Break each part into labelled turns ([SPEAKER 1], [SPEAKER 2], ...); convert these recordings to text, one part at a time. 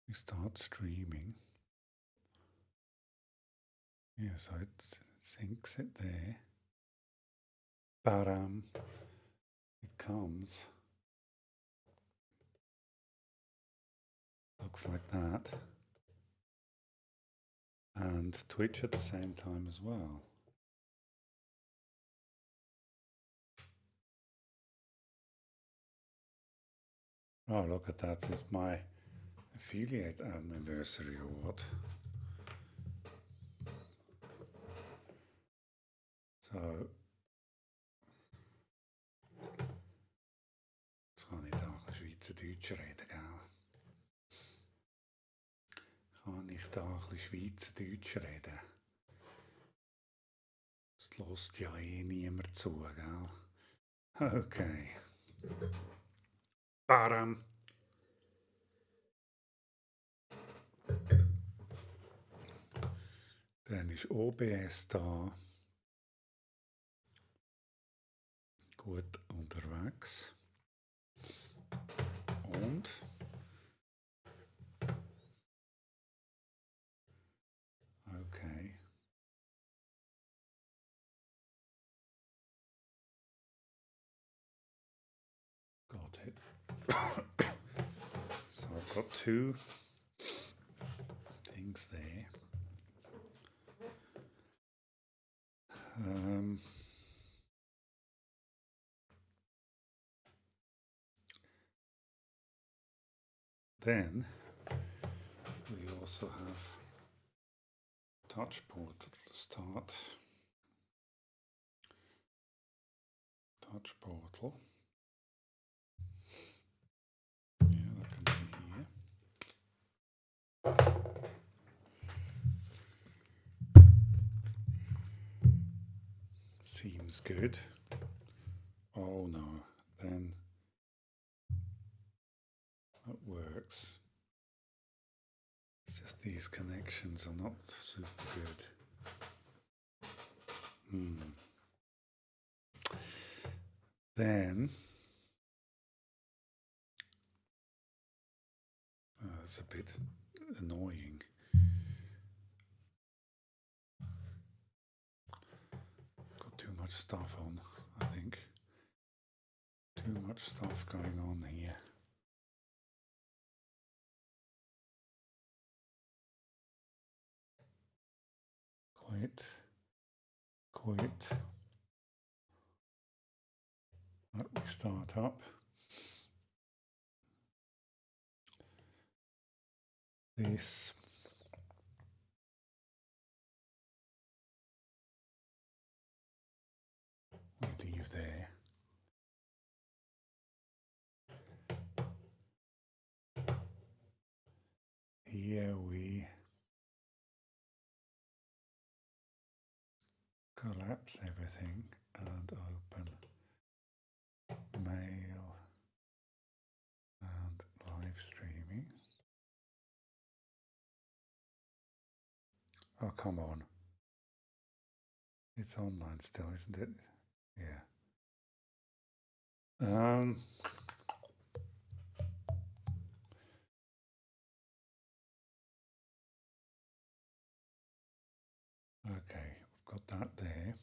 [SPEAKER 1] We start streaming. Yeah, so it syncs it there. But it comes. Looks like that. And Twitch at the same time as well. Oh, look at that. It's my affiliate anniversary or what? So, jetzt kann ich da Schweizerdeutsch reden, gell? Kann ich da ein bisschen Schweizerdeutsch reden? Das lässt ja eh niemand zu, gell? Okay. Baram. Dann ist OBS da. Gut unterwegs. Und okay. Got it. So I've got two things there. Then we also have Touch Portal to start. Touch Portal. Yeah, that can be here. Seems good. Oh no, then that works. It's just these connections are not super good. Then it's a bit annoying. Got too much stuff on, I think. Too much stuff going on here. Quit. Let me start up. This. We leave there. Here we collapse everything and open mail and live streaming. Oh, come on. It's online still, isn't it? Yeah. Okay, we've got that there.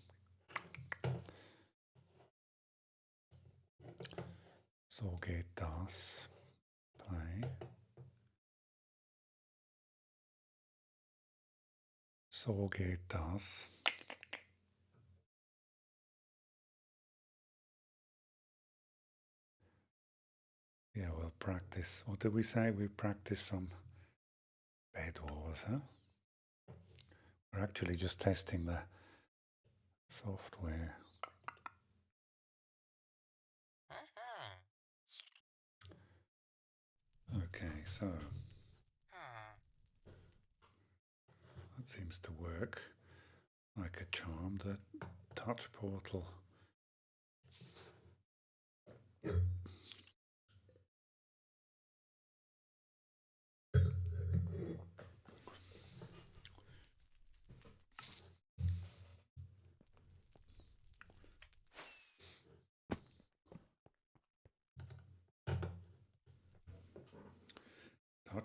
[SPEAKER 1] So geht das. Play. So geht das. Yeah, we'll practice. What did we say? We practice some bed wars, huh? We're actually just testing the software. Okay, so that seems to work like a charm. The touch portal.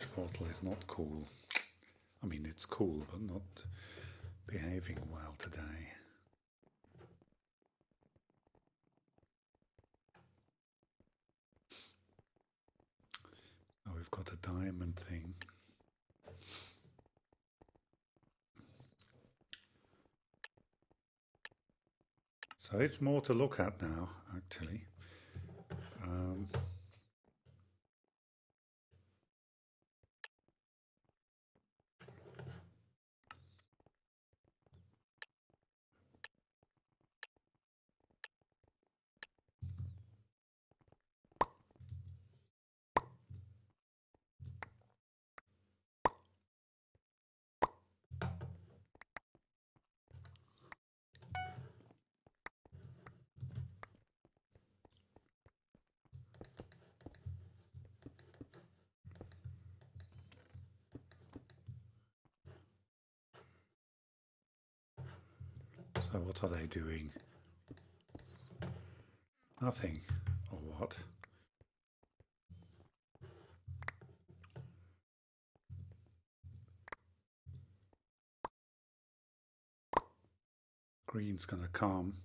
[SPEAKER 1] watch portal is not cool. I mean, it's cool, but not behaving well today. Oh, we've got a diamond thing. So it's more to look at now, actually. So what are they doing? Nothing, or what? Green's gonna come.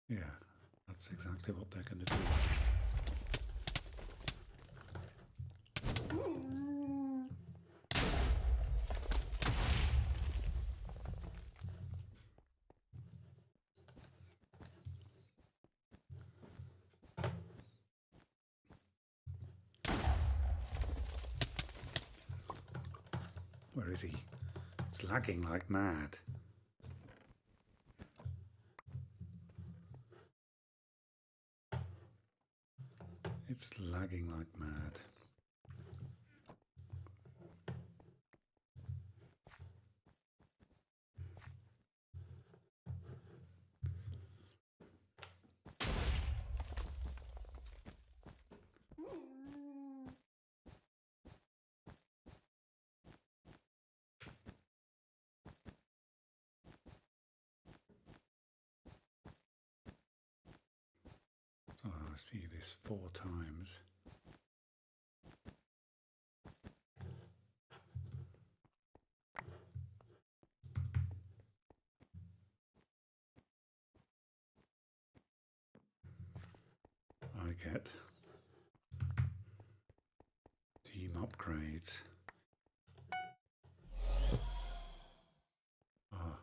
[SPEAKER 1] Yeah, that's exactly what they're gonna do. Where is he? It's lagging like mad. It's lagging like mad. So I see this 4 times. I get team upgrades. Ah.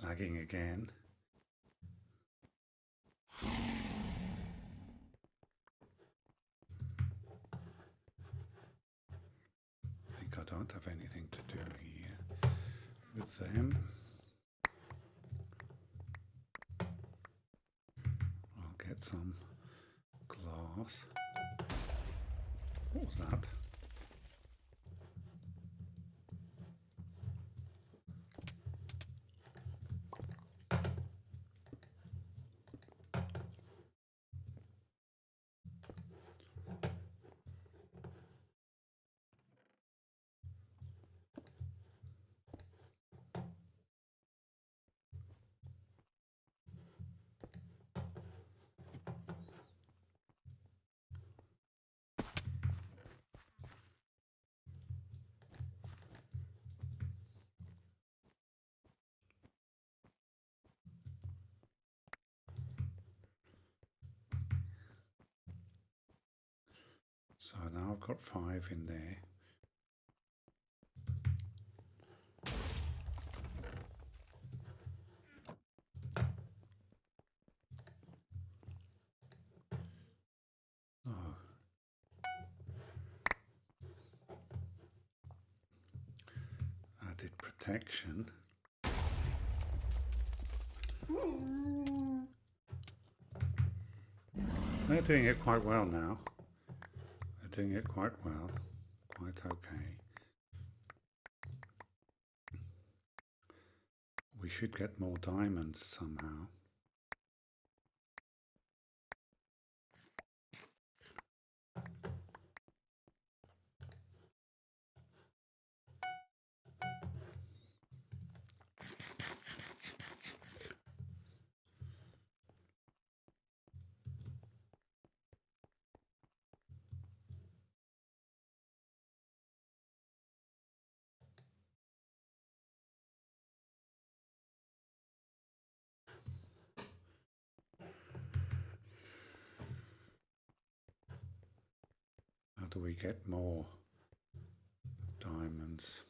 [SPEAKER 1] Lagging again. I think I don't have anything to do here with them. I'll get some glass. What was that? So now I've got 5 in there. Oh. Added protection. They're doing it quite well now. They're doing it quite well. Quite okay. We should get more diamonds somehow. How do we get more diamonds?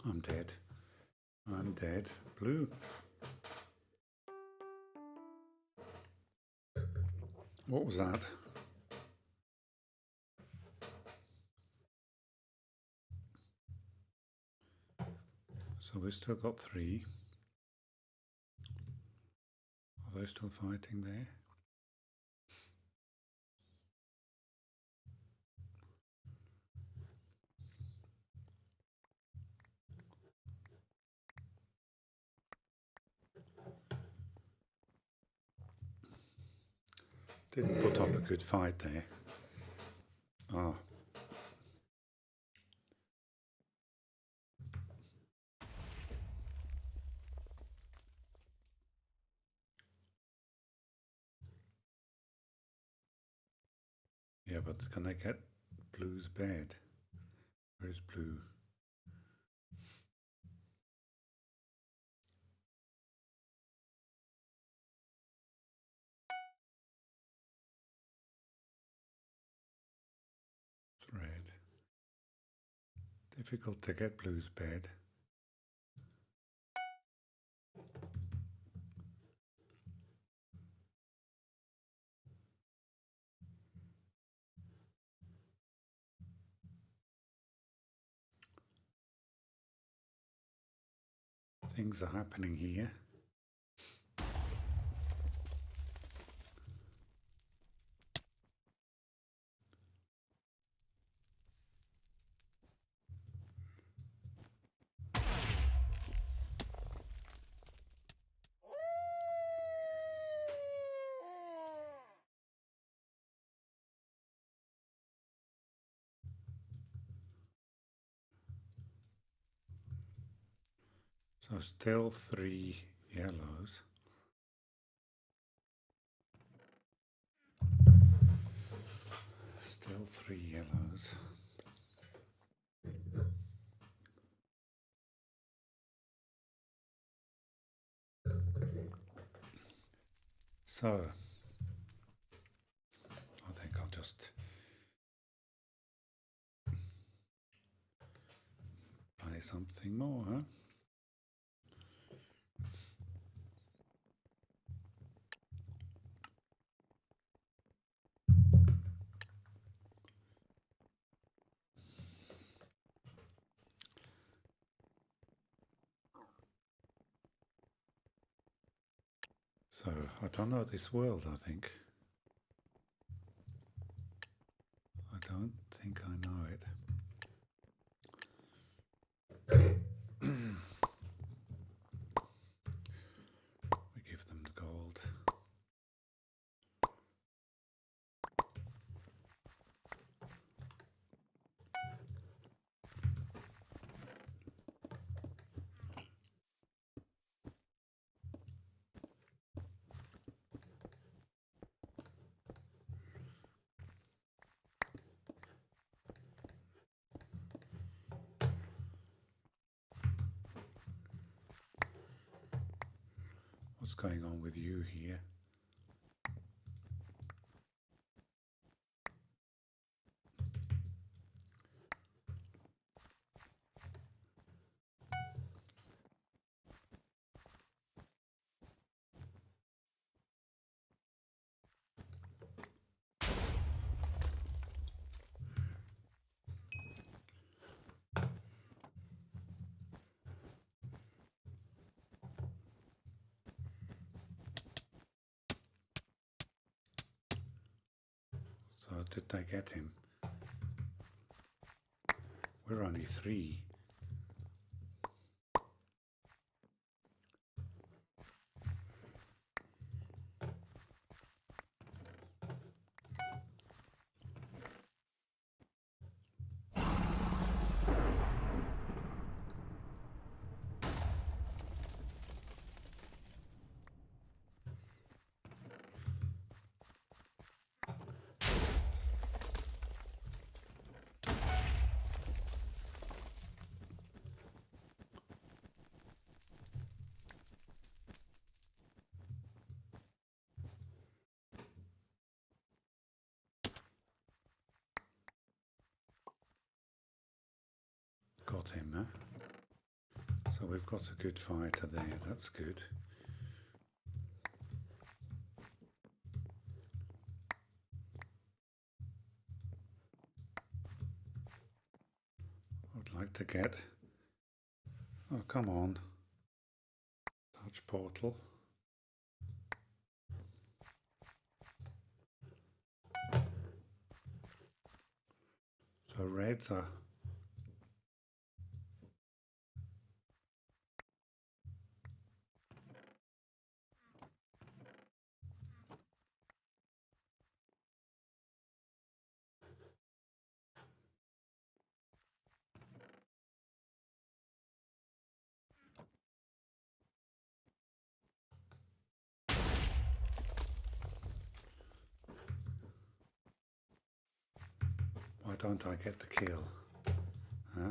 [SPEAKER 1] I'm dead. I'm dead. Blue. What was that? So we've still got 3. Are they still fighting there? Didn't put up a good fight there. Ah. Yeah, but can I get Blue's bed? Where's Blue? It's red. Difficult to get Blue's bed. Things are happening here. So still 3 yellows. Still 3 yellows. So, I think I'll just play something more, huh? So, I don't know this world, I think. I don't think I know it. We give them the gold. What's going on with you here? So did they get him? We're only 3. Got him, huh? So we've got a good fighter there, that's good. I'd like to get... Oh, come on. Touch portal. So reds are... Why don't I get the kill? Huh?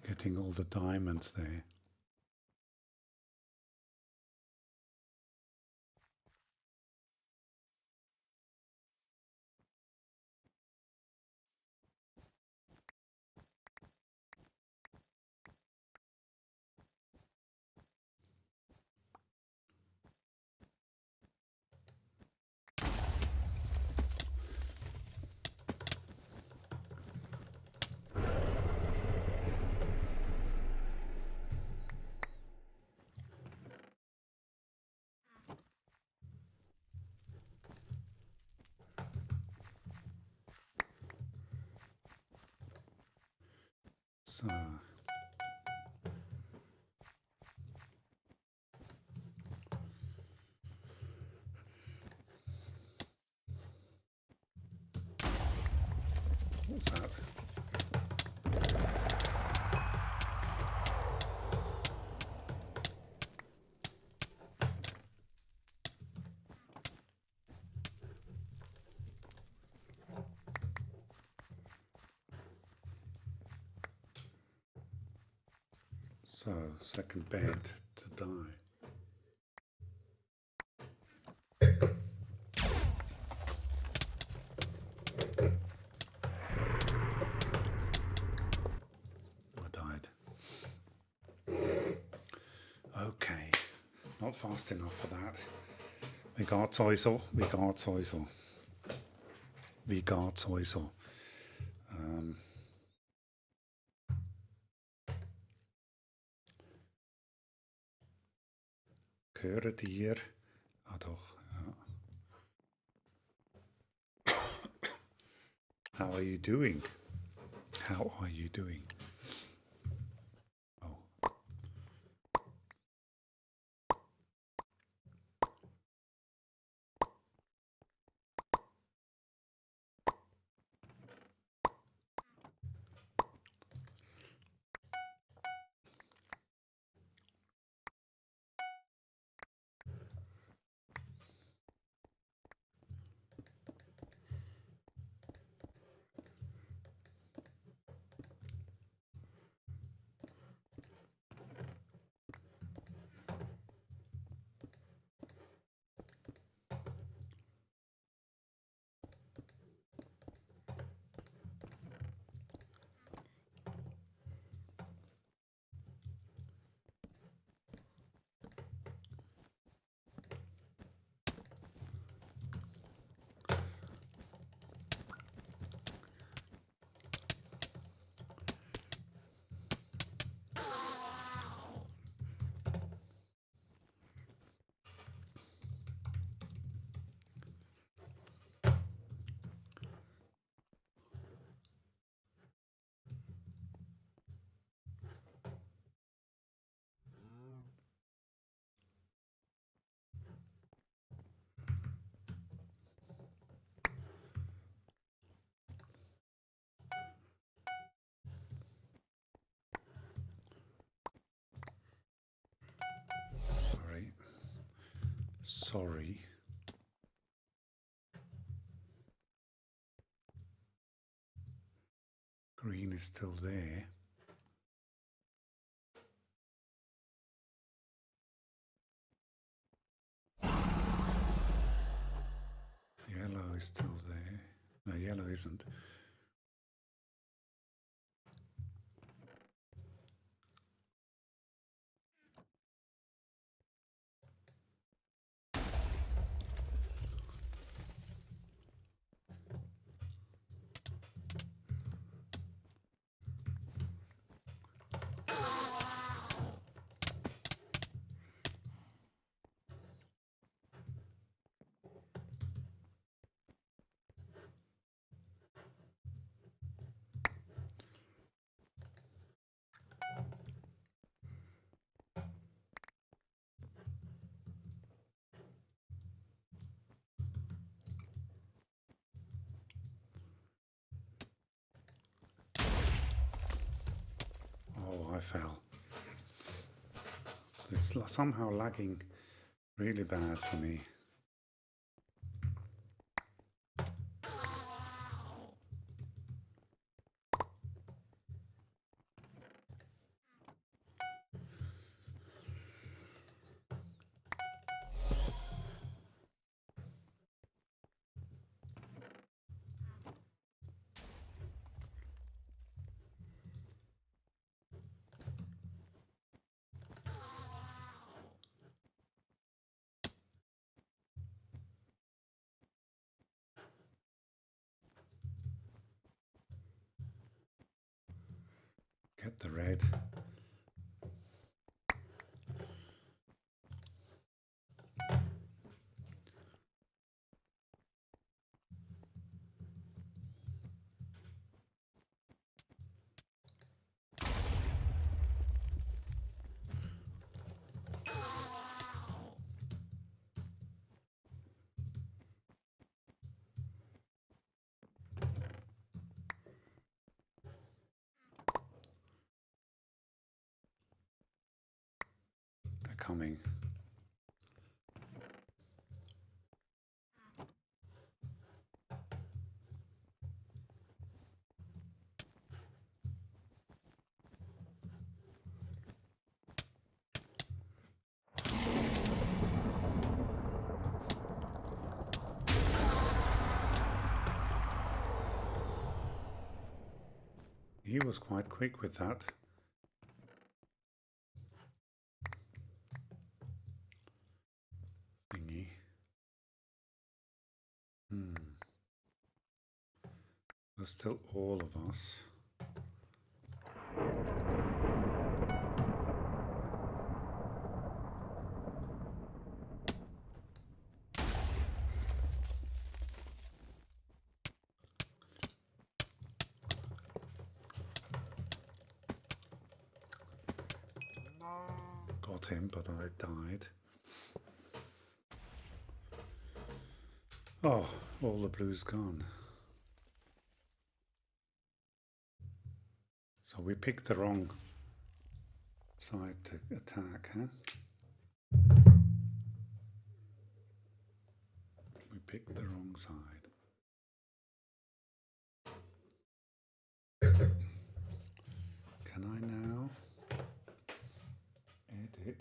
[SPEAKER 1] Getting all the diamonds there. So... What's that? So, second bed to die. I died. Okay, not fast enough for that. Vi går tøjser, vi går tøjser. Vi går tøjser. Höre dir. Ah doch, ja. How are you doing? How are you doing? Oh. Sorry. Green is still there. Yellow is still there. No, yellow isn't. Oh, I fell. It's somehow lagging really bad for me. Get the red. They're coming. he was quite quick with that. Thingy. There's still all of us. Got him, but I died. Oh, all the blue's gone. So we picked the wrong side to attack, huh? We picked the wrong side. Can I now edit?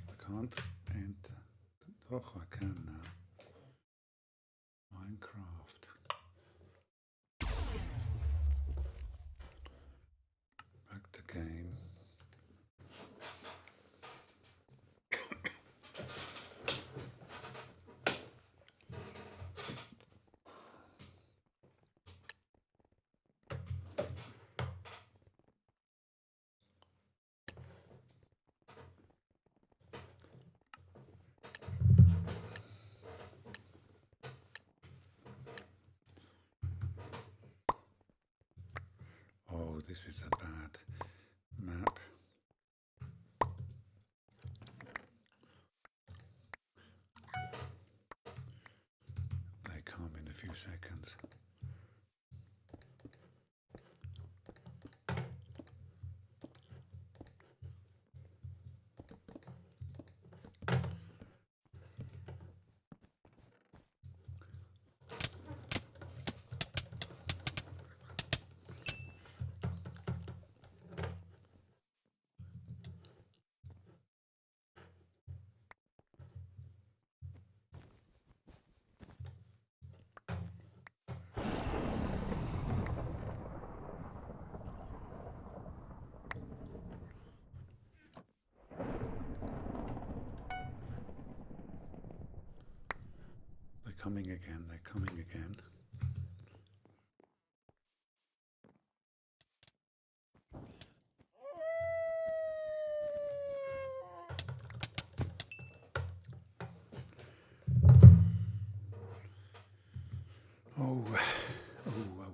[SPEAKER 1] I can't enter. Oh, I can now. Minecraft. Back to game. Oh, this is a bad map. They come in a few seconds. They're coming again, they're coming again. Oh, oh, oh, oh.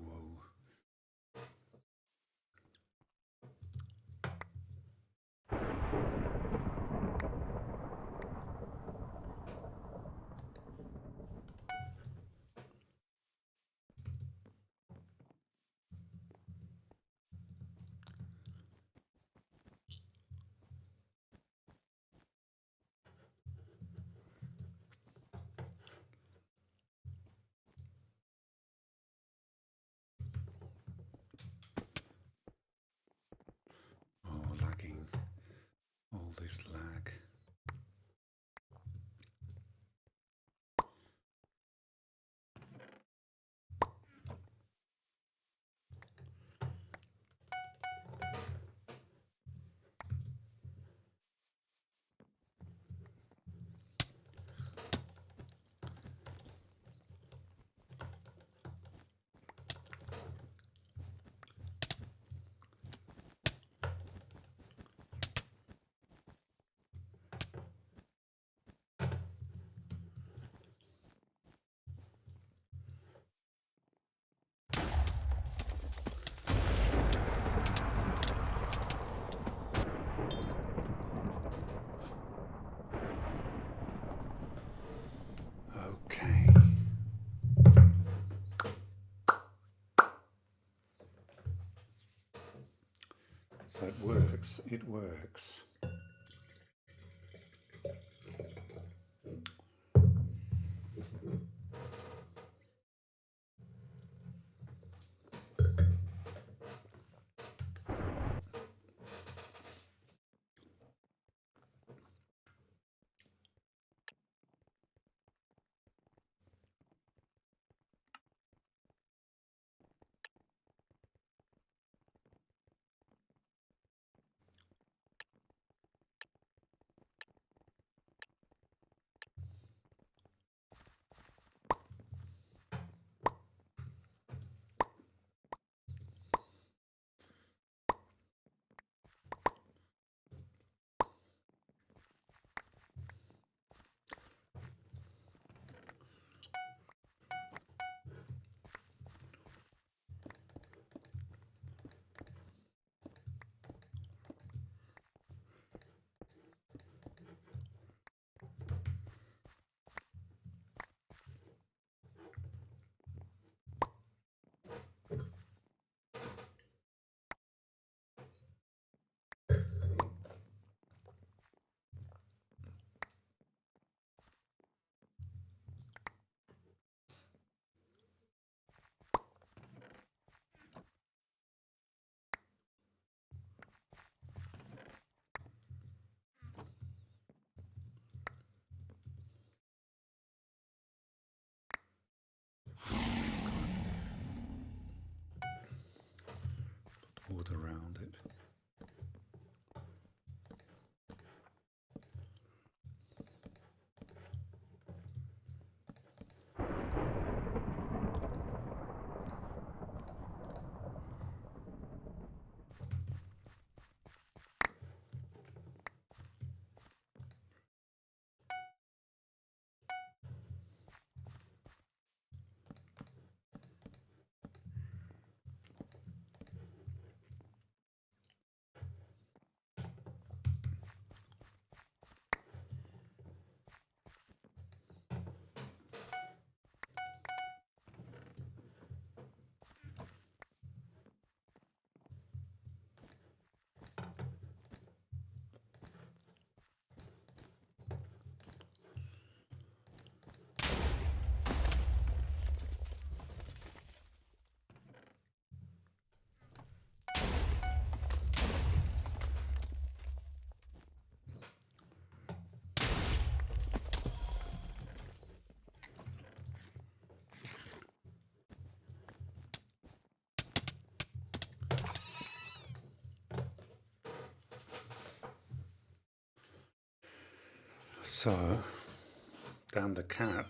[SPEAKER 1] Oh, lagging. All this lag. Okay. So it works, it works. So, down the cat.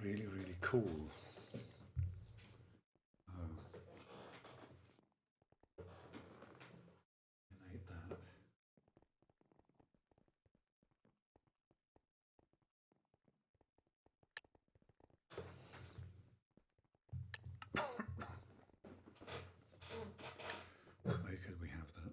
[SPEAKER 1] Really, really cool. That. Where could we have that?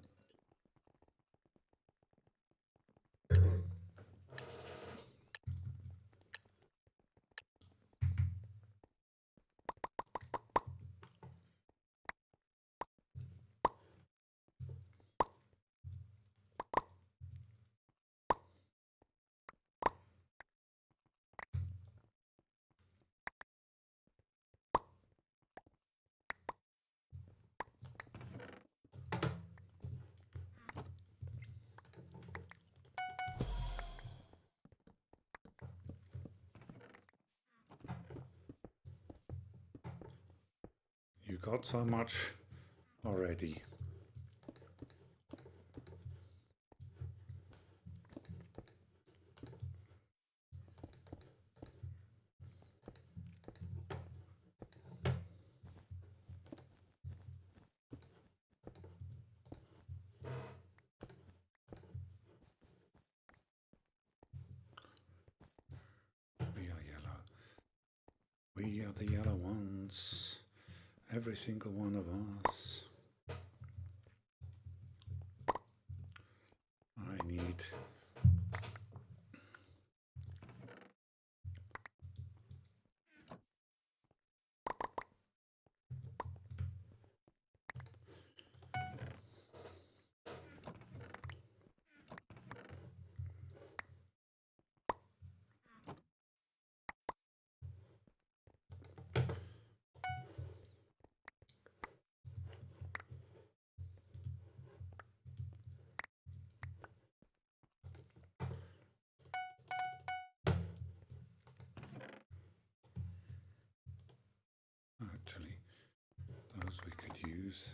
[SPEAKER 1] You got so much already. We are yellow. We are the yellow ones. Every single one of us. I need actually those we could use.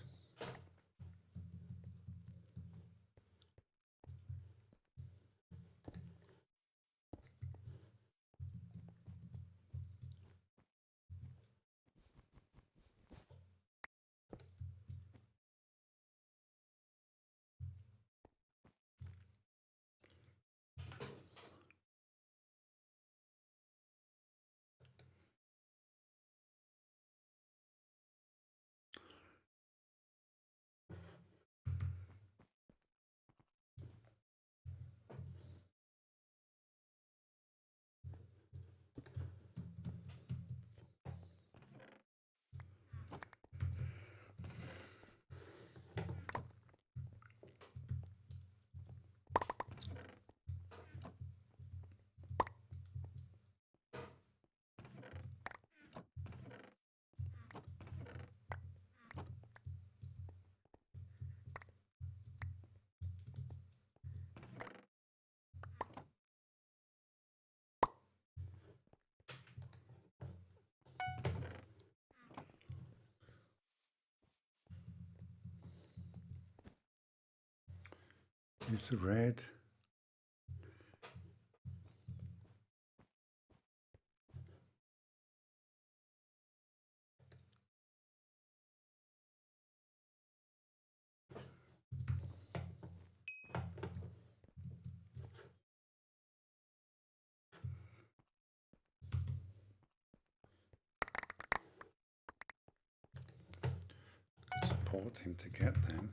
[SPEAKER 1] It's red. Support him to get them.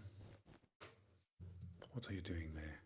[SPEAKER 1] What are you doing there?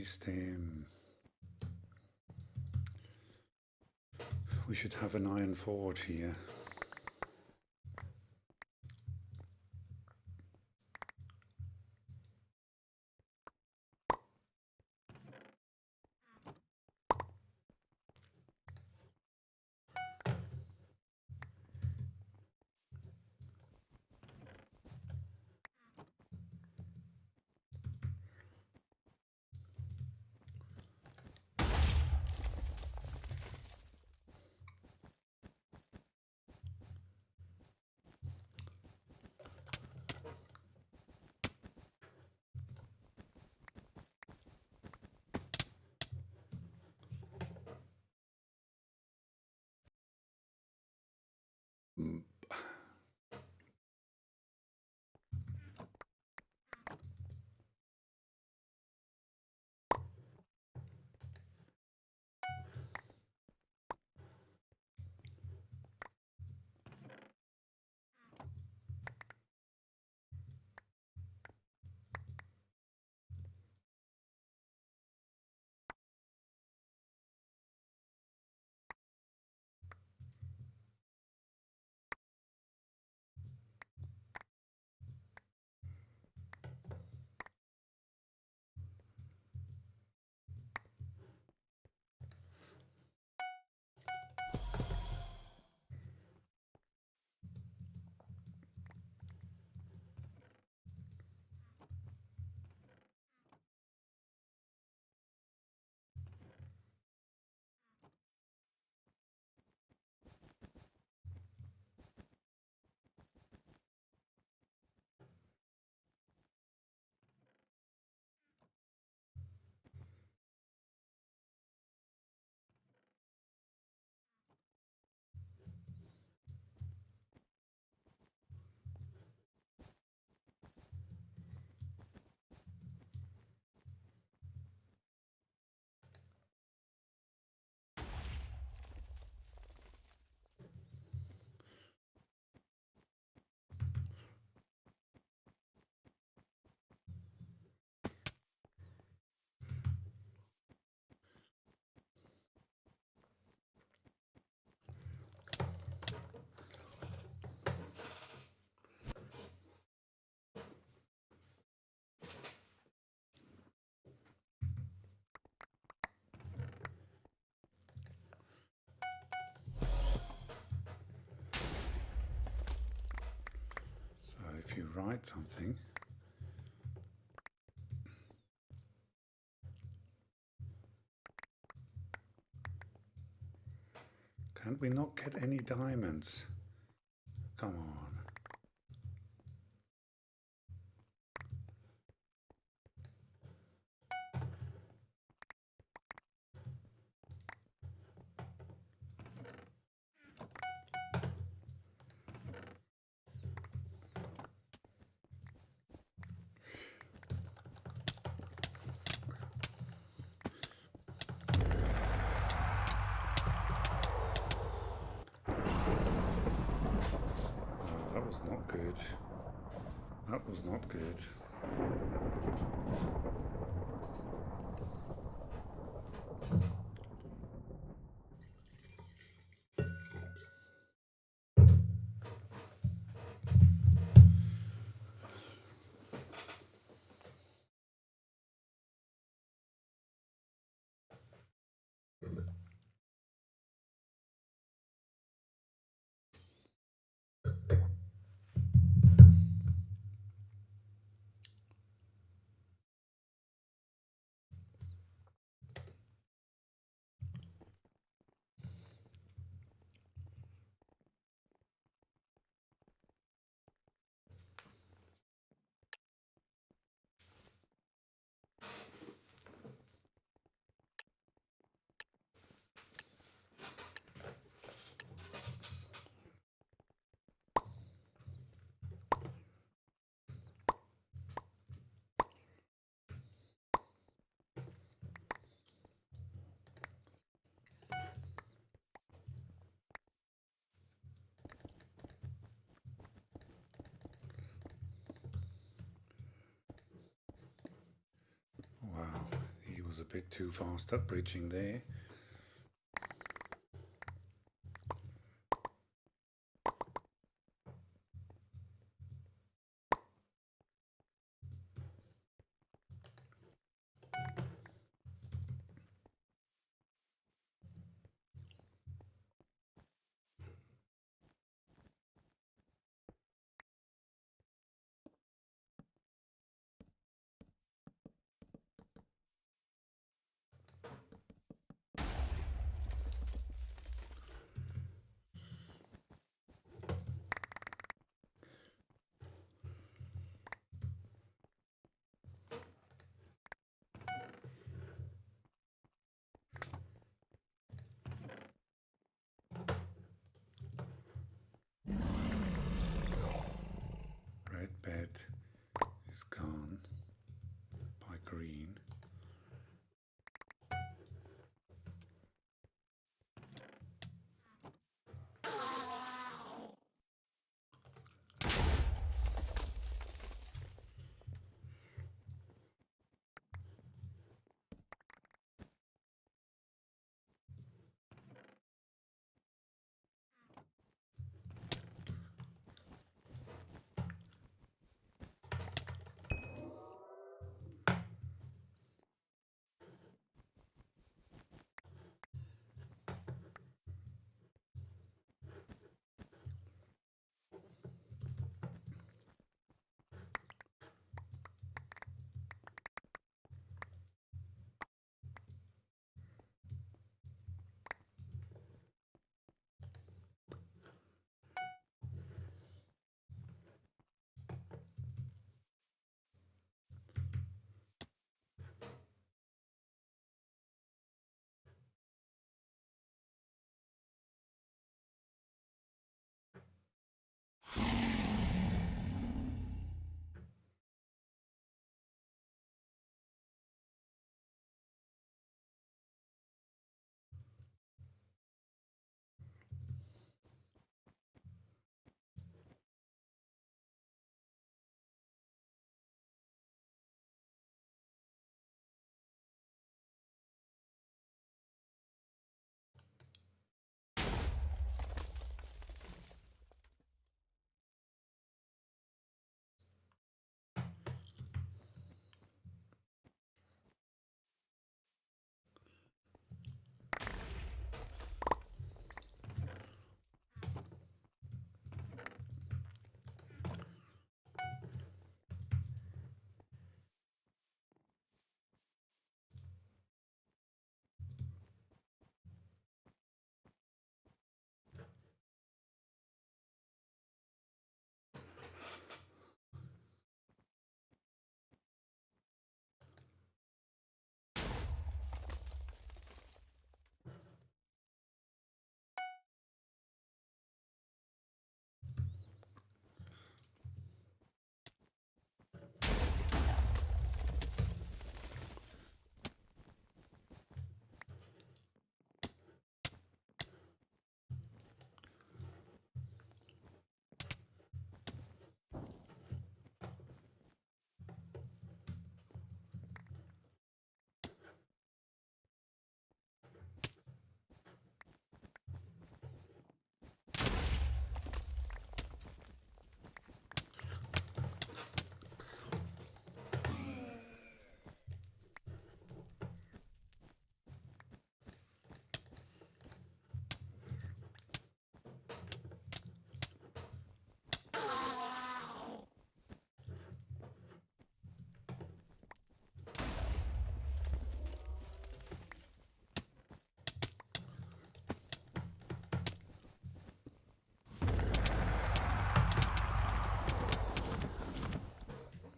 [SPEAKER 1] system. We should have an iron forge here. So if you write something, can't we not get any diamonds? Come on. That was not good. That was not good. was a bit too fast at bridging there. Red bed is gone by green.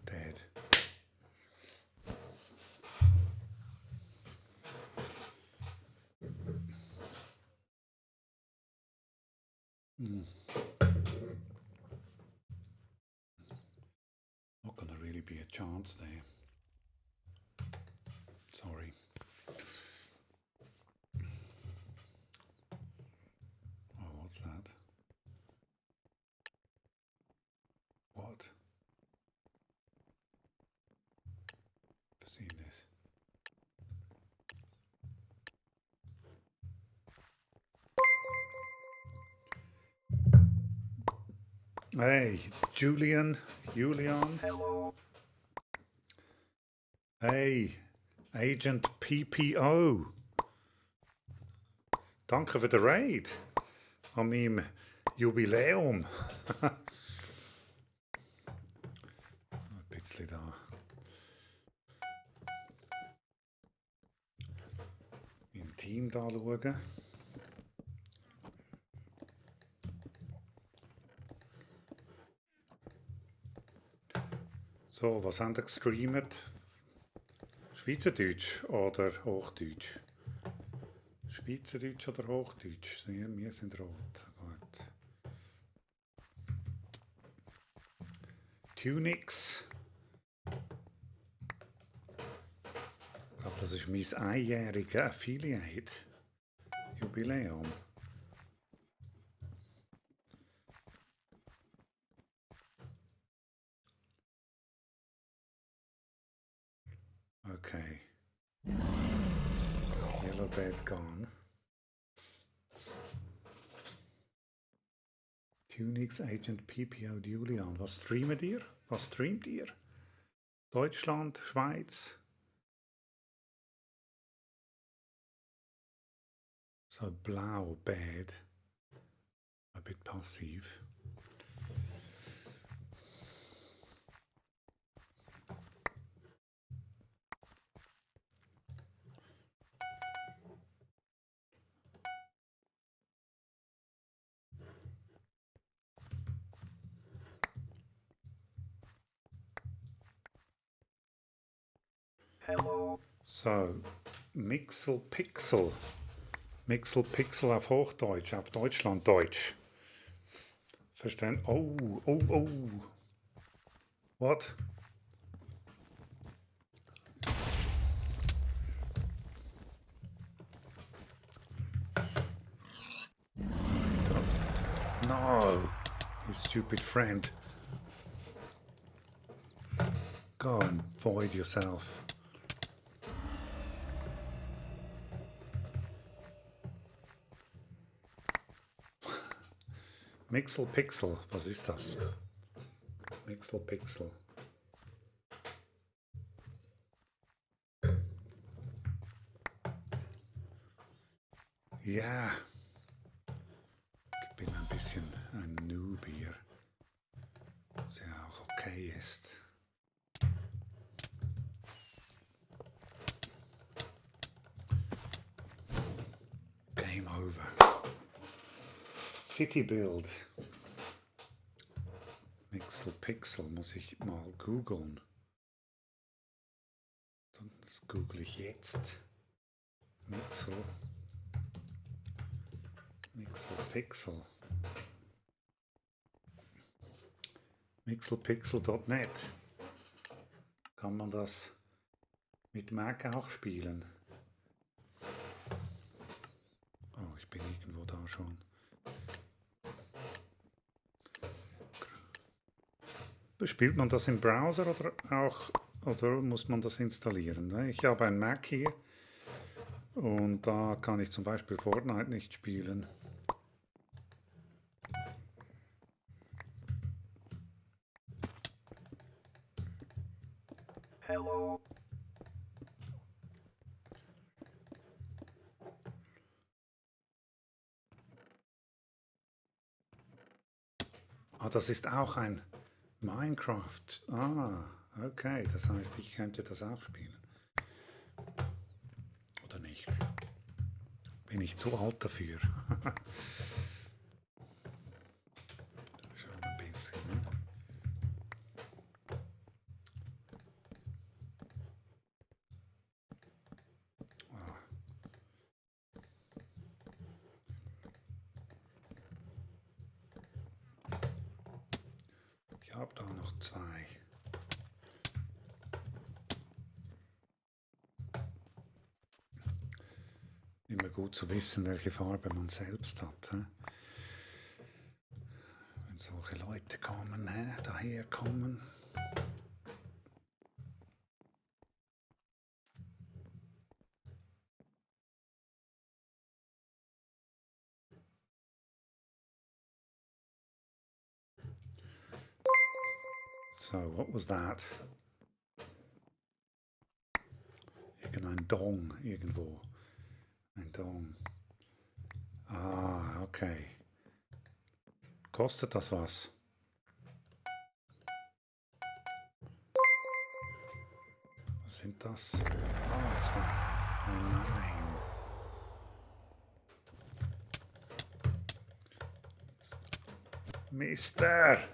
[SPEAKER 1] Dead. Not going to really be a chance there. Sorry. Oh, what's that? What? I've seen this. Hey, Julian. Hey, Agent PPO. Danke für den Raid an meinem Jubiläum. Ein bisschen da. Im Team da schauen. So, was haben wir gestreamt? Schweizerdeutsch oder Hochdeutsch? Schweizerdeutsch oder Hochdeutsch? Wir sind rot. Gut. Tunix. Ich glaube, das ist mein einjähriges Affiliate. Jubiläum. Okay. Yellow Bed gone. Tunix Agent PPO Julian. Was streamt ihr? Was streamt ihr? Deutschland, Schweiz? So blau, bad. Ein bisschen passiv. So, Mixel Pixel. Mixel Pixel auf Hochdeutsch, auf Deutschlanddeutsch. Verstehen? Oh, oh, oh. What? No, you stupid friend. Go and void yourself. Mixel Pixel, was ist das? Mixel Pixel. Ja, ich bin ein bisschen ein Noob hier, was ja auch okay ist. Game over. City Build. Mixel Pixel muss ich mal googeln. Das google ich jetzt. Mixel Pixel. Mixelpixel.net. Kann man das mit Mac auch spielen? Oh, ich bin irgendwo da schon. Spielt man das im Browser oder muss man das installieren? Ich habe einen Mac hier und da kann ich zum Beispiel Fortnite nicht spielen. Hello. Ah, das ist auch ein Minecraft. Ah, okay. Das heißt, ich könnte das auch spielen. Oder nicht? Bin ich zu alt dafür? Schon ein bisschen. Ne? Ich habe da noch zwei. Immer gut zu wissen, welche Farbe man selbst hat. Wenn solche Leute kommen, daherkommen. So, what was that? Irgendein Dong irgendwo. Ein Dong. Ah, okay. Kostet das was? Was sind das? Ah, zwei. Oh nein. Mister!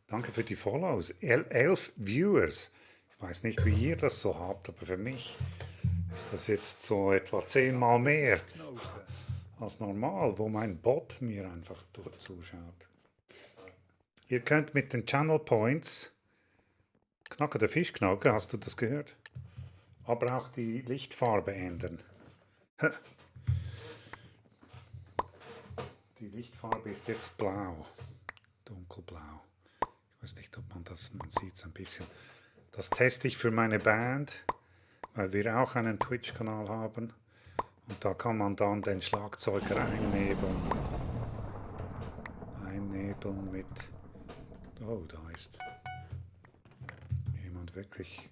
[SPEAKER 1] Danke für die Follows. 11 Viewers. Ich weiß nicht, wie ihr das so habt, aber für mich ist das jetzt so etwa 10-mal mehr als normal, wo mein Bot mir einfach zuschaut. Ihr könnt mit den Channel Points, Knacke der Fischknacke, hast du das gehört? Aber auch die Lichtfarbe ändern. Die Lichtfarbe ist jetzt blau, dunkelblau. Ich weiß nicht, ob man sieht es ein bisschen. Das teste ich für meine Band, weil wir auch einen Twitch-Kanal haben. Und da kann man dann den Schlagzeuger einnebeln. Einnebeln mit... Oh, da ist jemand wirklich...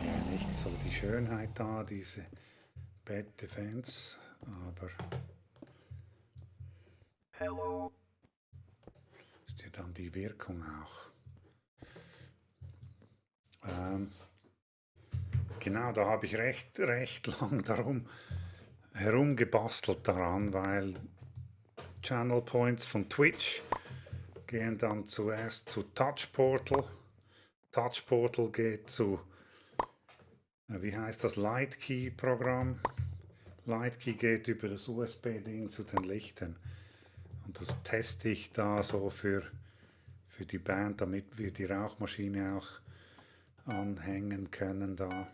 [SPEAKER 1] Ja, nicht so die Schönheit da, diese Bad Defense, aber... Ist ja dann die Wirkung auch. Genau, da habe ich recht lang darum herumgebastelt daran, weil Channel Points von Twitch gehen dann zuerst zu Touch Portal. Touch Portal geht zu, wie heißt das, Lightkey Programm. Lightkey geht über das USB-Ding zu den Lichtern. Und das teste ich da so für die Band, damit wir die Rauchmaschine auch anhängen können da.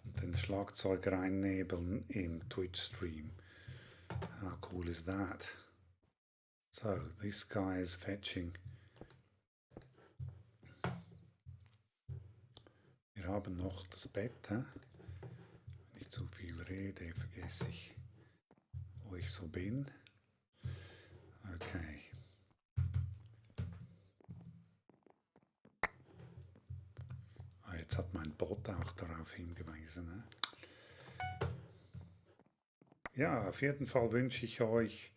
[SPEAKER 1] Und den Schlagzeug reinnebeln im Twitch-Stream. How cool is that? So, this guy is fetching. Wir haben noch das Bett. Wenn ich zu viel rede, vergesse ich, wo ich so bin. Okay. Jetzt hat mein Bot auch darauf hingewiesen. Ne? Ja, auf jeden Fall wünsche ich euch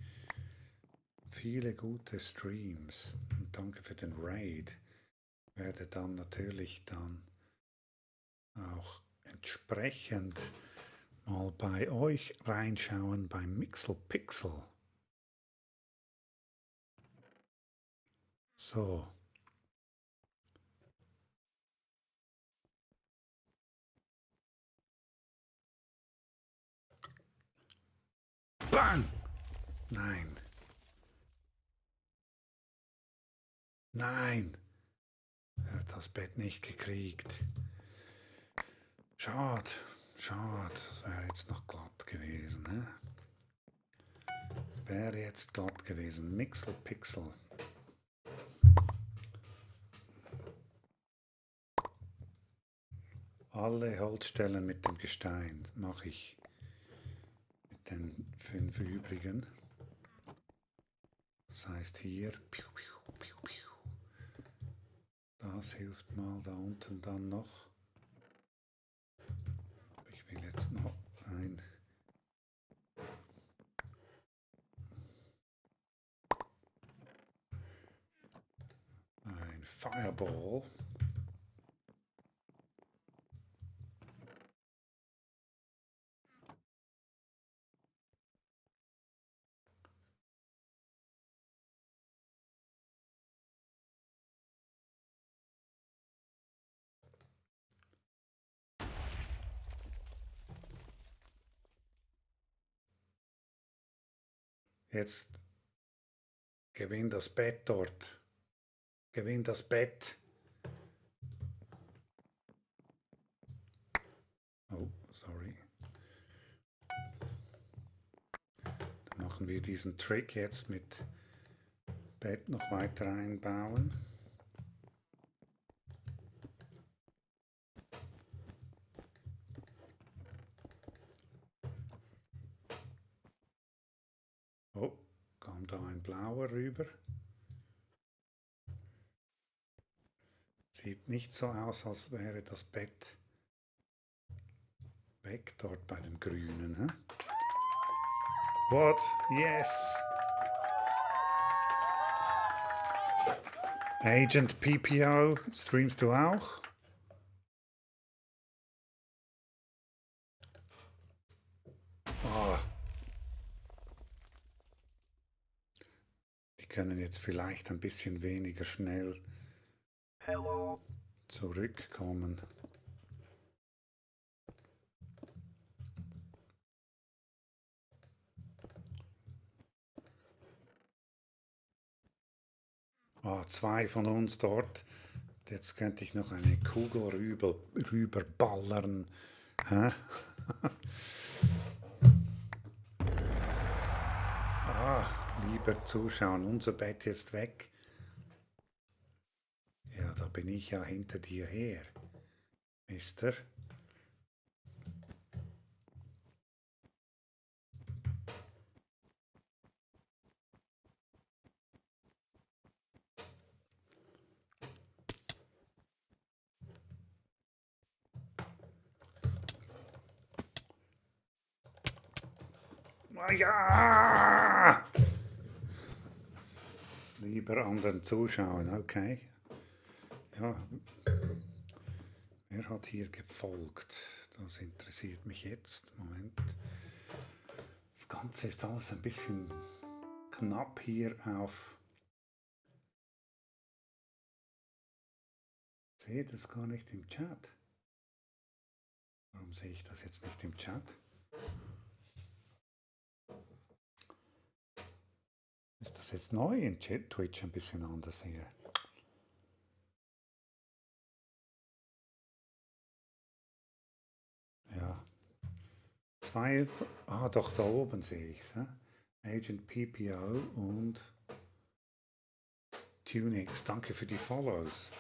[SPEAKER 1] viele gute Streams. Und danke für den Raid. Ich werde dann natürlich auch entsprechend mal bei euch reinschauen beim Mixelpixel. So. Bang! Nein. Nein. Er hat das Bett nicht gekriegt. Schade. Schade. Das wäre jetzt noch glatt gewesen. Ne? Das wäre jetzt glatt gewesen. Mixelpixel. Alle Holzstellen mit dem Gestein mache ich mit den 5 übrigen. Das heißt hier, das hilft mal da unten dann noch. Aber ich will jetzt noch ein Fireball. Jetzt gewinn das Bett dort. Gewinn das Bett. Oh, sorry. Dann machen machen wir diesen Trick jetzt mit Bett noch weiter einbauen. Oh, kam da ein blauer rüber. Sieht nicht so aus, als wäre das Bett weg dort bei den Grünen. Hä? What? Yes! Agent PPO, streamst du auch? Oh. Die können jetzt vielleicht ein bisschen weniger schnell zurückkommen. Oh, 2 von uns dort. Jetzt könnte ich noch eine Kugel rüberballern. Hä? Lieber zuschauen, unser Bett jetzt weg. Ja, da bin ich ja hinter dir her, Mister. Ja! Lieber anderen zuschauen, okay. Ja, wer hat hier gefolgt? Das interessiert mich jetzt. Moment. Das Ganze ist alles ein bisschen knapp hier auf. Ich sehe das gar nicht im Chat. Warum sehe ich das jetzt nicht im Chat? Ist das jetzt neu in Twitch ein bisschen anders hier? Ja. 2, doch, da oben sehe ich es. Agent PPO und Tunix. Danke für die Follows.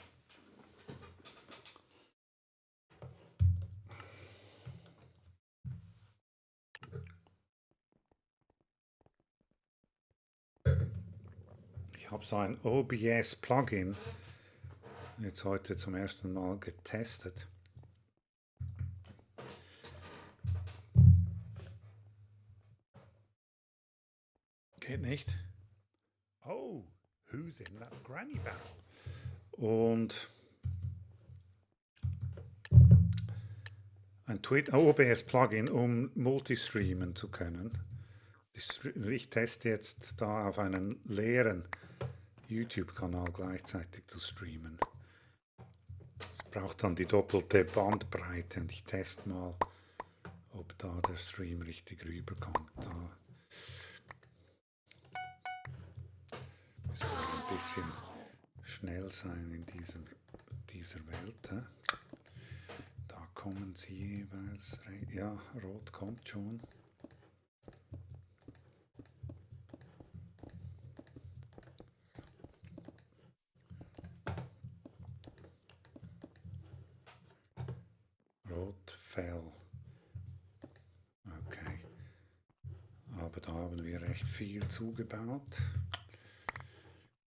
[SPEAKER 1] Ich habe so ein OBS-Plugin jetzt heute zum ersten Mal getestet. Geht nicht. Oh, who's in that granny battle? Und ein OBS-Plugin, um multistreamen zu können. Ich teste jetzt da auf einen leeren YouTube-Kanal gleichzeitig zu streamen. Es braucht dann die doppelte Bandbreite und ich teste mal, ob da der Stream richtig rüberkommt. Da müssen wir ein bisschen schnell sein in dieser Welt. Da kommen sie jeweils. Ja, rot kommt schon. Rot fell. Okay. Aber da haben wir recht viel zugebaut.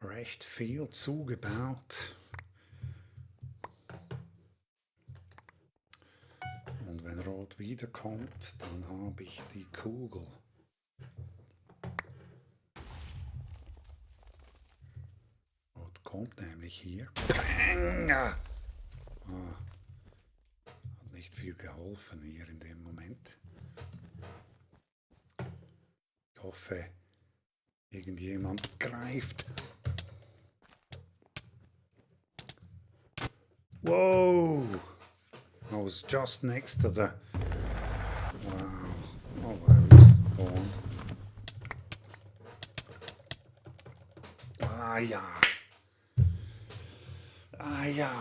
[SPEAKER 1] Recht viel zugebaut. Und wenn Rot wiederkommt, dann habe ich die Kugel. Rot kommt nämlich hier. Bang! Hat nicht viel geholfen hier in dem Moment. Ich hoffe, irgendjemand greift. Whoa! I was just next to the... Wow. Oh, I was born. Ah ja. Ah ja.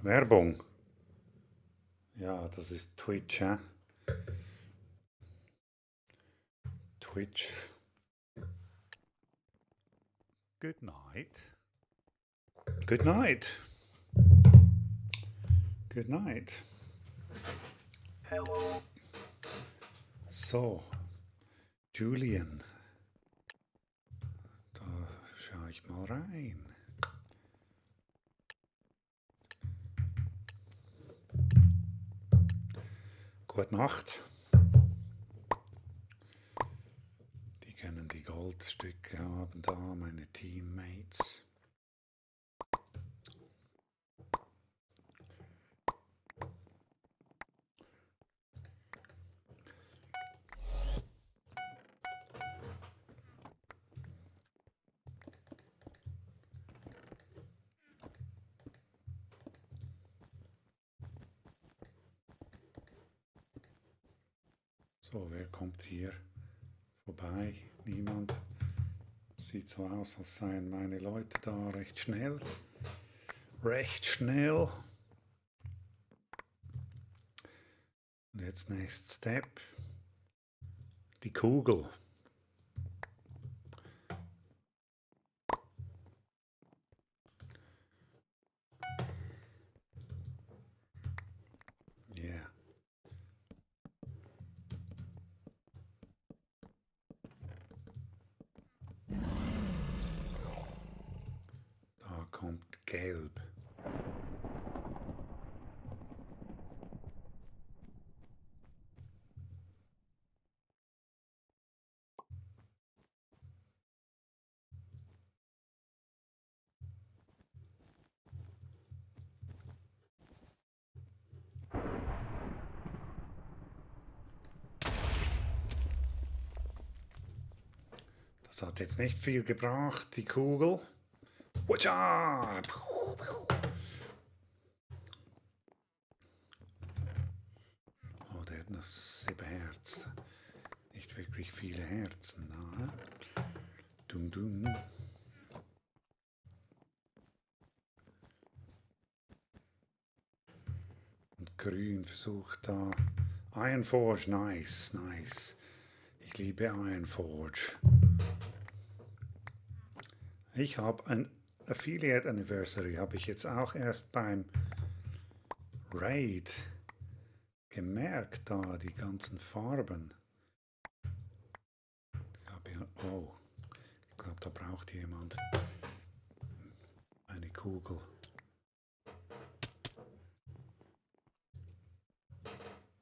[SPEAKER 1] Werbung. Ja, das ist Twitch, hä? Twitch. Good night. Good night. Good night. So, Julian. Da schaue ich mal rein. Gute Nacht. Die können die Goldstücke haben da, meine Teammates. So, wer kommt hier vorbei? Niemand. Sieht so aus, als seien meine Leute da recht schnell. Recht schnell. Und jetzt Next Step. Die Kugel. Yeah. Da kommt Gelb. Das hat jetzt nicht viel gebracht, die Kugel. Watscha! Oh, der hat noch 7 Herzen. Nicht wirklich viele Herzen. Na? Dum dum. Und Grün versucht da. Ironforge, nice, nice. Ich liebe Ironforge. Ich habe ein Affiliate Anniversary, habe ich jetzt auch erst beim Raid gemerkt, da die ganzen Farben. Oh, ich glaube, da braucht jemand eine Kugel.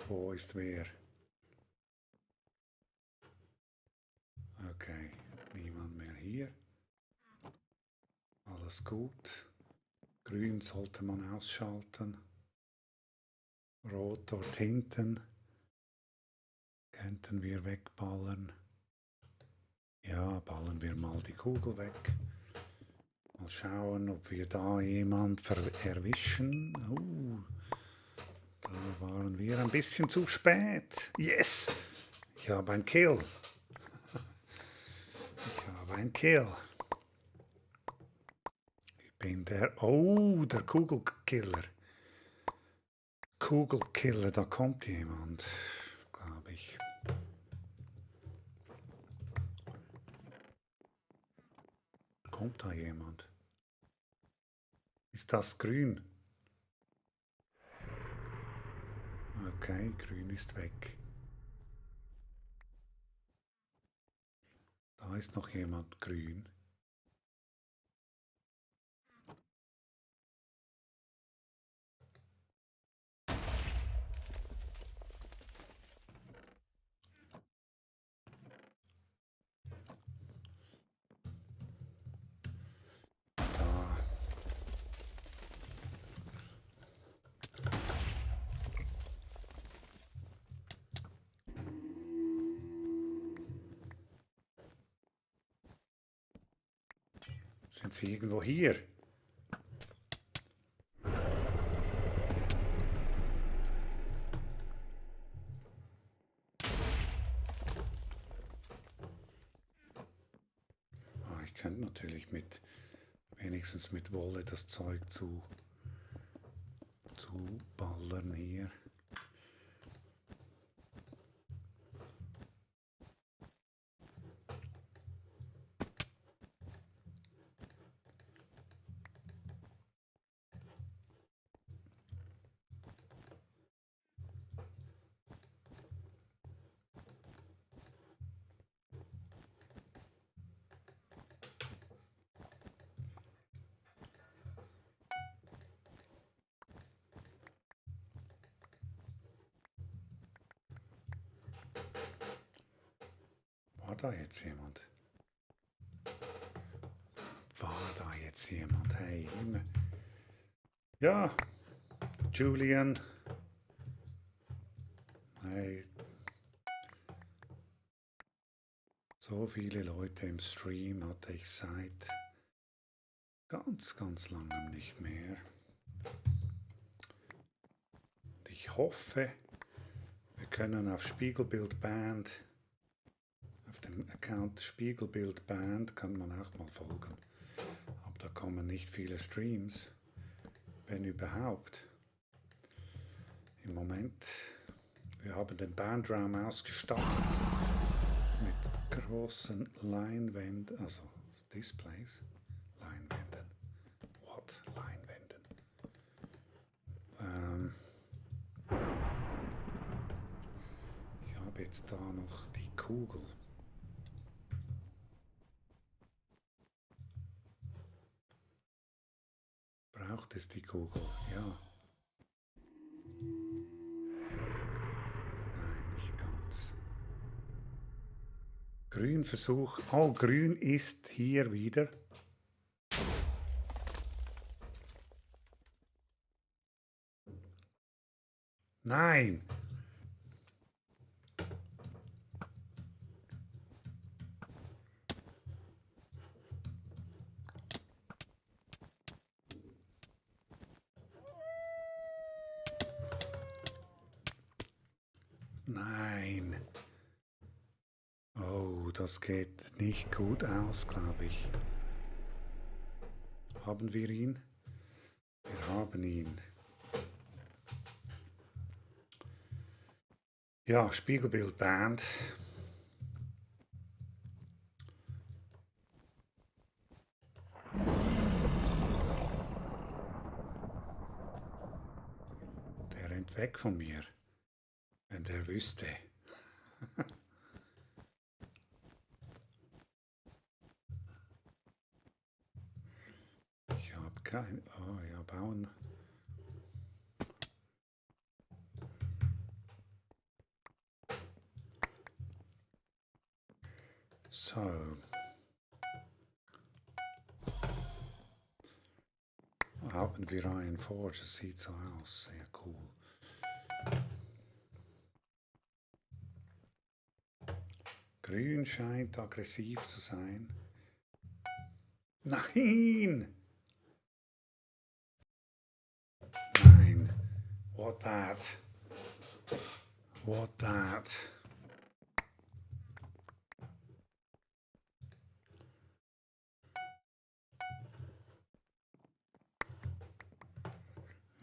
[SPEAKER 1] Wo ist wer? Okay, niemand mehr hier. Alles gut. Grün sollte man ausschalten. Rot dort hinten. Könnten wir wegballern. Ja, ballern wir mal die Kugel weg. Mal schauen, ob wir da jemand erwischen. Da waren wir ein bisschen zu spät. Yes! Ich habe ein Kill. Ich habe ein Kill. Ich bin der... Oh, der Kugelkiller. Kugelkiller, da kommt jemand, glaube ich. Kommt da jemand? Ist das grün? Okay, grün ist weg. Da ist noch jemand grün. Da. Sind sie irgendwo hier? Ich könnte natürlich wenigstens mit Wolle das Zeug zu ballern hier. da jetzt jemand? War da jetzt jemand? Hey, immer. Ja, Julian. Hey. So viele Leute im Stream hatte ich seit ganz, ganz langem nicht mehr. Und ich hoffe, wir können auf Spiegelbild Band, auf dem Account Spiegelbild Band kann man auch mal folgen. Aber da kommen nicht viele Streams, wenn überhaupt. Im Moment, wir haben den Bandraum ausgestattet mit großen Leinwänden, also Displays, Leinwänden. What? Leinwänden. Ich habe jetzt da noch die Kugel. Braucht es die Kugel? Ja. Nein, nicht ganz. Grünversuch. Oh, grün ist hier wieder. Nein. Nein. Oh, das geht nicht gut aus, glaube ich. Haben wir ihn? Wir haben ihn. Ja, Spiegelbild Band. Der rennt weg von mir. Wenn der wüsste. Ich habe kein... Oh ja, bauen. So. Haben wir einen Forge, das sieht so aus, sehr cool. Grün scheint aggressiv zu sein. Nein! Nein. What that? What that?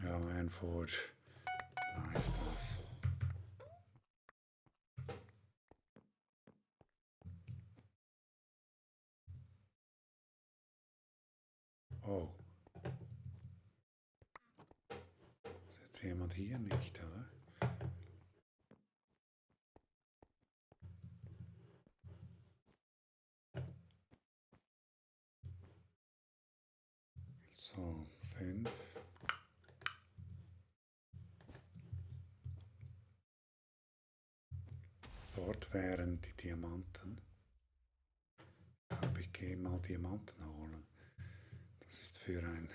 [SPEAKER 1] Ja, ein Forge. Nice das. Oh. Ist jetzt jemand hier nicht, oder? So, 5. Dort wären die Diamanten. Aber ich gehe mal Diamanten holen. Das ist für ein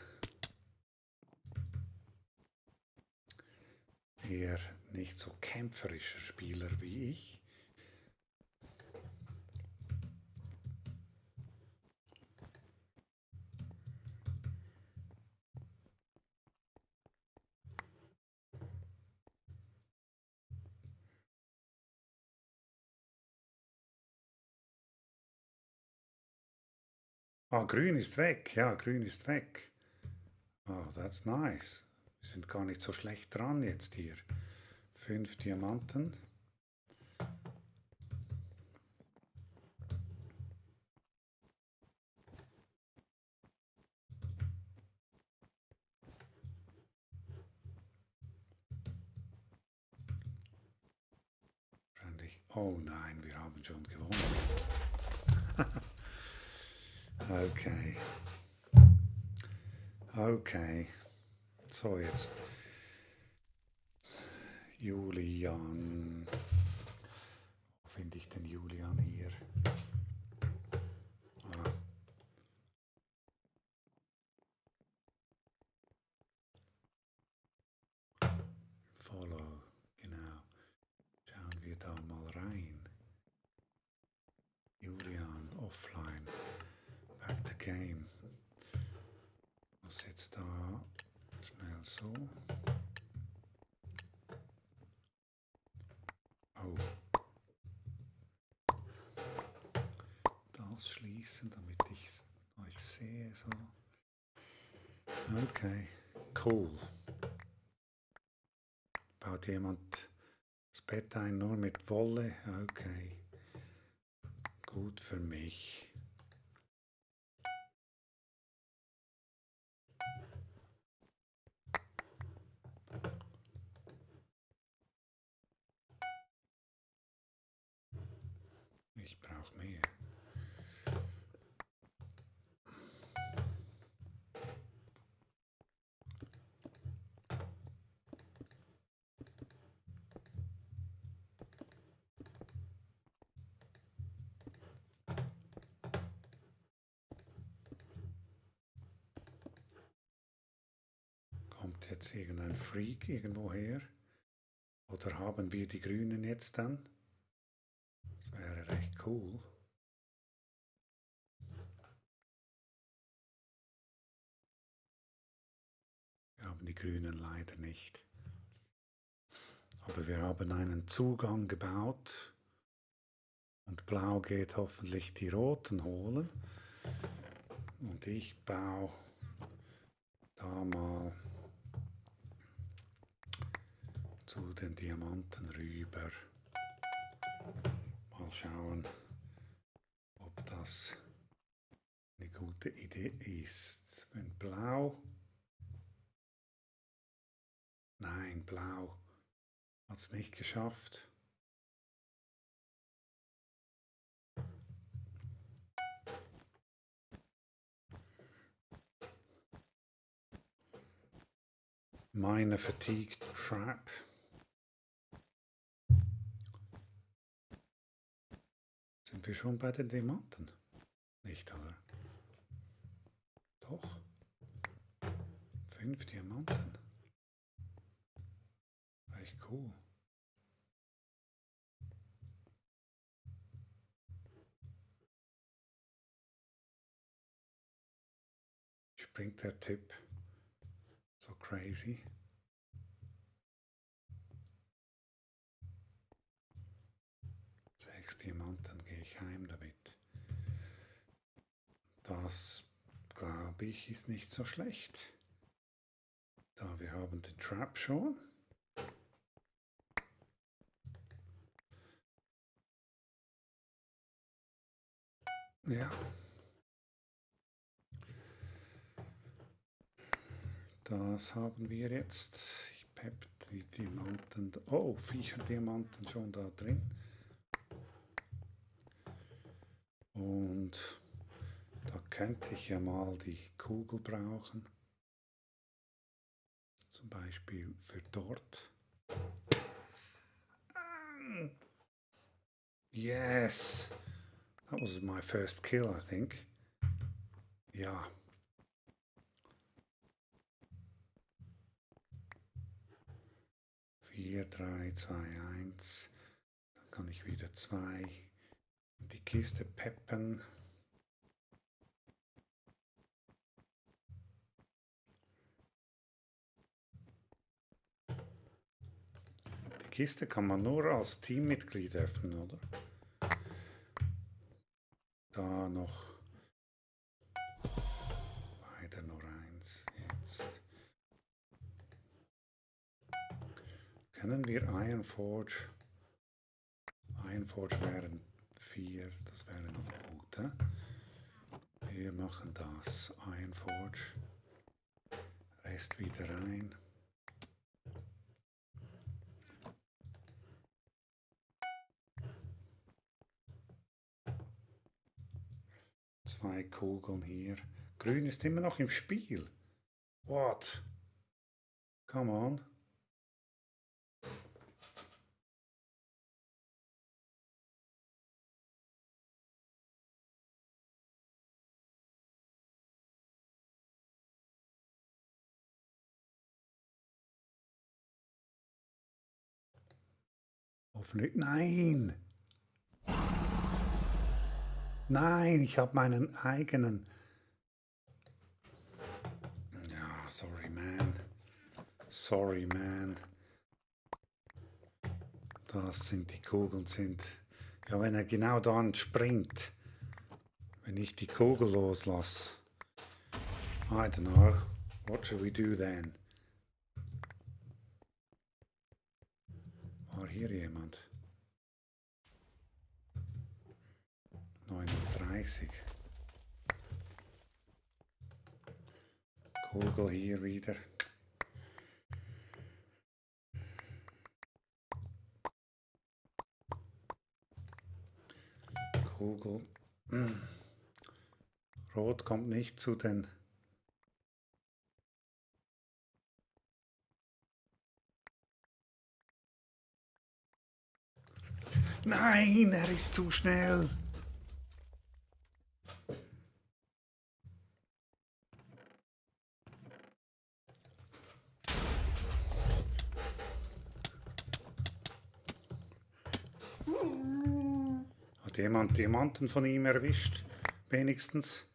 [SPEAKER 1] eher nicht so kämpferischer Spieler wie ich. Ah, grün ist weg. Ja, grün ist weg. Oh, that's nice. Wir sind gar nicht so schlecht dran jetzt hier. 5 Diamanten. Wahrscheinlich. Oh nein, wir haben schon gewonnen. Okay. Okay. So, jetzt. Julian. finde ich den Julian hier? Ah. Follow, genau. Schauen wir da mal rein. Julian, offline. Back to game. Was jetzt da schnell so. Oh. Das schließen, damit ich euch sehe. So. Okay, cool. Baut jemand das Bett ein nur mit Wolle? Okay. Gut für mich. Ich brauche mehr. Kommt jetzt irgendein Freak irgendwo her? Oder haben wir die Grünen jetzt dann? Das wäre recht cool. Wir haben die Grünen leider nicht. Aber wir haben einen Zugang gebaut. Und Blau geht hoffentlich die Roten holen. Und ich baue da mal zu den Diamanten rüber. Mal schauen, ob das eine gute Idee ist. Wenn Blau... Nein, Blau hat es nicht geschafft. Meine Fatigued Trap. Sind wir schon bei den Diamanten? Nicht, oder? Doch. 5 Diamanten. Echt cool. Springt der Tipp so crazy? Diamanten gehe ich heim damit. Das, glaube ich, ist nicht so schlecht. Da, wir haben den Trap schon. Ja. Das haben wir jetzt. Ich pepp die Diamanten. Oh, Viecher-Diamanten schon da drin. Und da könnte ich ja mal die Kugel brauchen. Zum Beispiel für dort. Yes! That was my first kill, I think. Ja. Vier, 3, 2, 1. Dann kann ich wieder 2 in die Kiste peppen. Die Kiste kann man nur als Teammitglied öffnen, oder? Da noch weiter nur 1. Jetzt können wir Ironforge. Ironforge wären 4, das wäre noch gut. He? Wir machen das. Ironforge. Rest wieder rein. Zwei Kugeln hier. Grün ist immer noch im Spiel. What? Come on. Hoffentlich. Nein! Nein, ich habe meinen eigenen. Ja, sorry, man. Sorry, man. Das sind die Kugeln sind. Ja, wenn er genau dann springt, wenn ich die Kugel loslasse. I don't know. What should we do then? War hier jemand? 39. Kugel hier wieder. Kugel. Rot kommt nicht zu den. Nein, er ist zu schnell. Hat jemand Diamanten von ihm erwischt? Wenigstens.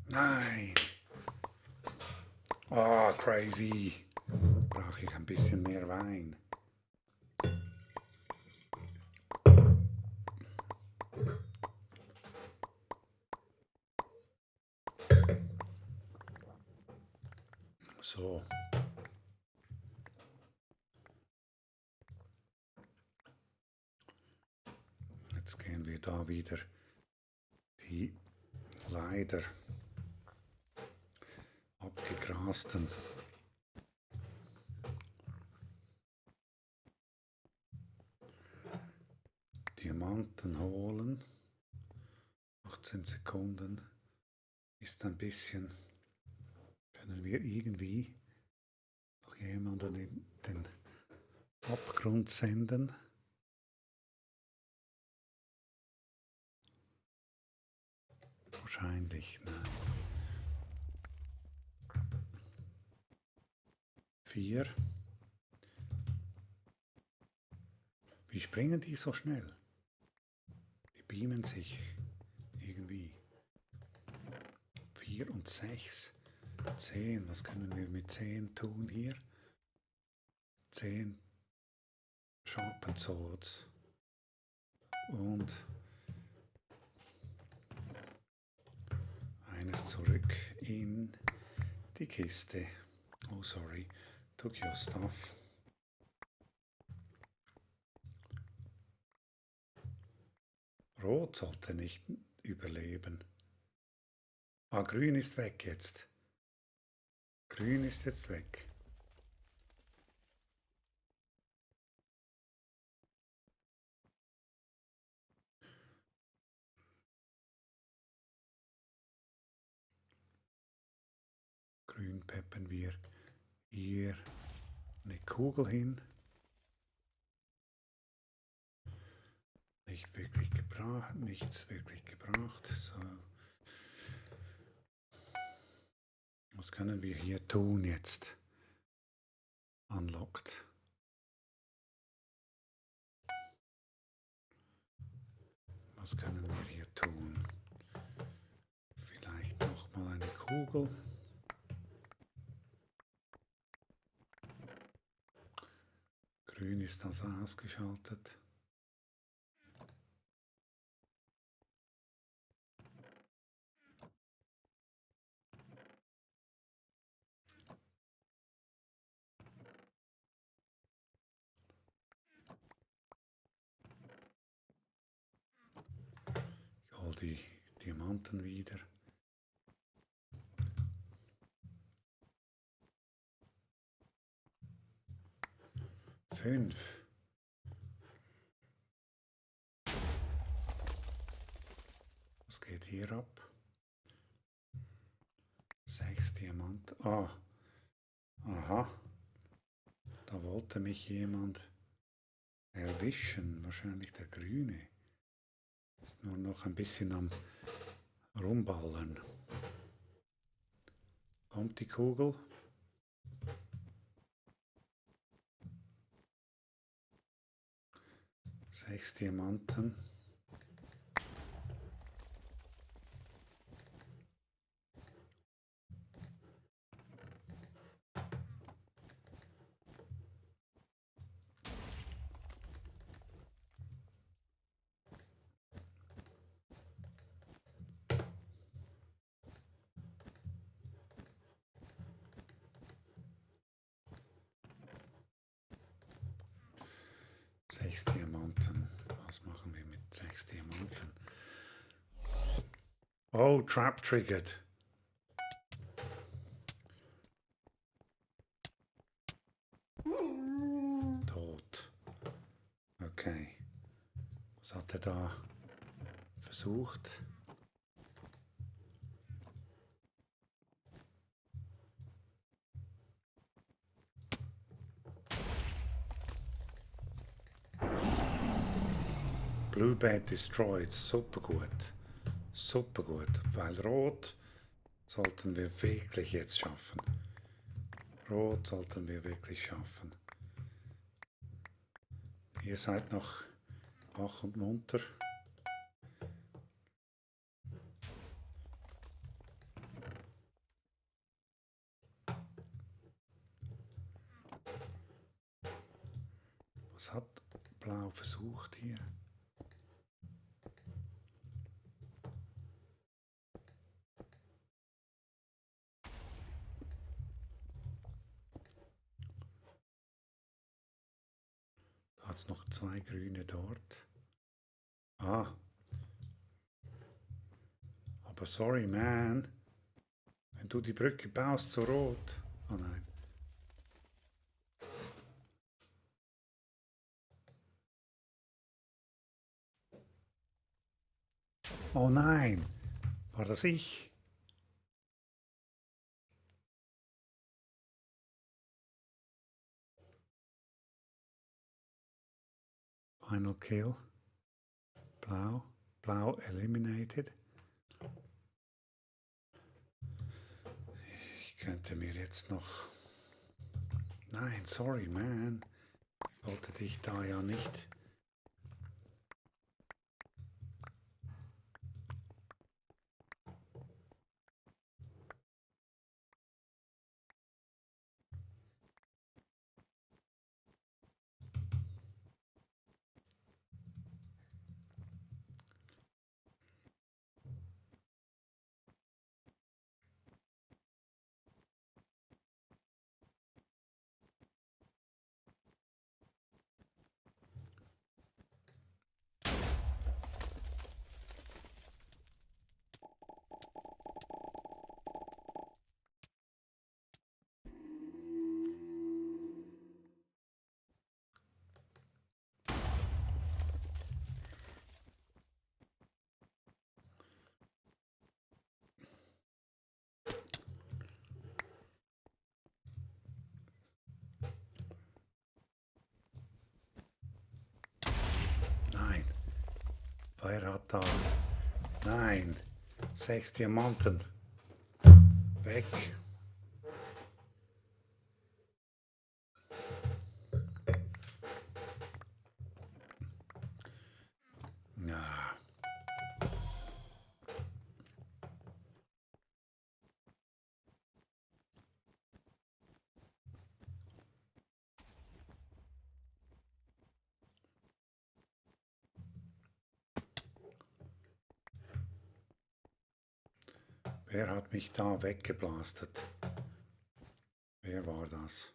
[SPEAKER 1] Nein. Ah, crazy. Brauche ich ein bisschen mehr Wein. So. Jetzt gehen wir da wieder die leider abgegrasten Diamanten holen. 18 Sekunden ist ein bisschen. Können wir irgendwie noch jemanden in den Abgrund senden? Wahrscheinlich, nein. 4. Wie springen die so schnell? Die beamen sich irgendwie. 4 und 6. 10. Was können wir mit 10 tun hier? 10 Sharpened Swords. Und eines zurück in die Kiste. Oh, sorry. Took your stuff. Rot sollte nicht überleben. Ah, grün ist weg jetzt. Grün ist jetzt weg. Grün peppen wir hier eine Kugel hin. Nicht wirklich gebraucht, nichts wirklich gebraucht. So. Was können wir hier tun jetzt? Unlocked. Was können wir hier tun? Vielleicht noch mal eine Kugel. Grün ist also ausgeschaltet. Ich hole die Diamanten wieder. 5. Was geht hier ab? 6 Diamant. Ah, aha. Da wollte mich jemand erwischen. Wahrscheinlich der Grüne. Ist nur noch ein bisschen am Rumballern. Kommt die Kugel? 6 Diamanten. Sechs Diamanten. Was machen wir mit 6 Diamanten? Oh, Trap triggered. Tot. Okay. Was hat er da versucht? Blue Bed destroyed. Super gut. Super gut. Weil Rot sollten wir wirklich jetzt schaffen. Rot sollten wir wirklich schaffen. Ihr seid noch wach und munter. Was hat Blau versucht hier? Da hat es noch 2 Grüne dort. Ah. Aber sorry, man. Wenn du die Brücke baust zu Rot. Oh nein. Oh nein. War das ich? Final kill. Blau. Blau eliminated. Ich könnte mir jetzt noch... Nein, sorry, man. Wollte dich da ja nicht... Nein. Wer hat da... Nein. 6 Diamanten. Weg. Ja. Wer hat mich da weggeblastet? Wer war das?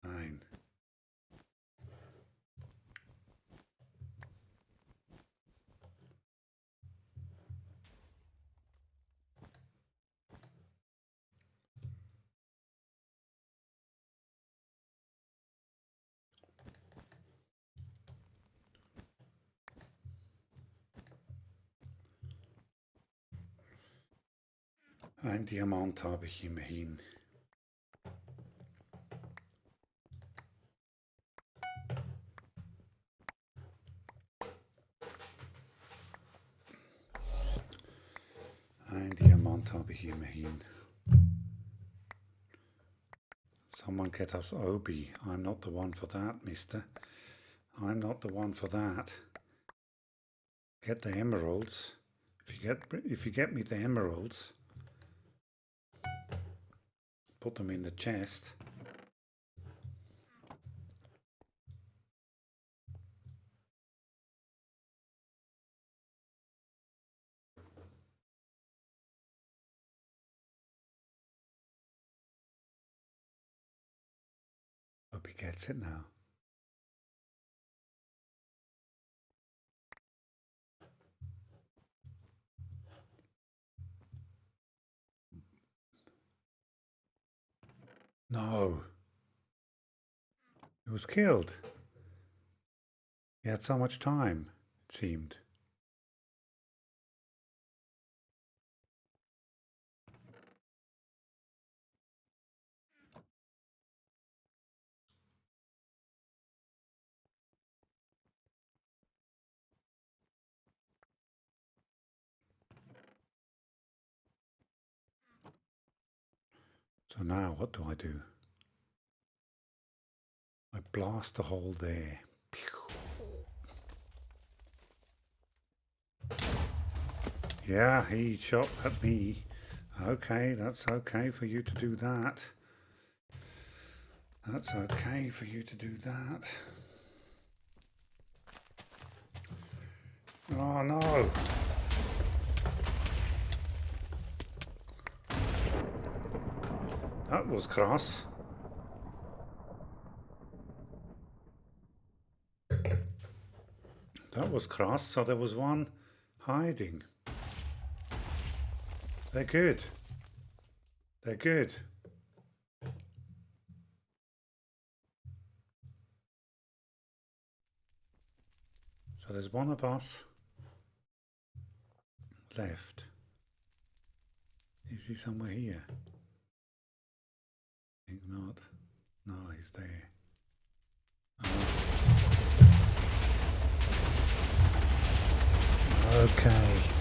[SPEAKER 1] Nein. Ein Diamant habe ich immerhin. Ein Diamant habe ich immerhin. Someone get us Obi. I'm not the one for that, mister. I'm not the one for that. Get the emeralds. If you get me the emeralds, put them in the chest. Hope he gets it now. No. He was killed. He had so much time, it seemed. So now what do I do? I blast a hole there. Yeah, he shot at me. Okay, that's okay for you to do that. That's okay for you to do that. Oh no! That was cross. That was cross, so there was one hiding. They're good. They're good. So there's one of us left. Is he somewhere here? I think not. No, he's there. Oh. Okay.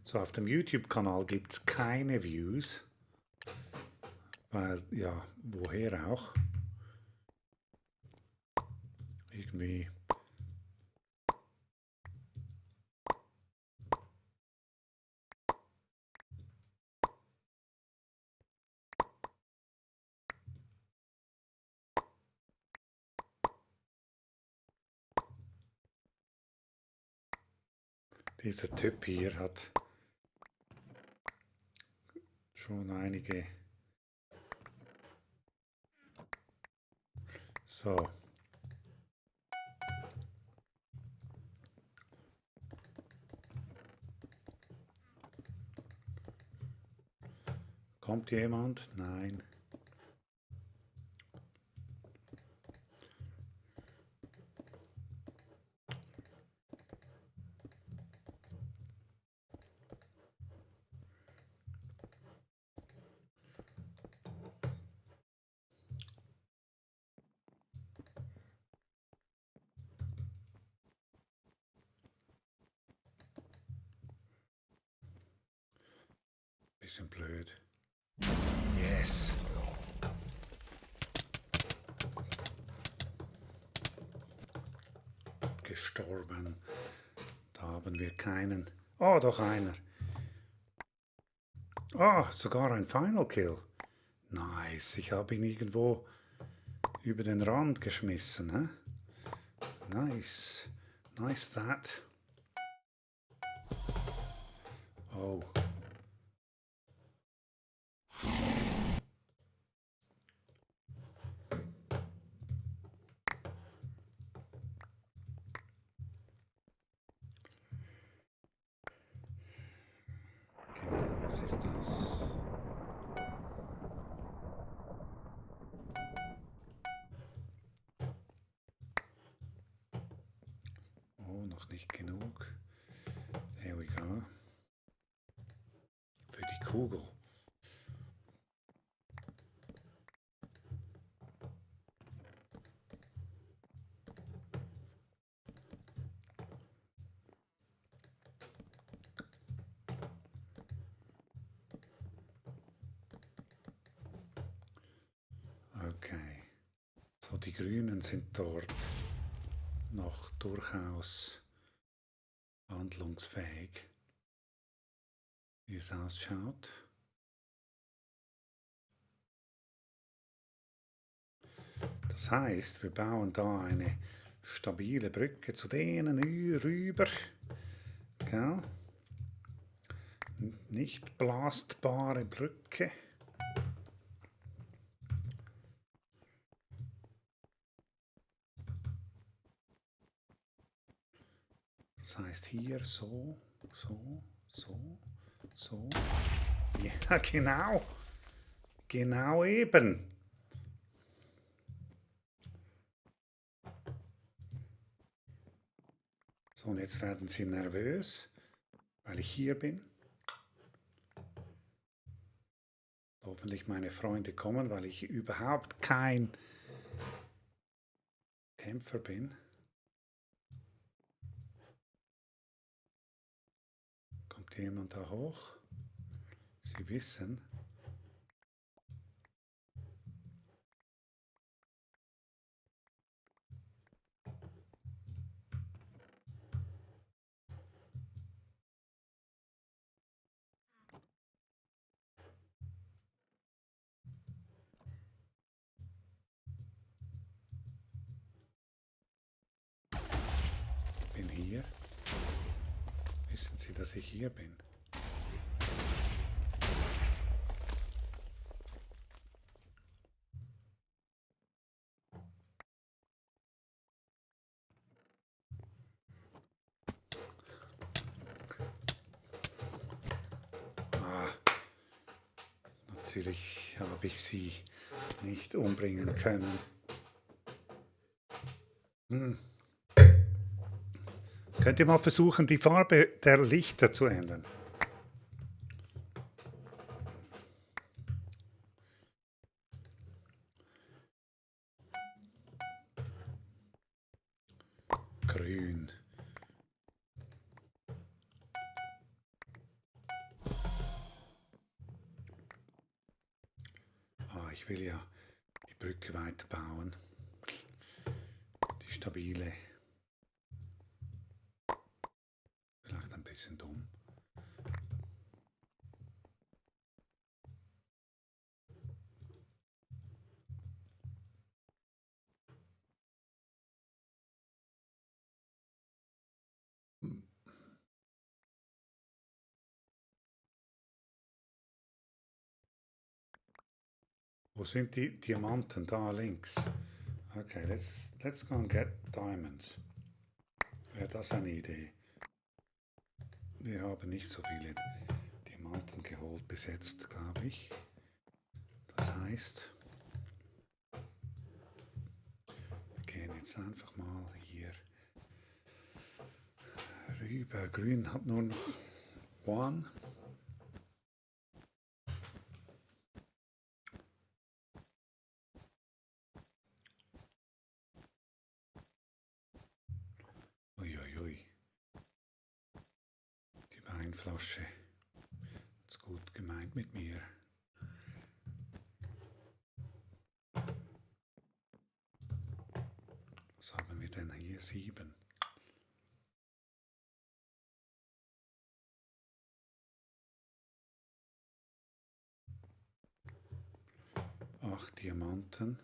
[SPEAKER 1] So auf dem YouTube-Kanal gibt es keine Views, weil, ja, woher auch? Irgendwie. Dieser Typ hier hat schon einige. So. Kommt jemand? Nein. Bisschen blöd. Yes. Gestorben. Da haben wir keinen. Oh, doch einer. Oh, sogar ein Final Kill. Nice. Ich habe ihn irgendwo über den Rand geschmissen. Hä? Nice. Nice that. Oh. Genau, was ist das? Oh, noch nicht genug. There we go. Für die Kugel. Okay, so die Grünen sind dort noch durchaus handlungsfähig, wie es ausschaut. Das heißt, wir bauen da eine stabile Brücke zu denen rüber. Gell? Nicht belastbare Brücke. Das heißt hier so, so, so, so. Ja, genau. Genau eben. So, und jetzt werden sie nervös, weil ich hier bin. Hoffentlich meine Freunde kommen, weil ich überhaupt kein Kämpfer bin. Kommt jemand da hoch? Sie wissen. Ich bin hier. Wissen Sie, dass ich hier bin? Natürlich habe ich sie nicht umbringen können. Könnt ihr mal versuchen, die Farbe der Lichter zu ändern? Grün. Ich will ja die Brücke weiterbauen. Die stabile. Vielleicht ein bisschen dumm. Wo sind die Diamanten? Da links. Okay, let's go and get diamonds. Wäre das eine Idee? Wir haben nicht so viele Diamanten geholt bis jetzt, glaube ich. Das heißt, wir gehen jetzt einfach mal hier rüber. Grün hat nur noch one. Uiuiui. Die Weinflasche. Ist gut gemeint mit mir. Was haben wir denn hier? 7. Acht Diamanten.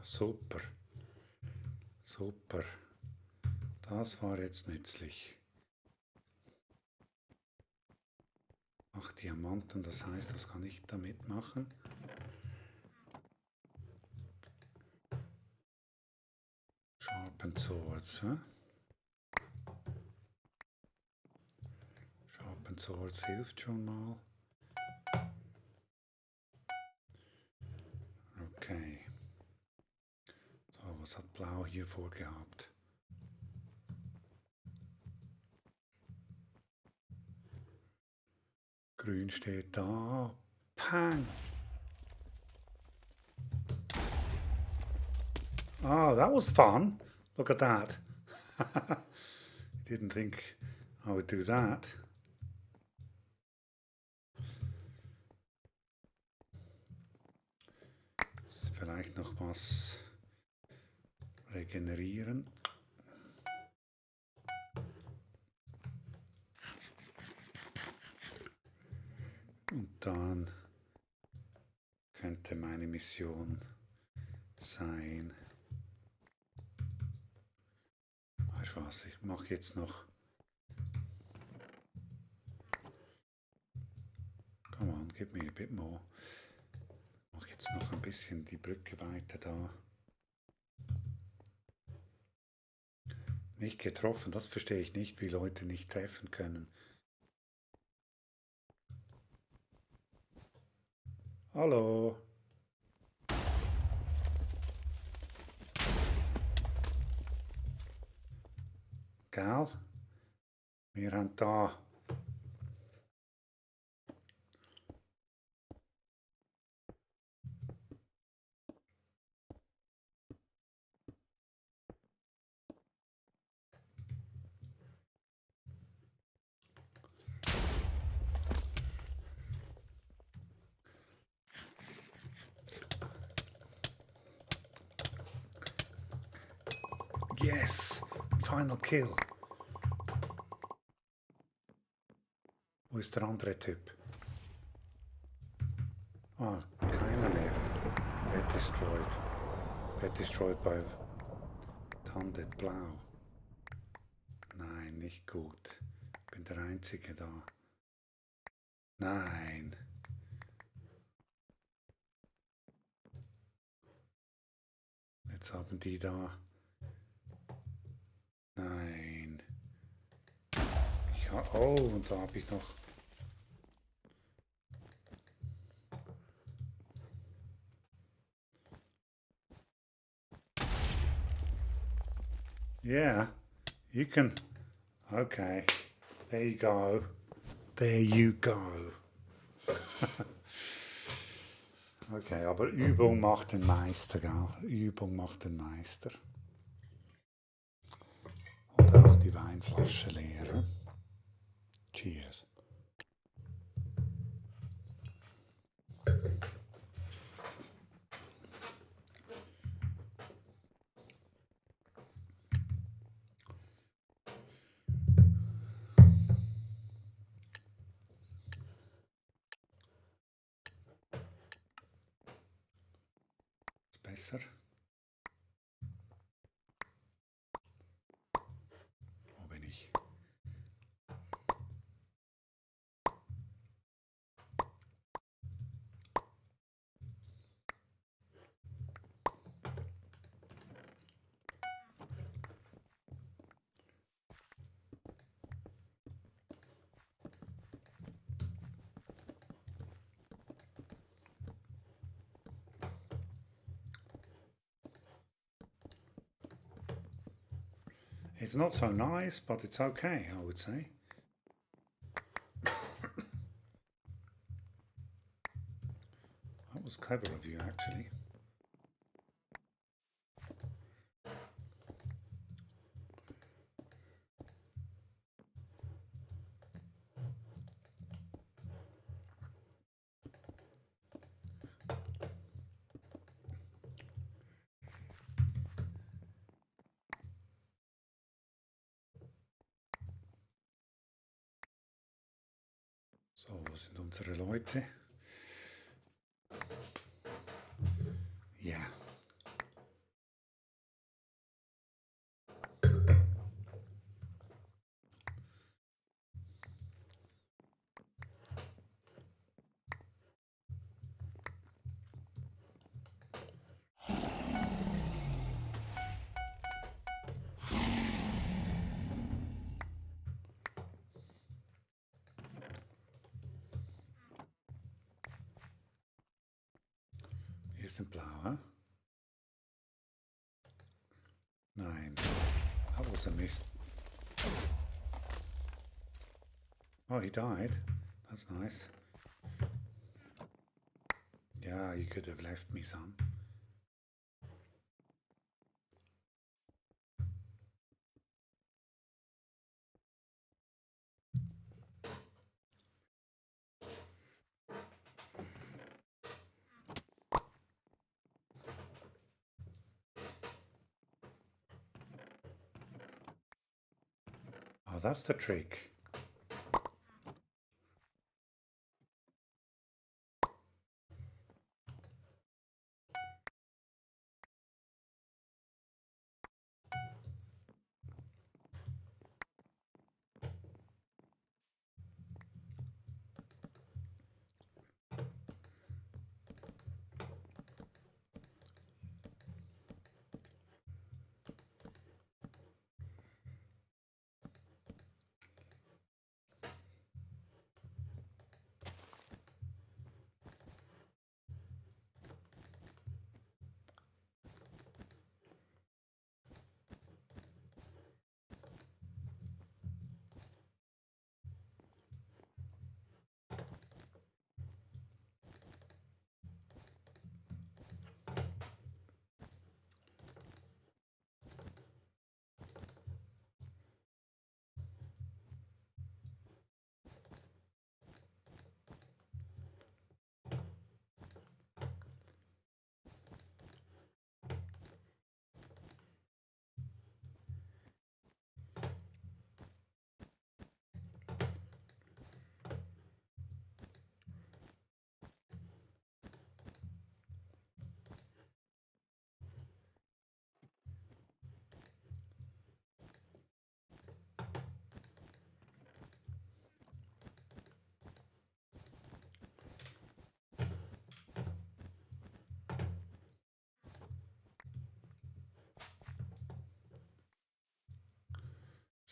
[SPEAKER 1] Super. Super. Das war jetzt nützlich. 8 Diamanten, das heißt, was kann ich damit machen? Sharpened Swords. Sharpened Swords hilft schon mal. Okay. So, was hat Blau hier vorgehabt? Grün steht da. Pang! Oh, that was fun. Look at that. Didn't think I would do that. Vielleicht noch was regenerieren. Und dann könnte meine Mission sein. Weißt du was, ich mache jetzt noch. Come on, give me a bit more. Ich mache jetzt noch ein bisschen die Brücke weiter da. Nicht getroffen, das verstehe ich nicht, wie Leute nicht treffen können. Hallo. Gell? Wir haben da. Yes! Final kill. Wo ist der andere Typ? Ah, keiner mehr. Bed destroyed. Bed destroyed by Tandet Blau. Nein, nicht gut. Ich bin der Einzige da. Nein. Jetzt haben die da. Nein. Oh, und da habe ich noch. Yeah, you can. Okay, there you go. There you go. Okay, aber Übung macht den Meister, gell? Übung macht den Meister. Und auch die Weinflasche leeren. Cheers. Ist besser. Wo bin ich? It's not so nice, but it's okay, I would say. That was clever of you, actually. So, wo sind unsere Leute? Ja. Hier sind blaue. Nein, that was a miss. Oh, he died. That's nice. Yeah, you could have left me some. Oh, that's the trick.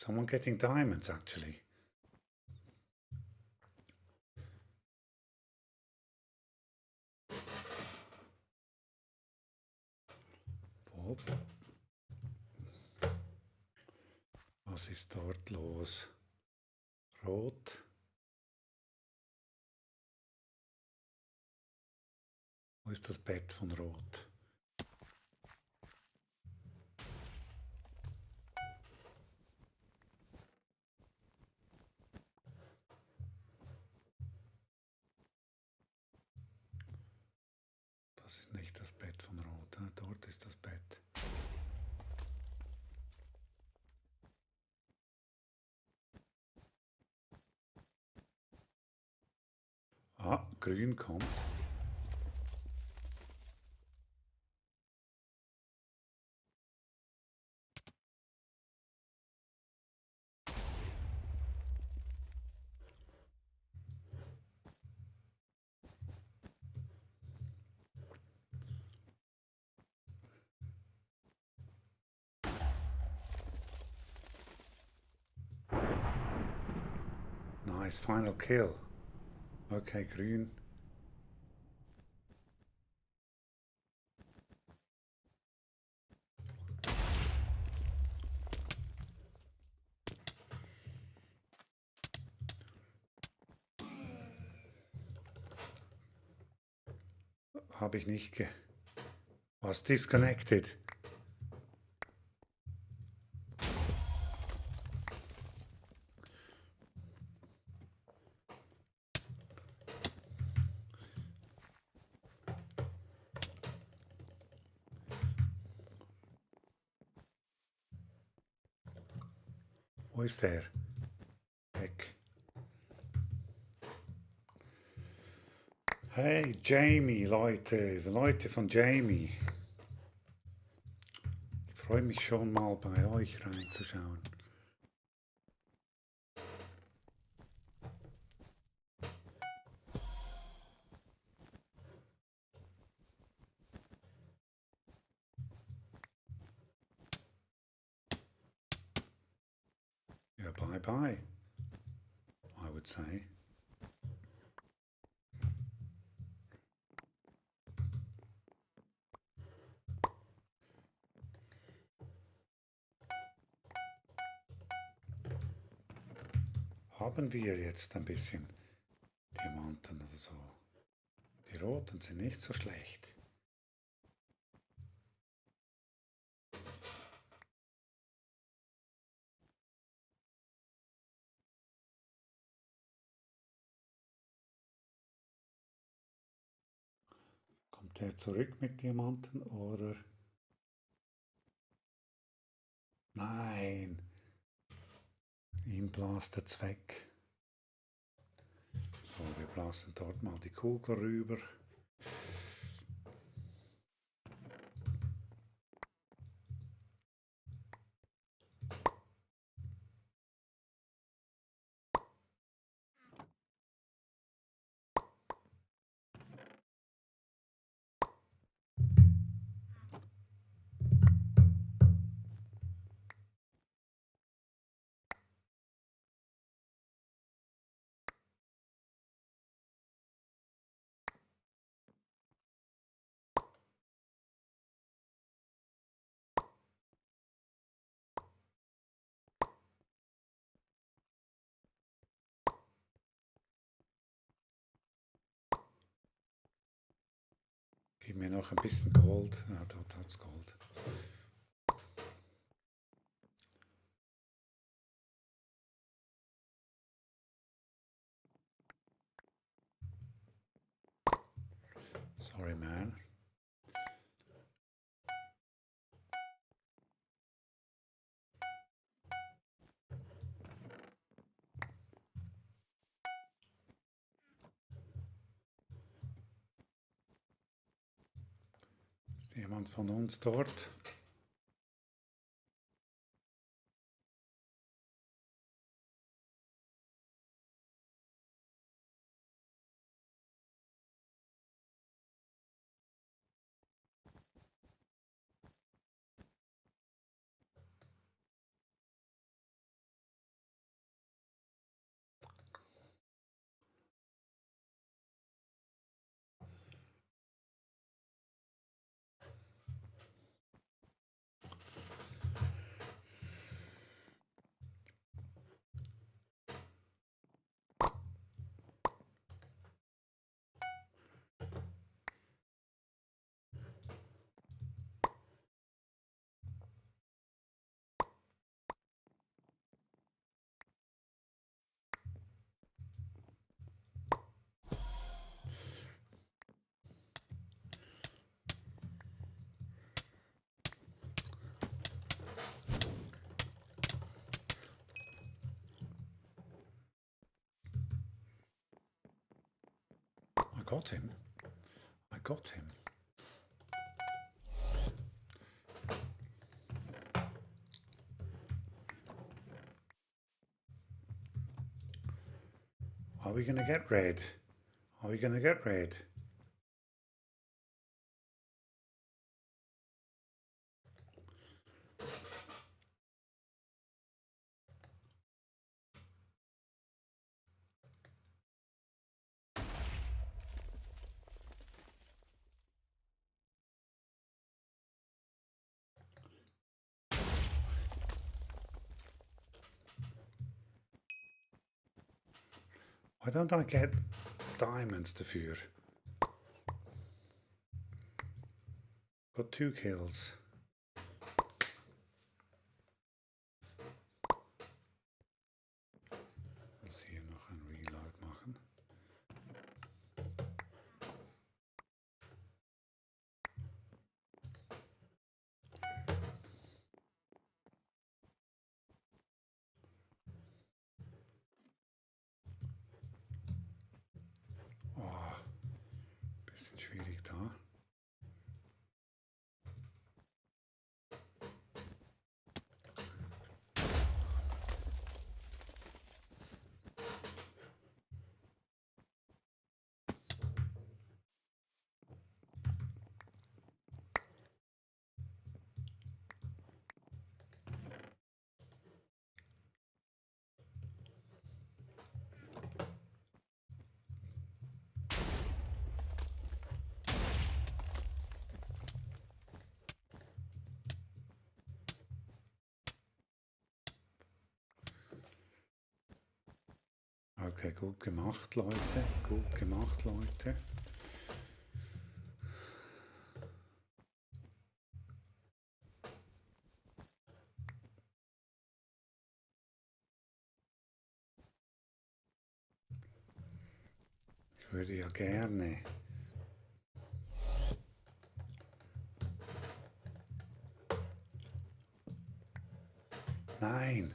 [SPEAKER 1] Someone getting diamonds, actually. Wo, was ist dort los? Rot. Wo ist das Bett von Rot? Das ist nicht das Bett von Rot. Dort ist das Bett. Ah, grün kommt. Nice, final kill. Okay, grün. Habe ich nicht was disconnected. Wo ist der? Weg. Hey, Jamie, Leute von Jamie. Ich freue mich schon mal bei euch reinzuschauen. Ja, bye bye, I would say. Haben wir jetzt ein bisschen Diamanten oder so. Die roten sind nicht so schlecht. Kommt er zurück mit Diamanten oder? Nein, ihn blastet's weg. So, wir blasen dort mal die Kugel rüber. Gib mir noch ein bisschen Gold. Ja, dort hat's Gold. Sorry, man. Ist jemand von uns dort? I got him. I got him. Are we gonna get red? Are we gonna get red? Why don't I get diamonds dafür? Got 2 kills. Ich muss hier noch ein Reload machen. Oh, bisschen schwierig da. Okay, gut gemacht, Leute. Gut gemacht, Leute. Ich würde ja gerne. Nein.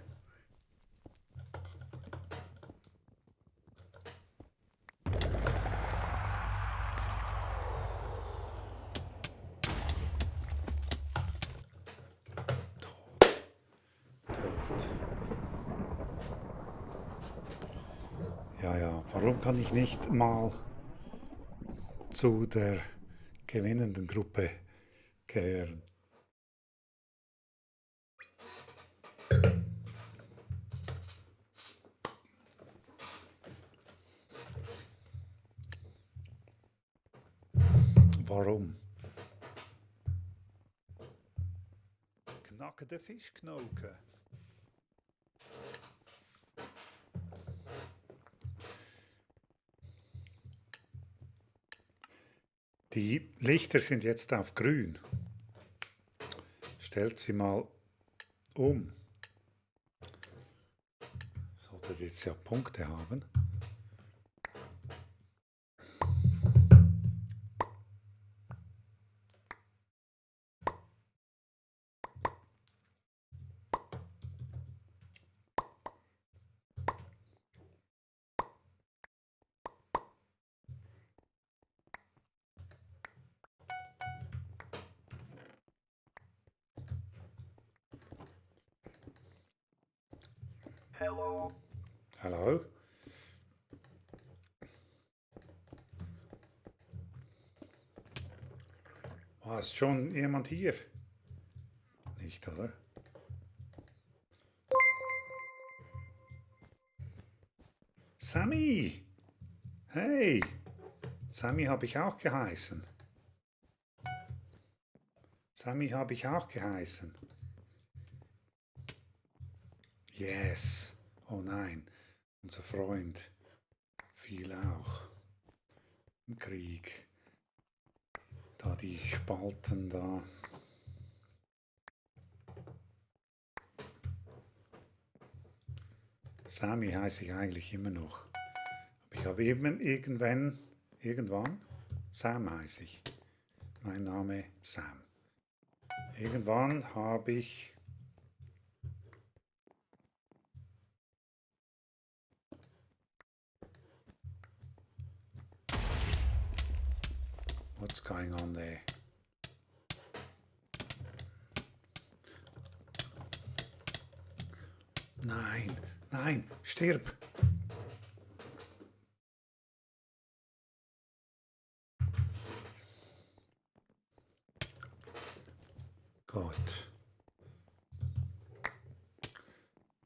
[SPEAKER 1] Tot. Ja, ja, warum kann ich nicht mal zu der gewinnenden Gruppe gehören? Warum? Knackende Fischknoke. Die Lichter sind jetzt auf grün. Stellt sie mal um. Solltet jetzt ja Punkte haben.
[SPEAKER 2] Hello.
[SPEAKER 1] Hallo? Oh, ist schon jemand hier? Nicht, oder? Sammy! Hey! Sammy habe ich auch geheißen. Sammy habe ich auch geheißen. Yes! Oh nein, unser Freund fiel auch im Krieg. Da die Spalten da. Sammy heiße ich eigentlich immer noch. Aber ich habe eben irgendwann, Sam heiße ich. Mein Name Sam. Irgendwann habe ich What's going on there? Nein, nein, stirb! Gott.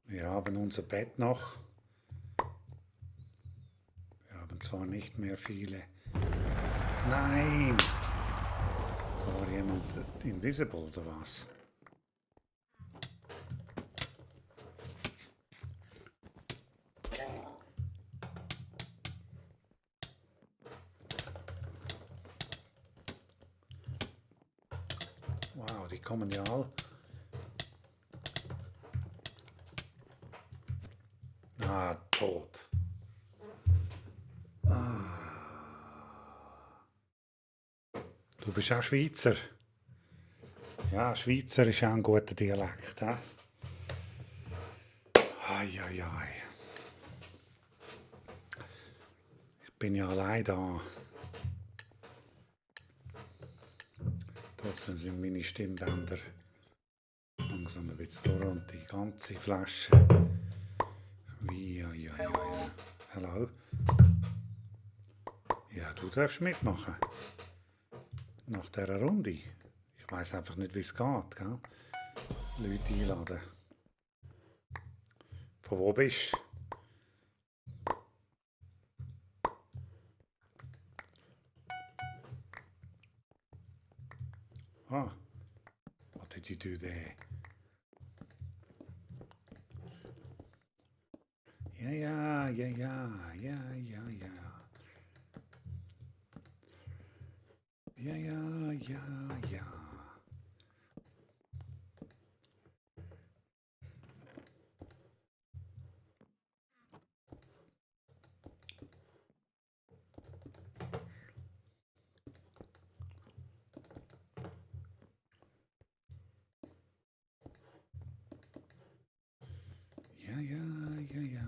[SPEAKER 1] Wir haben unser Bett noch. Wir haben zwar nicht mehr viele. Nein! Da war jemand invisible oder was? Wow, die kommen ja all. Ah, tot. Du bist auch Schweizer. Ja, Schweizer ist auch ein guter Dialekt. He? Ai, ai, ai. Ich bin ja allein da. Trotzdem sind meine Stimmbänder langsam ein bisschen durch und die ganze Flasche. Wie, ai, ai, ai. Hallo? Ja, du darfst mitmachen. Nach dieser Runde. Ich weiß einfach nicht, wie es geht. Gell? Leute einladen. Von wo bist du? Ah, what did you do there? Ja, ja, ja, ja, ja, ja, ja. Ja, ja, ja, ja. Ja, ja, ja, ja.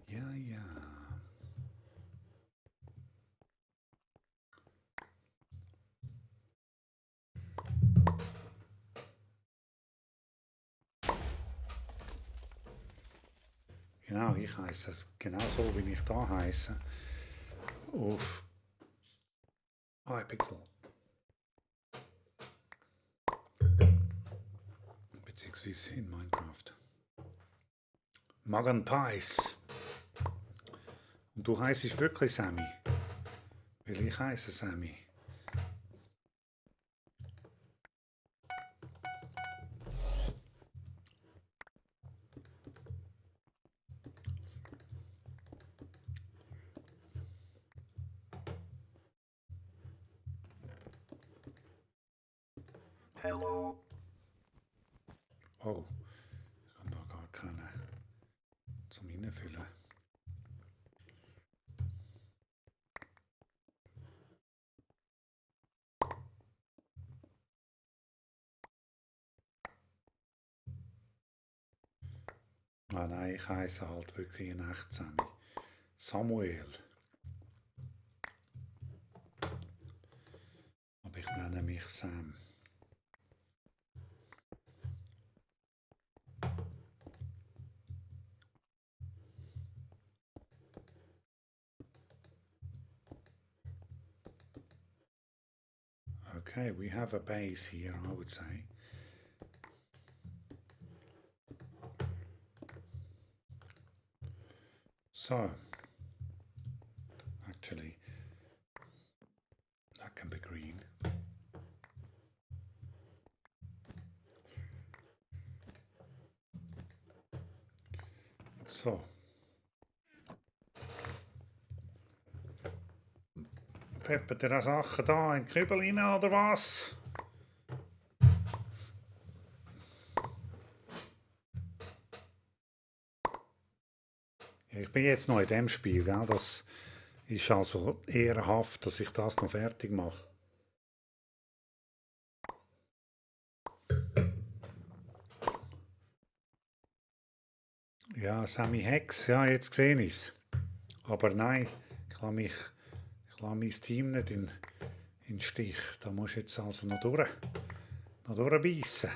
[SPEAKER 1] Ja, ja. Genau, ich heiße es genauso, wie ich da heiße. Auf iPixel. Beziehungsweise in Minecraft. Magan Pies. Und du heißt wirklich Sammy. Weil ich heiße Sammy.
[SPEAKER 2] Hello.
[SPEAKER 1] Oh, ich habe da gar keine zum Reinfüllen. Ah nein, ich heiße halt wirklich in echt Sammy. Samuel. Aber ich nenne mich Sam. Okay, we have a base here, I would say. So, actually, that can be green. So. Peppert ihr Sachen da in den Kübel rein, oder was? Ja, ich bin jetzt noch in dem Spiel, gell? Das ist also ehrenhaft, dass ich das noch fertig mache. Ja, Sammy Hex, ja, jetzt sehe ich es. Aber nein, ich lasse mein Team nicht in den Stich. Da muss ich jetzt also noch durchbeissen.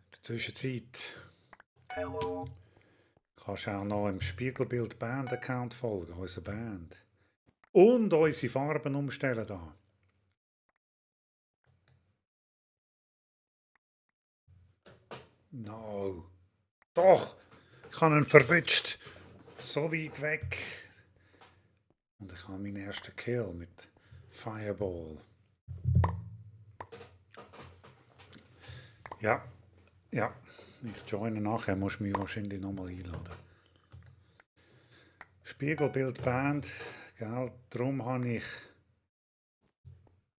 [SPEAKER 1] In der Zwischenzeit
[SPEAKER 2] Hello.
[SPEAKER 1] kannst du auch noch im Spiegelbild Band-Account folgen, unserer Band. Und unsere Farben umstellen da. No. Doch, ich habe ihn verwünscht. So weit weg. Und ich habe meinen ersten Kill mit Fireball. Ja, ja. Ich joine nachher, muss mich wahrscheinlich nochmal einladen. Spiegelbild Band, gell? Darum habe ich.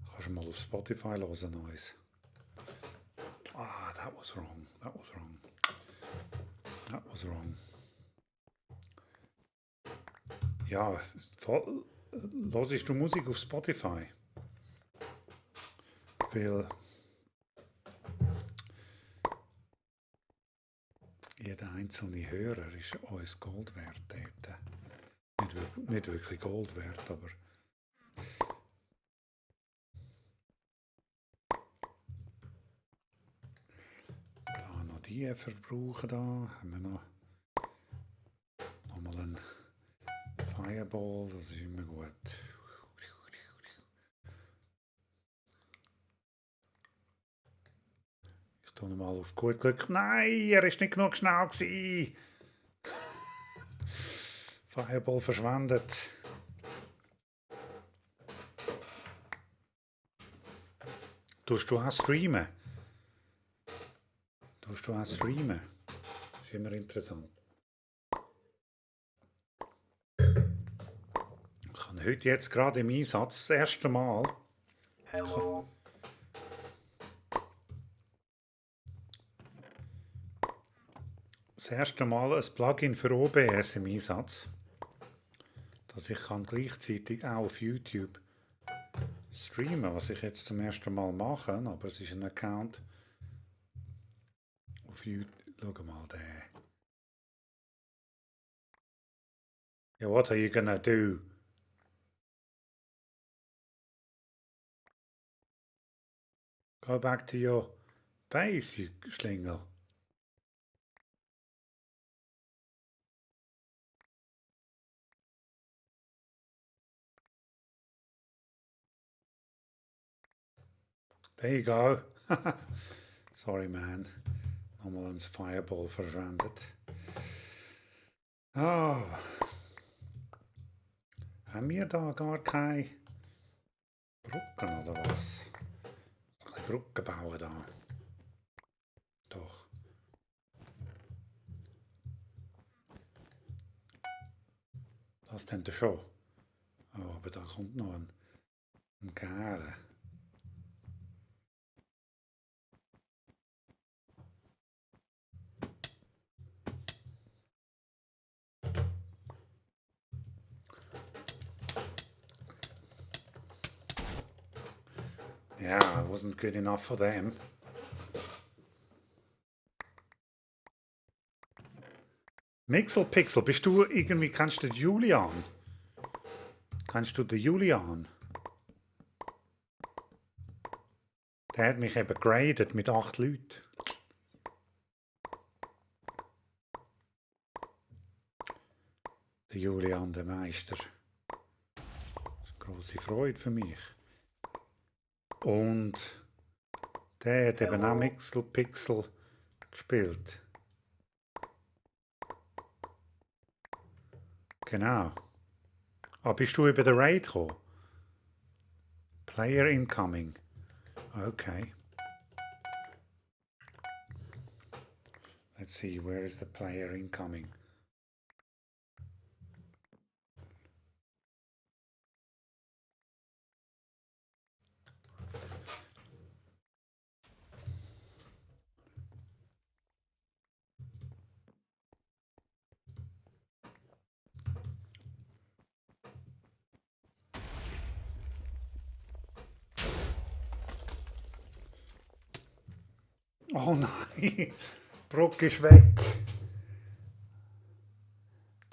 [SPEAKER 1] Kannst du mal auf Spotify hören, Neues. Ah, that was wrong. That was wrong. That was wrong. Ja, hörst du Musik auf Spotify? Weil jeder einzelne Hörer ist uns Gold wert dort. Nicht wirklich Gold wert, aber da noch die verbrauchen da. Haben wir noch mal einen Fireball, das ist immer gut. Ich tue mal auf gut Glück. Nein, er ist nicht genug schnell gewesen. Fireball verschwendet. Tust du auch streamen? Tust du auch streamen? Ist immer interessant. Ich habe heute jetzt gerade im Einsatz das erste Mal.
[SPEAKER 2] Hello.
[SPEAKER 1] Das erste Mal ein Plugin für OBS im Einsatz, dass ich kann gleichzeitig auch auf YouTube streamen, was ich jetzt zum ersten Mal mache, aber es ist ein Account auf YouTube. Schau mal den. Yeah, what are you gonna do? Go back to your base, you Schlingel. There you go. Sorry, man. Nochmal ein Fireball verwendet. Oh. Haben wir da gar keine Brücken oder was? Ein bisschen Brücken bauen da. Doch. Das denn schon. Oh, aber da kommt noch ein Gären. Yeah, it wasn't good enough for them. Mixelpixel, bist du irgendwie, kennst du den Julian? Kennst du den Julian? Der hat mich eben graded mit 8 Leuten. Der Julian, der Meister. Das ist eine grosse Freude für mich. Und der hat eben auch Mixelpixel gespielt. Genau. Ah, bist du über den Raid gekommen? Player incoming. Okay. Let's see, where is the player incoming? Oh nein, Brücke ist weg.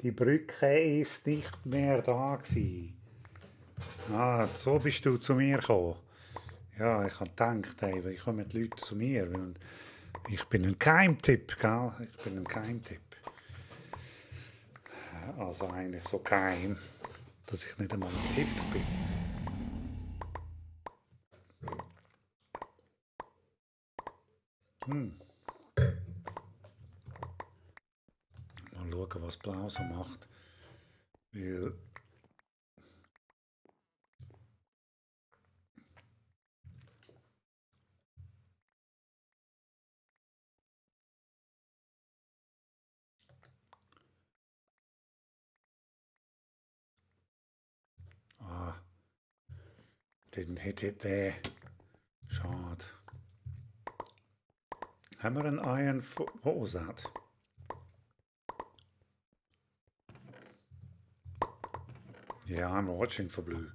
[SPEAKER 1] Die Brücke ist nicht mehr da gewesen. Ah, so bist du zu mir gekommen. Ja, ich habe gedacht, hey, wie kommen die Leute zu mir? Und ich bin ein Geheimtipp, gell? Ich bin ein Geheimtipp. Also eigentlich so geheim, dass ich nicht einmal ein Tipp bin. Mal schauen, was Blau so macht. Weil den hätte der. Schade. Haben wir einen Iron Rosat? Yeah, I'm watching for blue.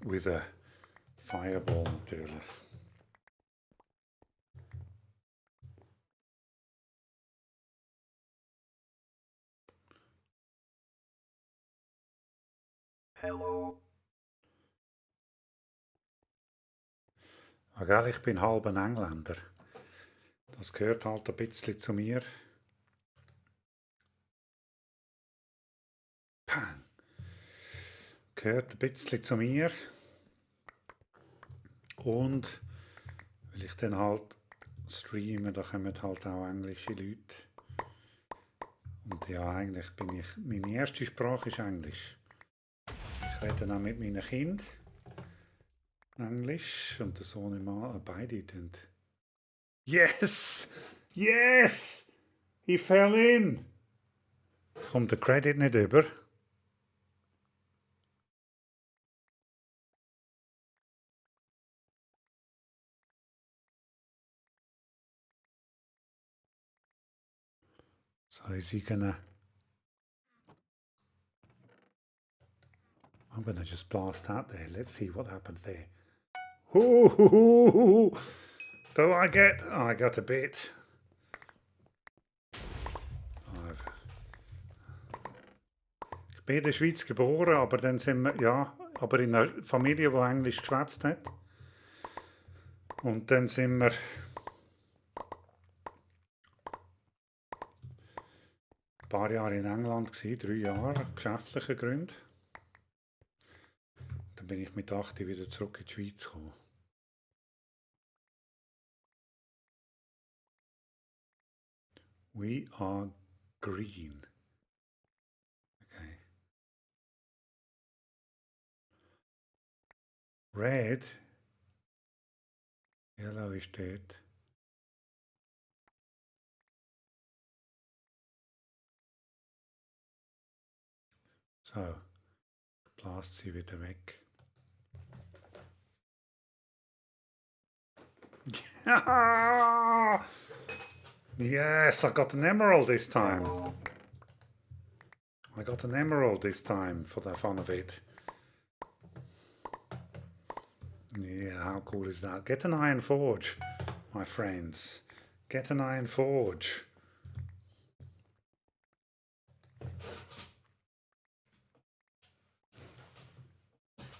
[SPEAKER 1] With a fireball natürlich.
[SPEAKER 2] Hello.
[SPEAKER 1] Ah, gell, ich bin halb ein Engländer. Das gehört halt ein bisschen zu mir. Pang. Gehört ein bisschen zu mir. Und weil ich dann halt streamen, da kommen halt auch englische Leute. Und ja, eigentlich meine erste Sprache ist Englisch. Ich rede auch mit meinen Kindern Englisch und der Sohn immer beide tun. Yes! Yes! He fell in! Kommt der Credit nicht über? So is he gonna... I'm gonna just blast out there. Let's see what happens there. Ooh, do I get... I got a bit. Ich bin in der Schweiz geboren, aber dann sind wir... Ja, aber in einer Familie, die Englisch geschwätzt hat. Und dann sind wir... ein paar Jahre in England gewesen, 3 Jahre, geschäftliche Gründe. Dann bin ich mit 8 wieder zurück in die Schweiz gekommen. We are green. Okay. Red. Yellow is dead. So, blast sie wieder weg. Yes, I got an emerald this time. I got an emerald this time for the fun of it. Yeah, how cool is that? Get an iron forge, my friends. Get an iron forge.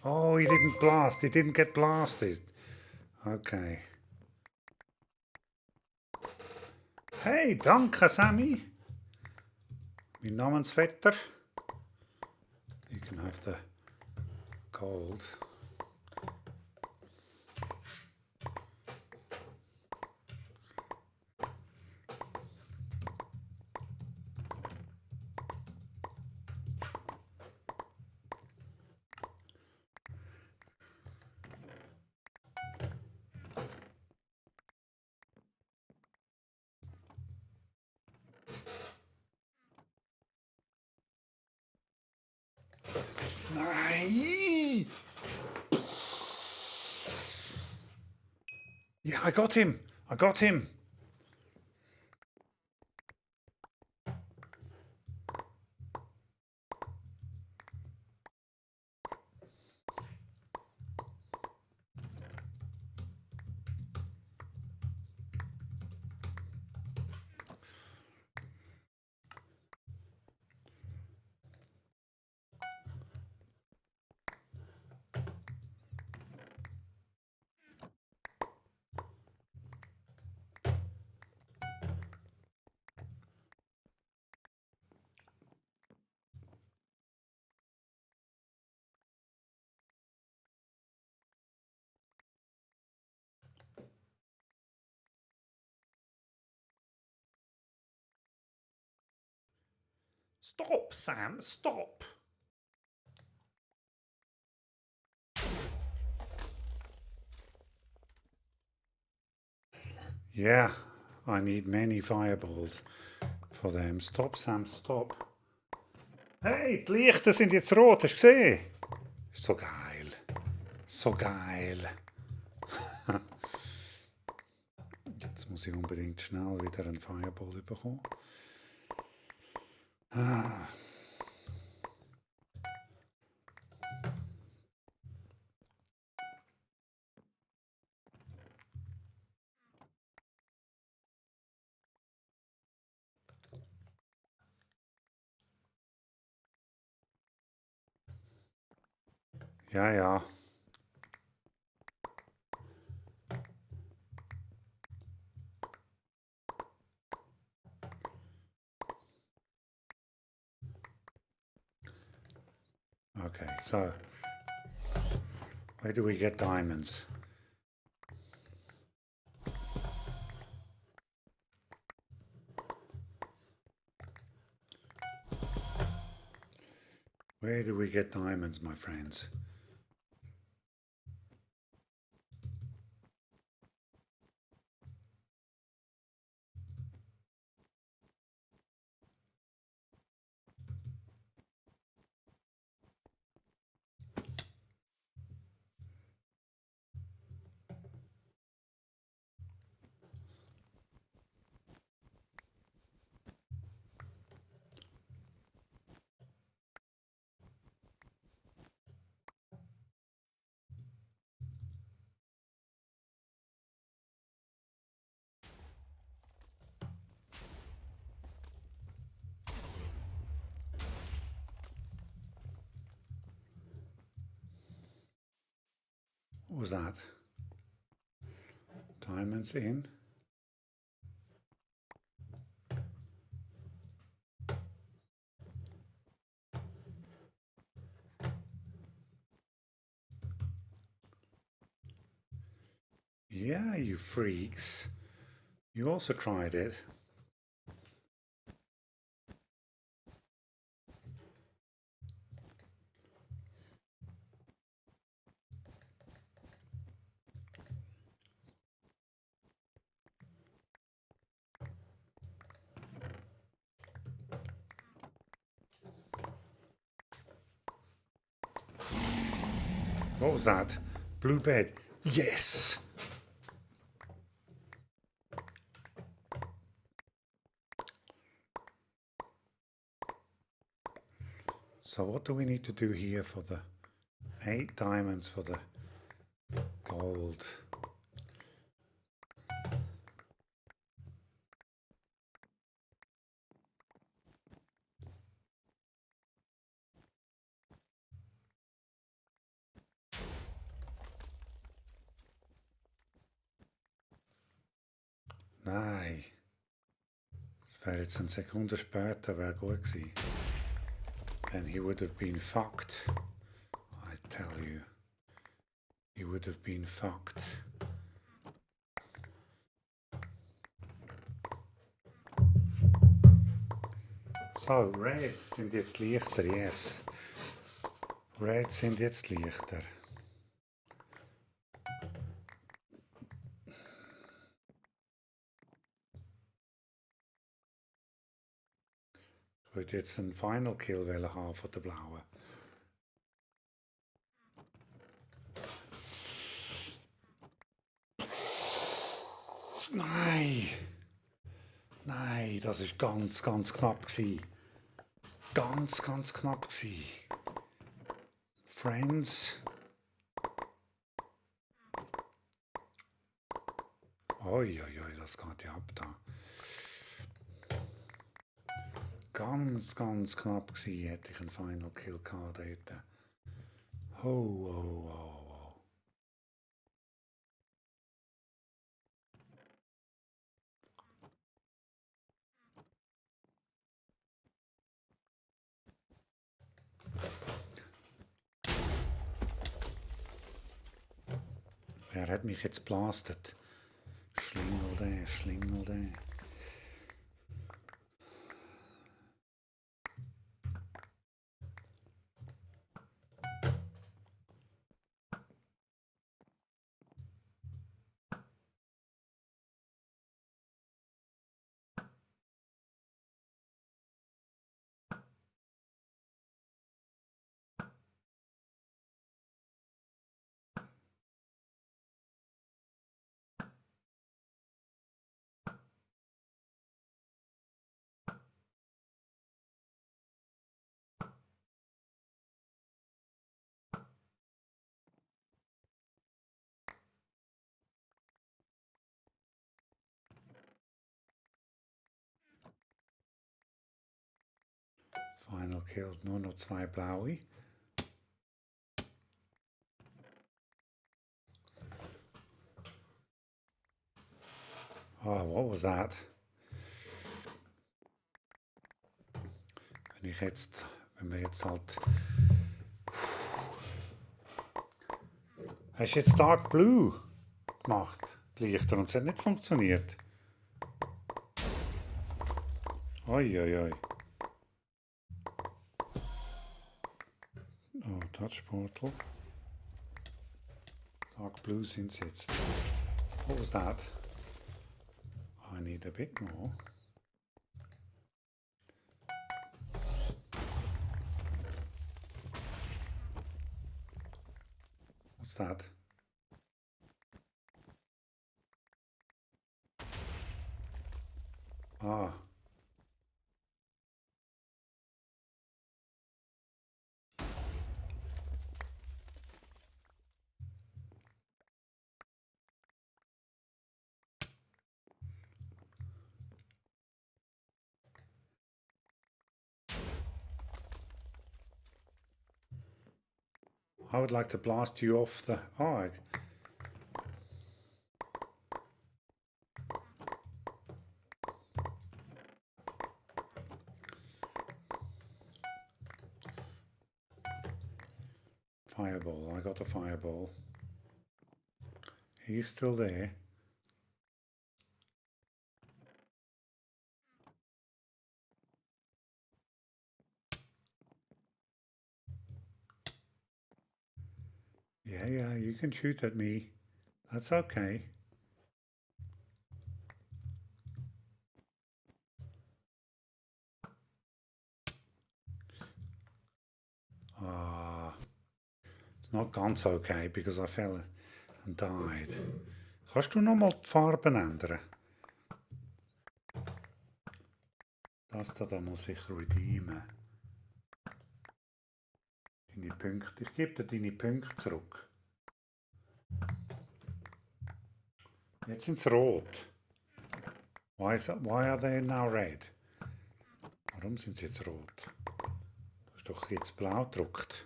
[SPEAKER 1] Oh, he didn't blast. He didn't get blasted. Okay. Hey, danke, Sammy. Mein Namensvetter. You can have the gold. Nein! Yeah, I got him. I got him. Stop, Sam, stop. Yeah, I need many fireballs for them. Stop, Sam, stop. Hey, die Lichter sind jetzt rot, hast du gesehen? So geil. So geil. Jetzt muss ich unbedingt schnell wieder einen Fireball bekommen. Ja, ja. Okay, so where do we get diamonds? Where do we get diamonds, my friends? What was that? Diamonds in. Yeah, you freaks. You also tried it. What was that? Blue bed. Yes! So what do we need to do here for the 8 diamonds for the gold? Nein. Das wäre jetzt eine Sekunde später, wäre gut gewesen. And he would have been fucked. I tell you. He would have been fucked. So, Red sind jetzt Lichter, yes. Red sind jetzt Lichter. Ich würde jetzt einen Final Kill haben von der Blauen. Nein! Nein, das ist ganz, ganz knapp gewesen. Ganz, ganz knapp gewesen. Friends. Oi, oi, oi, das geht ja ab da. Ganz, ganz knapp gewesen, hätte ich einen Final Kill gehabt dort. Ho, ho, ho, ho. Wer hat mich jetzt blastet? Schlingel der, Schlingel der. Final Kill, nur noch 2 blaue. Oh, what was that? Wenn wir jetzt halt... Hast du jetzt Dark Blue gemacht, die Lichter, und es hat nicht funktioniert? Oi, oi, oi. Touch Portal. Dark blue sind jetzt. What was that? I need a bit more. What's that? Ah. I would like to blast you off the... Oh, fireball. I got a fireball. He's still there. Yeah, you can shoot at me. That's okay. It's not ganz okay because I fell and died. Kannst du nochmal die Farben ändern? Das da muss ich redeemen. Deine Punkte. Ich gebe dir deine Punkte zurück. Jetzt sind sie rot. Why are they now red? Warum sind sie jetzt rot? Du hast doch jetzt blau gedruckt.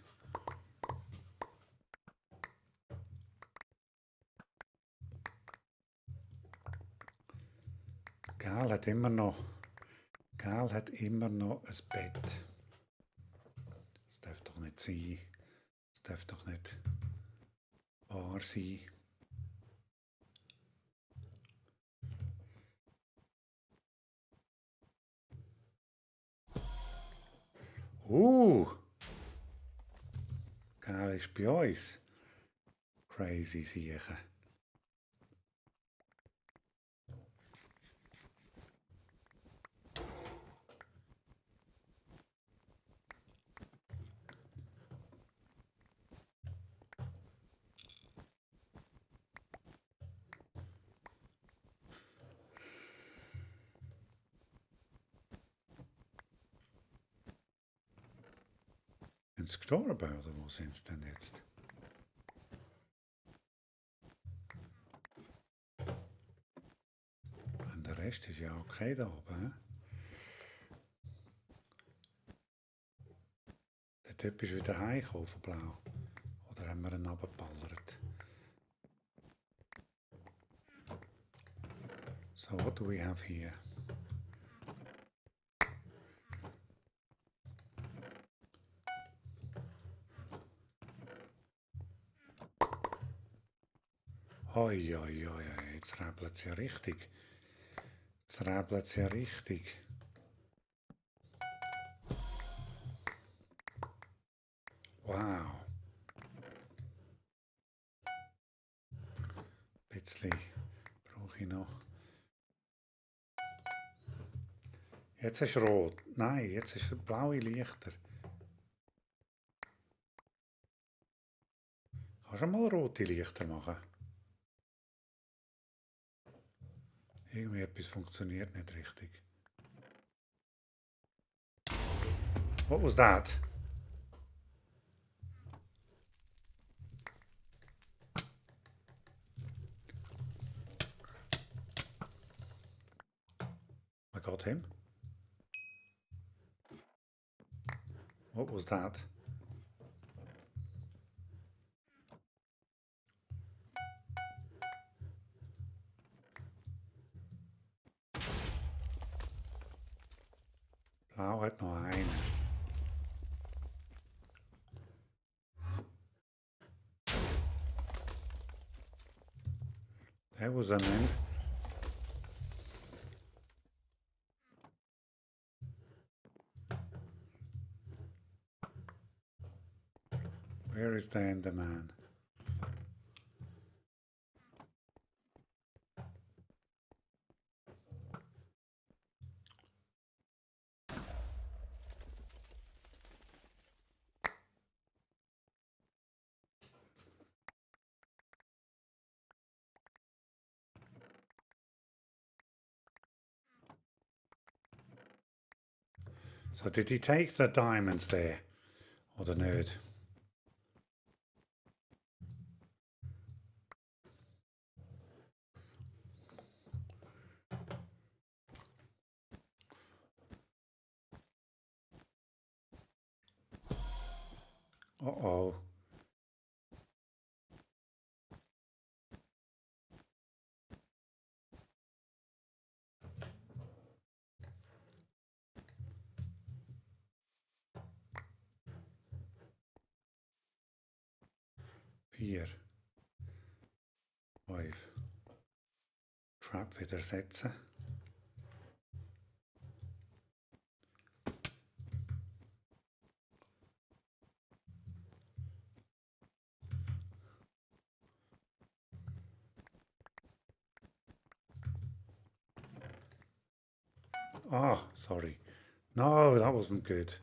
[SPEAKER 1] Gal hat immer noch ein Bett. Das darf doch nicht sein. Das darf doch nicht wahr sein. Gal ist bei uns. Crazy Siechen. Sind sie gestorben oder wo sind sie denn jetzt? Und der Rest ist ja okay da oben. Der Typ ist wieder heimgekommen von Blau. Oder haben wir ihn runtergeballert? So, what do we have here? Oi, jetzt räbelt es ja richtig. Wow. Ein bisschen brauche ich noch. Jetzt ist rot. Nein, jetzt ist blaue Lichter. Kannst du mal rote Lichter machen? Irgendwie etwas funktioniert nicht richtig. What was that? I got him. What was that? Blau hat noch einen. That was an end. Where is the Enderman? So did he take the diamonds there? Or the nerd? Uh-oh. Vier. 5. Trap wieder setzen. Ah, sorry. No, that wasn't good.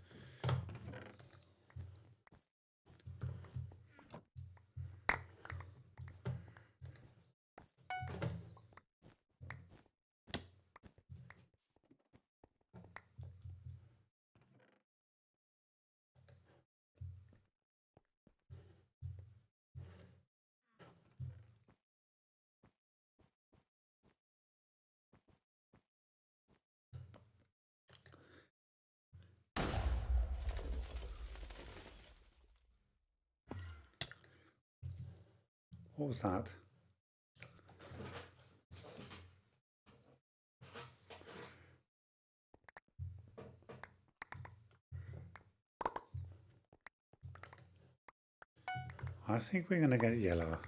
[SPEAKER 1] What was that? I think we're going to get yellow.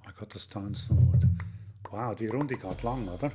[SPEAKER 1] I got the stone sword. Wow, die Runde geht lang, oder?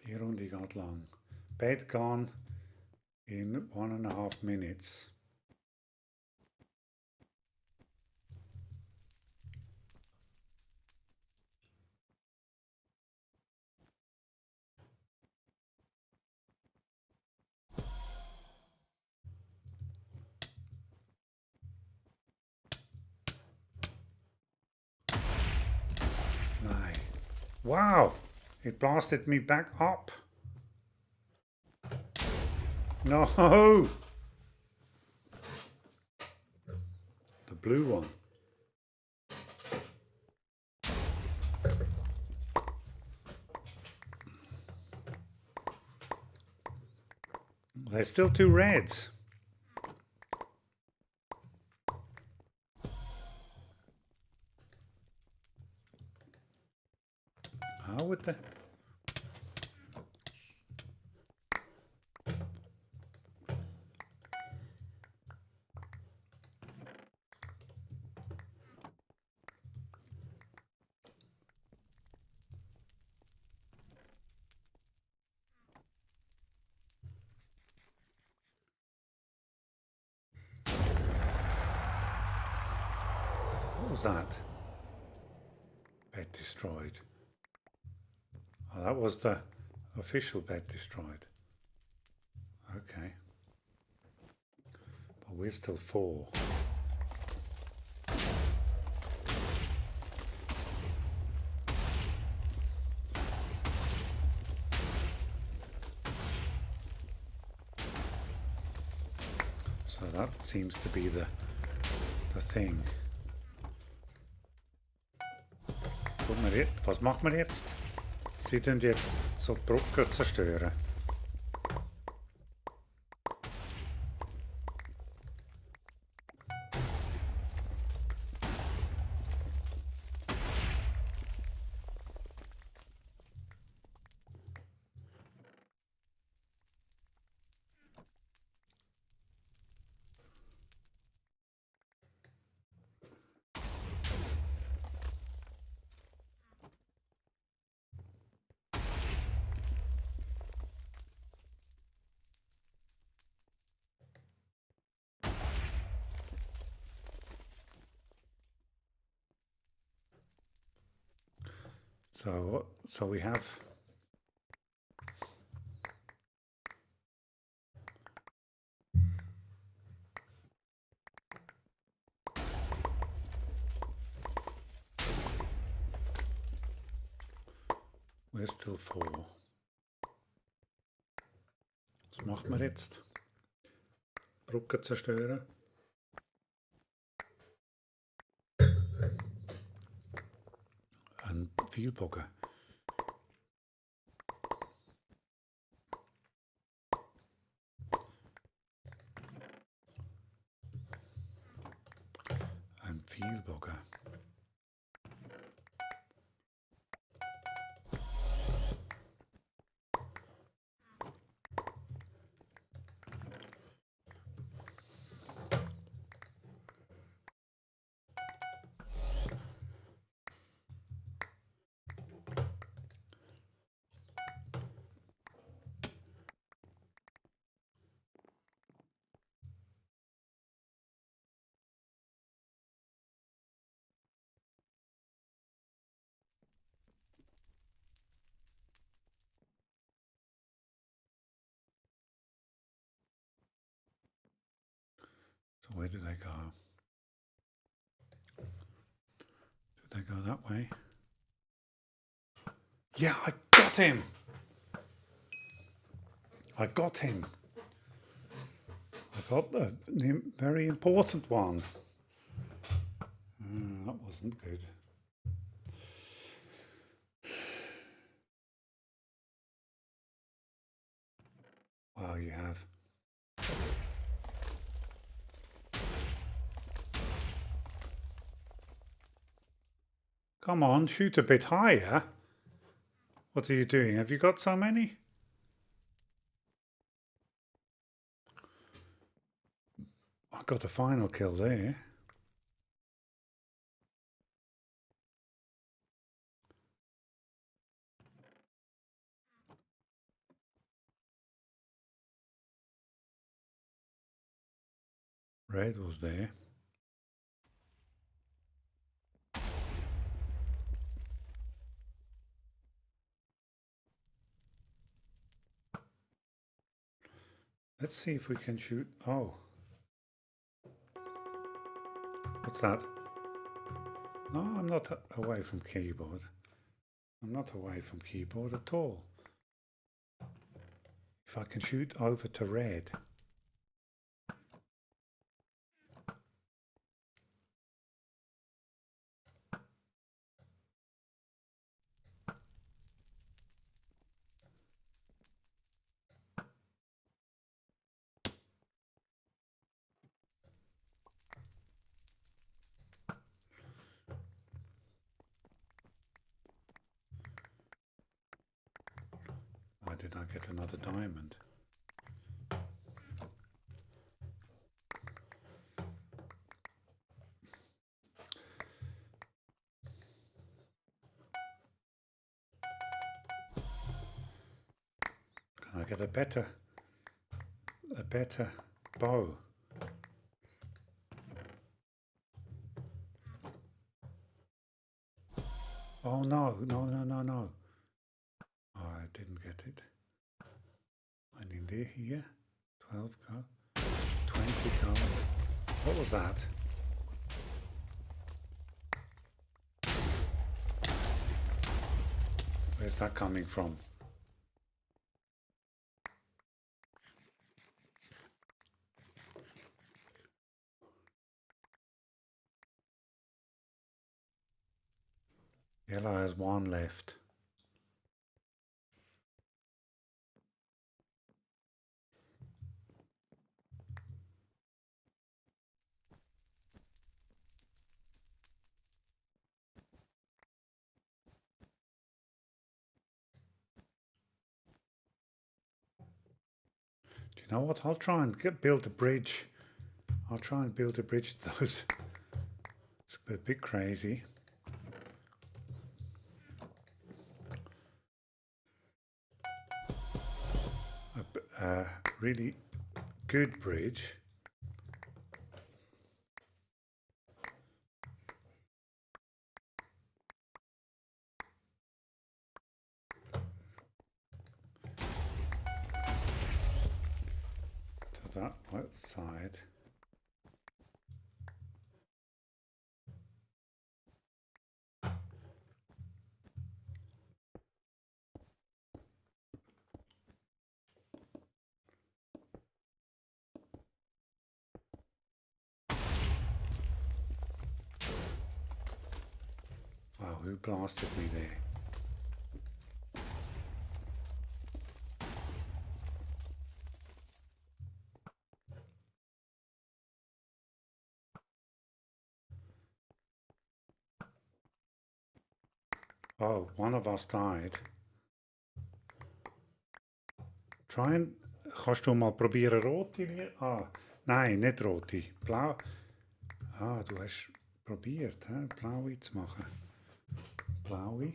[SPEAKER 1] Die Runde geht lang. Bed gone in 1.5 minutes. Nein. Wow! It blasted me back up. No! The blue one. There's still 2 reds. How would the... What was that? Bed destroyed. Oh, that was the official bed destroyed. Okay. But we're still 4. So that seems to be the thing. Was machen wir jetzt? Sie denn jetzt so die Brücke zerstören? So we have we're still 4. Was macht man jetzt? Brücke zerstören. Ein Pfeilbogen. Ein Pfeilbogen. So where did I go? Did I go that way? Yeah, I got him! I got him! I got the very important one. That wasn't good. Wow, you have. Come on, shoot a bit higher. What are you doing? Have you got so many? I got a final kill there. Red was there. Let's see if we can shoot. Oh. What's that? No, I'm not away from keyboard. I'm not away from keyboard at all. If I can shoot over to red. Why did I get another diamond? Can I get a better bow? Oh no, no, no, no, no. Oh, I didn't get it. I need here. 12 go. 20 go. What was that? Where's that coming from? Yellow has 1 left. You know what? I'll try and build a bridge. I'll try and build a bridge to those. It's a bit crazy. A really good bridge. To that left side. Wow, who blasted me there? Oh, one of us died. Kannst du mal probieren, rote? Ah, nein, nicht rote. Blau. Ah, du hast probiert, blaue zu machen. Blaue.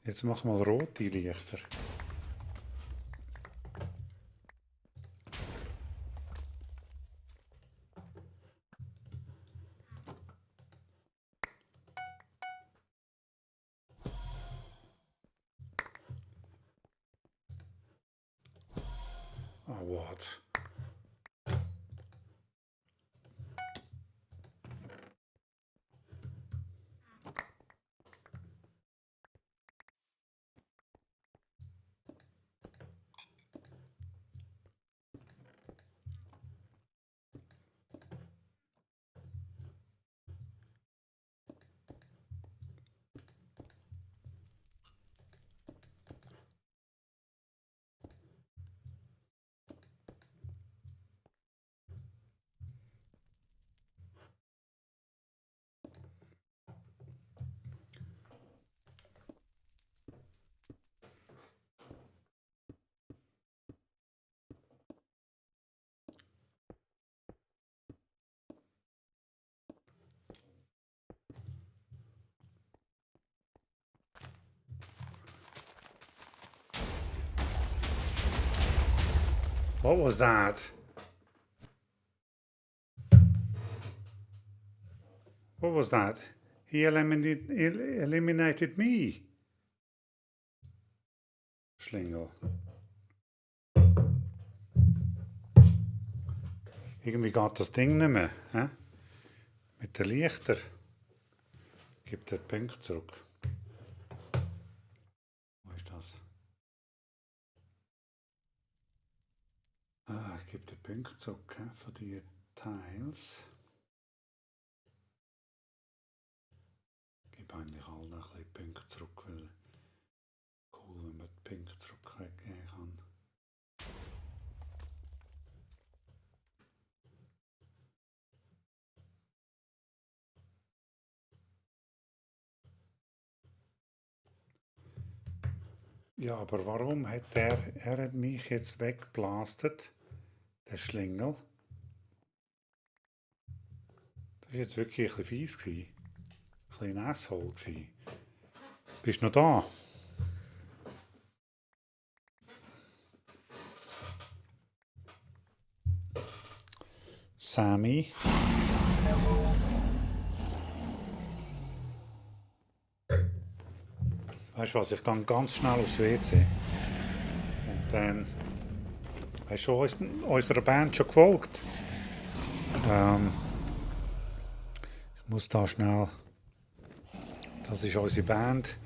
[SPEAKER 1] Jetzt mach mal rote Lichter. Oh, what? What was that? What was that? He eliminated me. Schlingel. Irgendwie geht das Ding nicht mehr. Hä? Mit den Lichtern. Gib den Punkt zurück. Wo ist das? Ah, ich gebe den Punkt zurück von die Tiles. Ich gebe eigentlich allen ein bisschen Punkte zurück, weil cool, wenn man die Punkte zurückgeben kann. Ja, aber warum hat er hat mich jetzt weggeblastet, der Schlingel? Das war jetzt wirklich ein bisschen fies gewesen. Ein bisschen ein Asshole gewesen. Bist du noch da? Sammy? Weißt du was, ich gehe ganz schnell aufs WC. Und dann hast du unserer Band schon gefolgt. Ich muss da schnell. Das ist unsere Band.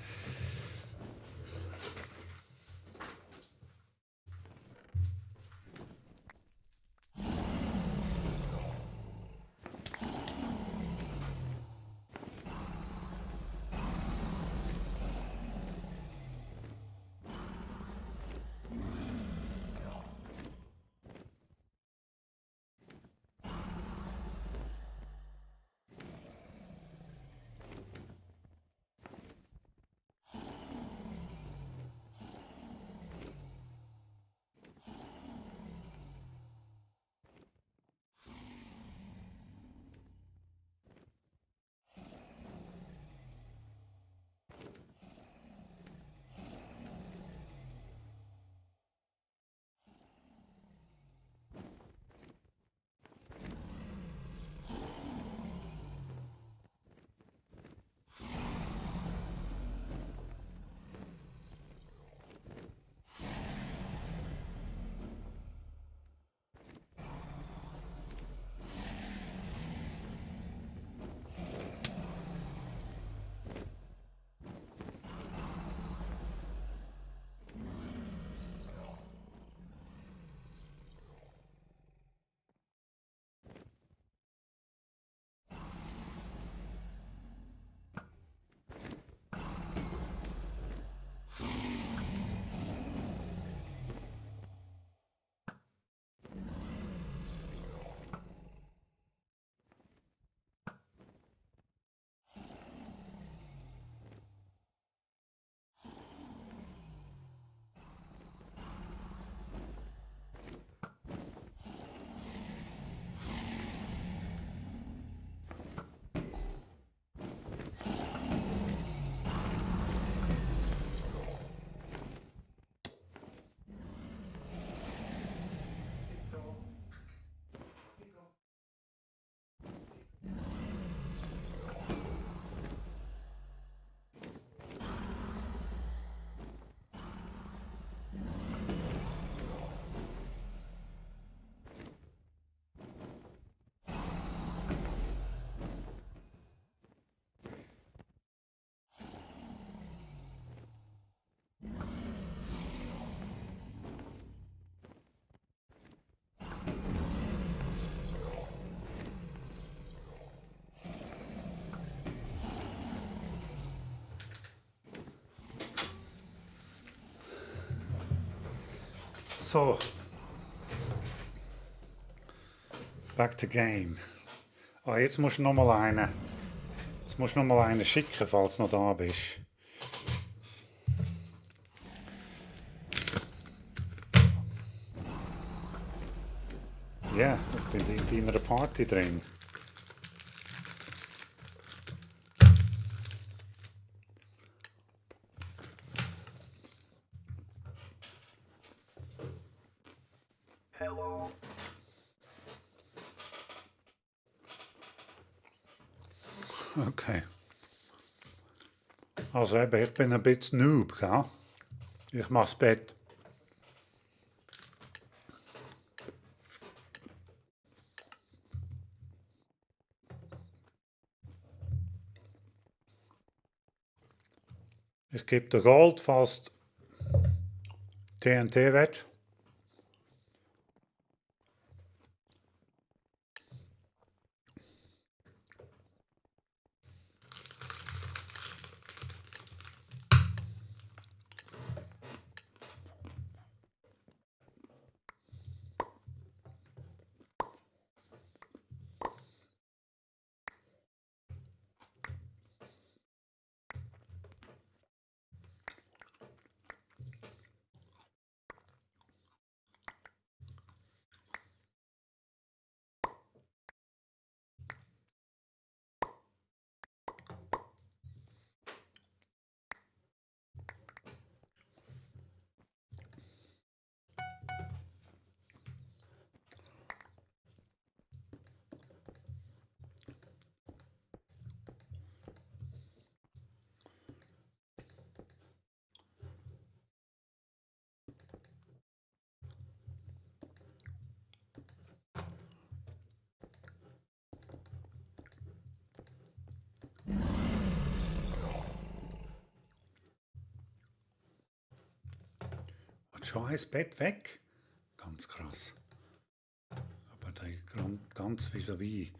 [SPEAKER 1] So, back to game. Ah, jetzt musst du noch mal einen. Jetzt musst du noch mal einen schicken, falls du noch da bist. Ja, ich bin in deiner Party drin.
[SPEAKER 2] Hello.
[SPEAKER 1] Okay. Also eben, ich bin ein bisschen Noob, gell? Ich mach's Bett. Ich gebe dir Gold, falls du TNT willst. Und schon ist das Bett weg. Ganz krass. Aber der ganz vis-à-vis.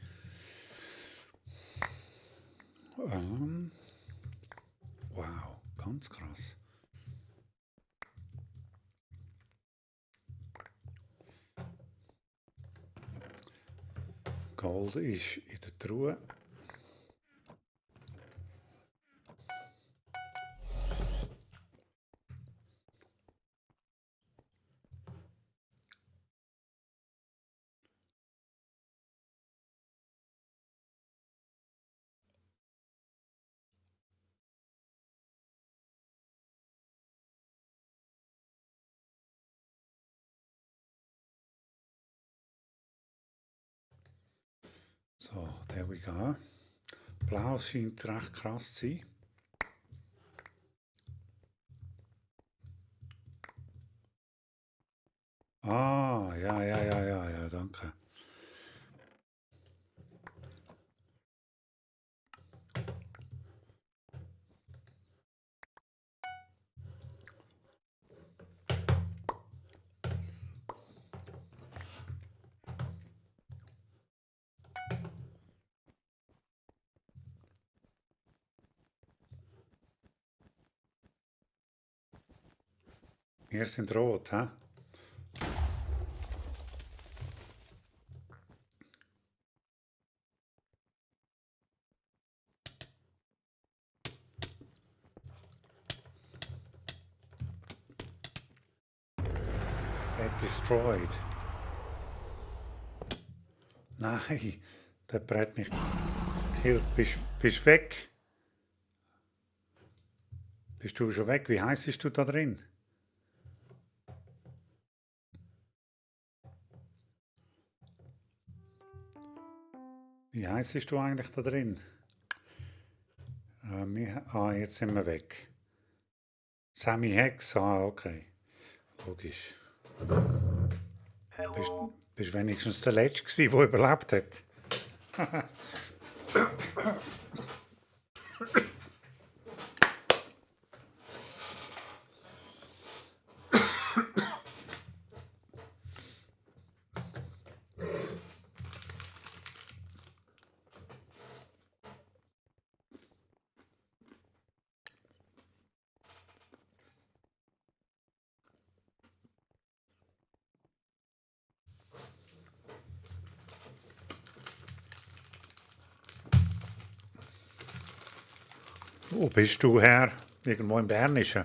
[SPEAKER 1] Wow, ganz krass. Gold ist in der Truhe. So, there we go. Blau scheint recht krass zu sein. Ah, ja, danke. Wir sind rot, hä? Destroyed. Nein, der Brett mich gekillt. Bist weg? Bist du schon weg? Wie heiß du da drin? Wie heiß du eigentlich da drin? Jetzt sind wir weg. Sammy Hex, okay. Logisch.
[SPEAKER 2] Hello.
[SPEAKER 1] Bist wenigstens der Letzte gewesen, der überlebt hat. Wo bist du her? Irgendwo im Bernischen.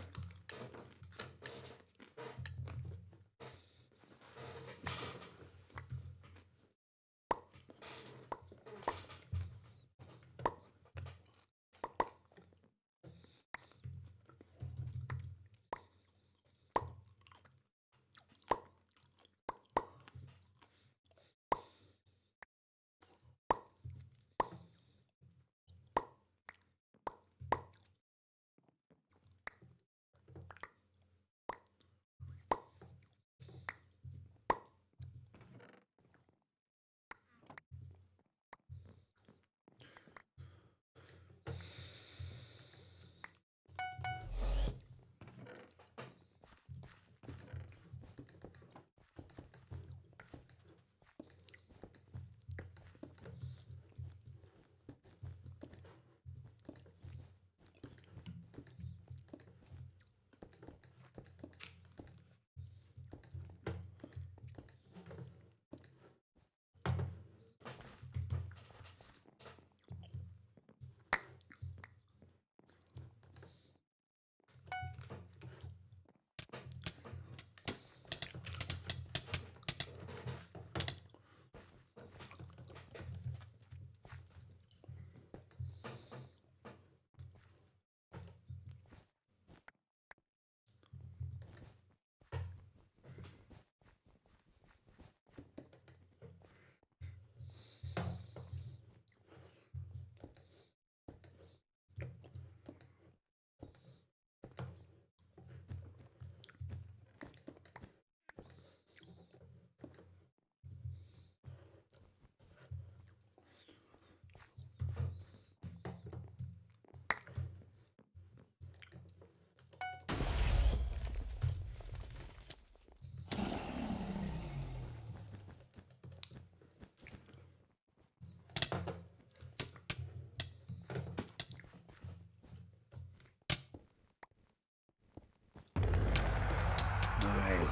[SPEAKER 1] Nein.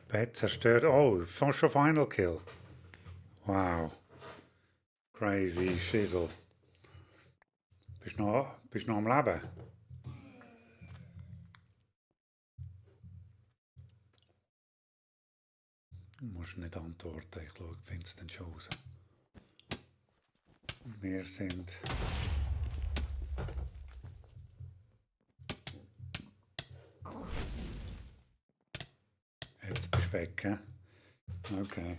[SPEAKER 1] Bett zerstört. Oh, fast schon Final Kill. Wow. Crazy Shizzle. Bist noch am Leben? Du musst nicht antworten. Ich finde es dann schon raus. Wir sind... Jetzt bist du weg, hä? Okay.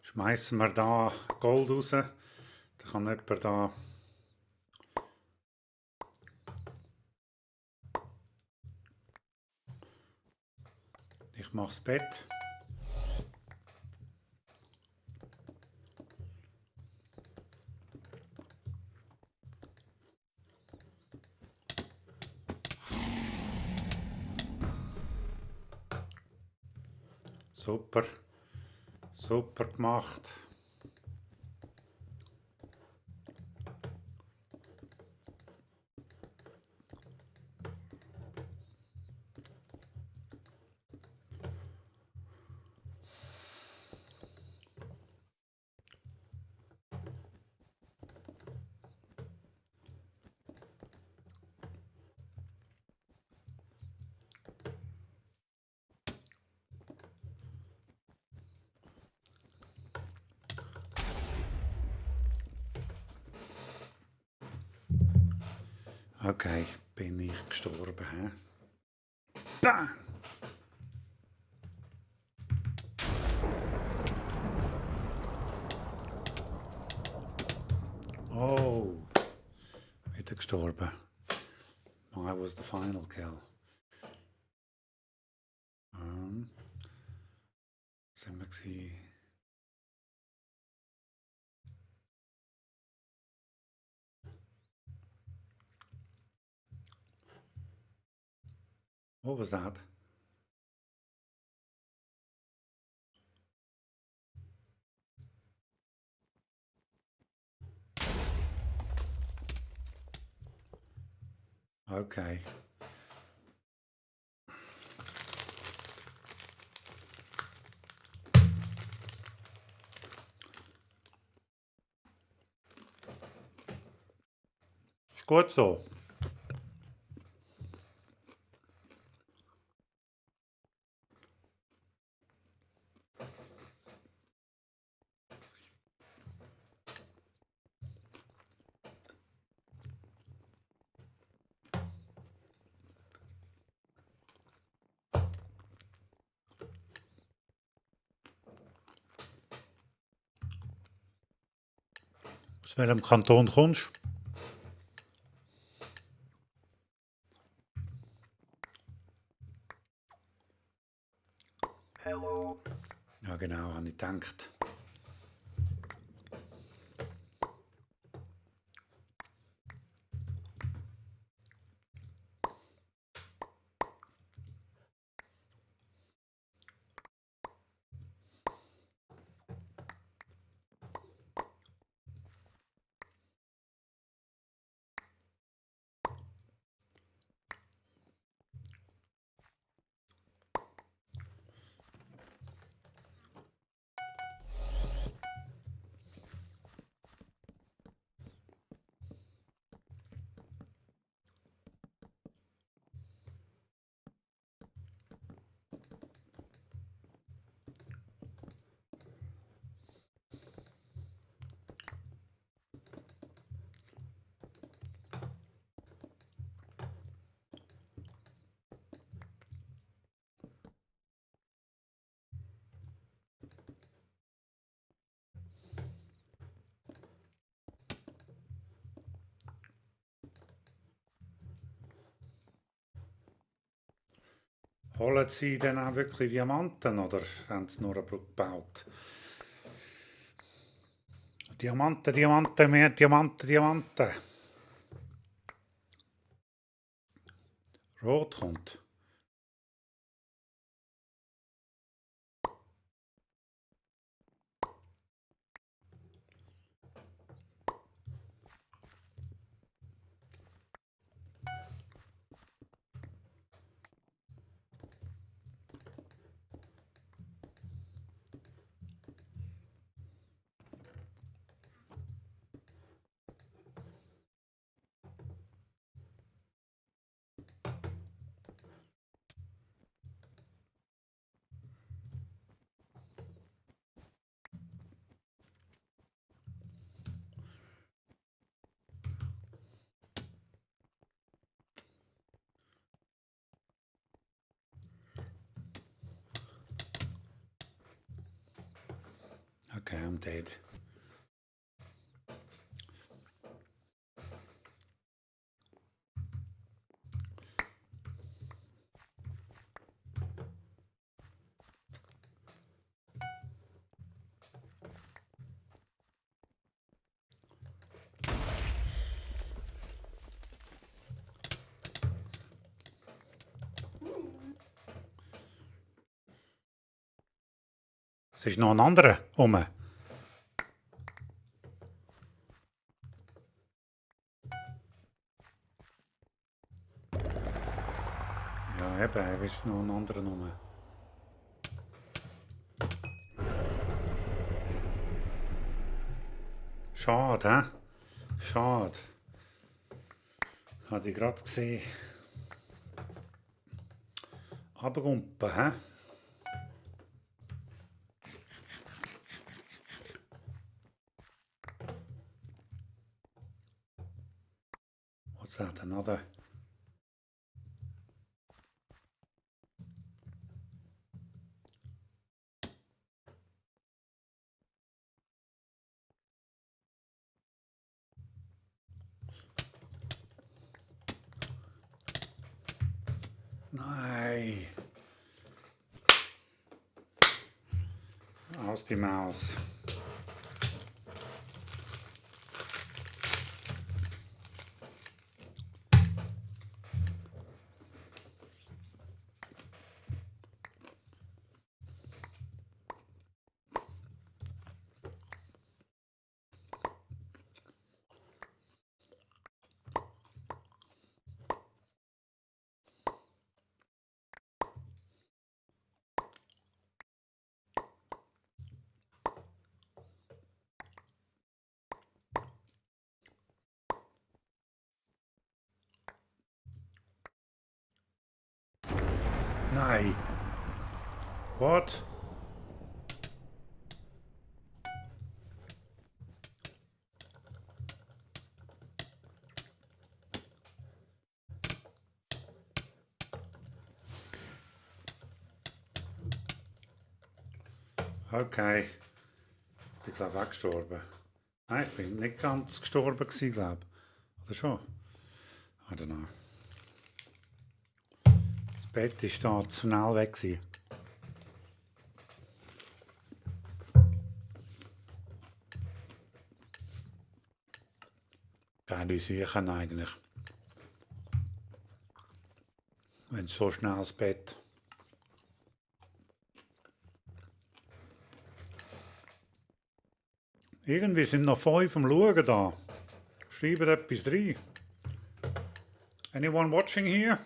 [SPEAKER 1] Schmeißen wir da Gold raus. Da kann jemand da... Ich mache das Bett. Super. Super gemacht. Okay, bin ich gestorben. He? Bang! Oh, wieder gestorben. I was the final kill. Sind wir gewesen? What was that? Okay. Ist gut so. Aus welchem Kanton kommst du?
[SPEAKER 2] Hello.
[SPEAKER 1] Ja, genau, habe ich gedacht. Holen Sie denn auch wirklich Diamanten oder haben Sie nur eine Brücke gebaut? Diamanten, Diamanten, mehr Diamanten, Diamanten. Rot kommt. Okay, I'm dead. Es ist noch ein anderer rum. Ja, eben, er ist noch ein anderer rum. Schade, hä? Schade. Hatte ich gerade gesehen. Runtergumpen, hä? What's that? Another? Nein. Aus die Maus. Nein. What? Okay. Ich bin glaube auch gestorben. Nein, ich bin nicht ganz gestorben gewesen, glaube ich. Oder schon? I don't know. Das Bett ist da zu schnell weg gewesen. Geile Sachen eigentlich. Wenn so schnell das Bett. Irgendwie sind noch 5 am Schauen da. Schreibt etwas rein. Anyone watching here?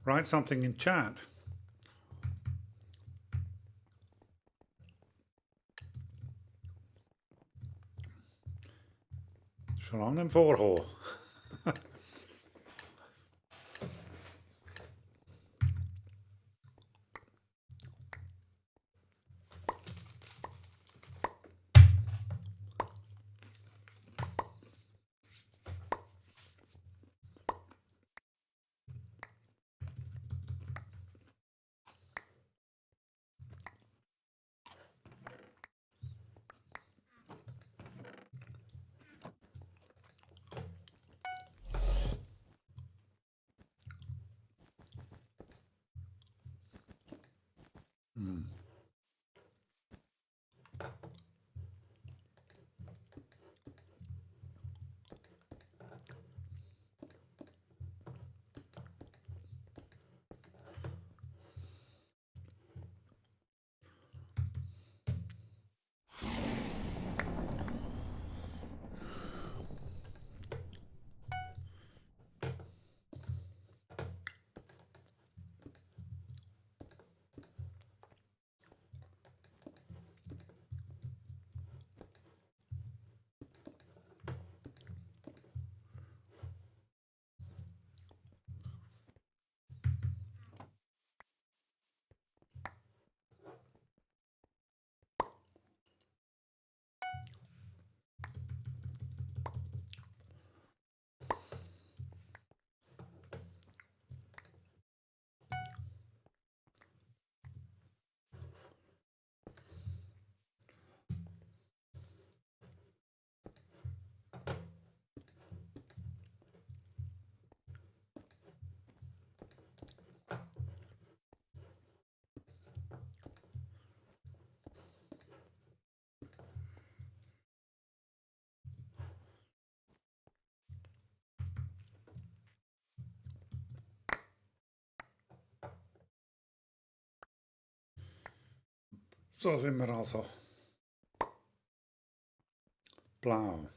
[SPEAKER 1] Write something in chat. Schon lange nicht vorgekommen. So sind wir also. Blau.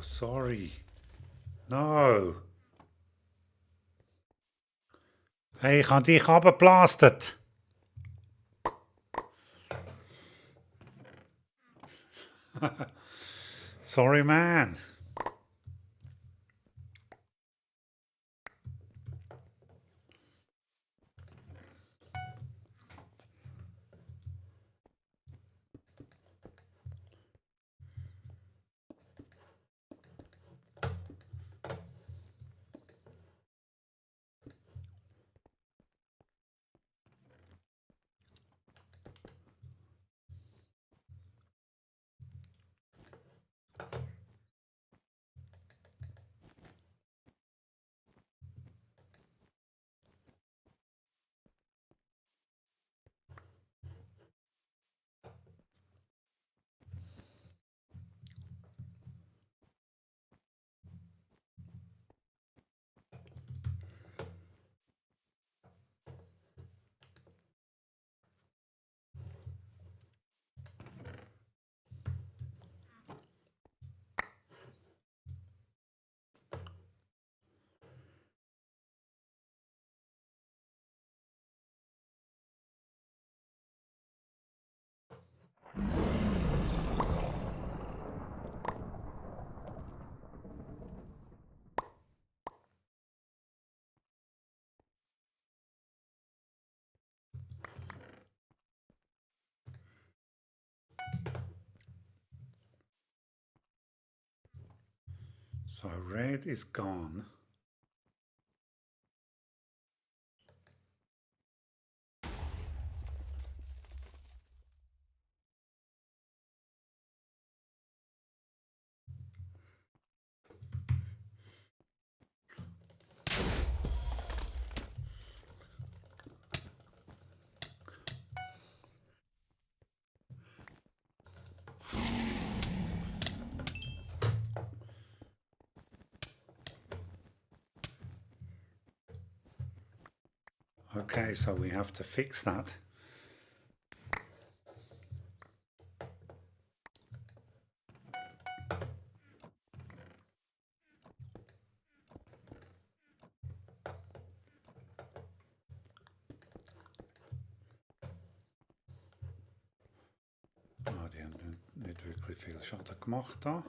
[SPEAKER 1] sorry. No. Hey, ich habe dich abgeblastet. Sorry, man. So red is gone. Okay, so we have to fix that. Ah, die haben nicht wirklich viel Schaden gemacht da.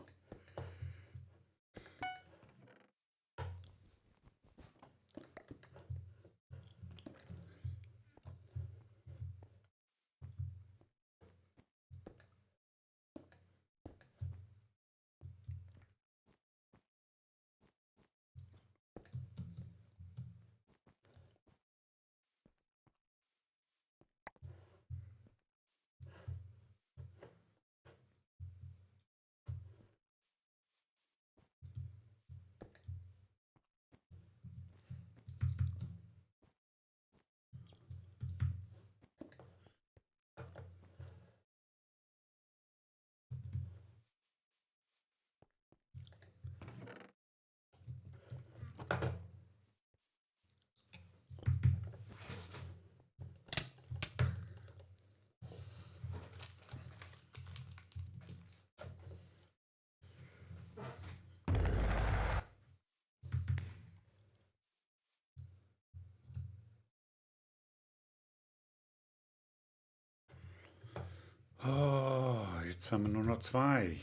[SPEAKER 1] Oh, jetzt haben wir nur noch zwei.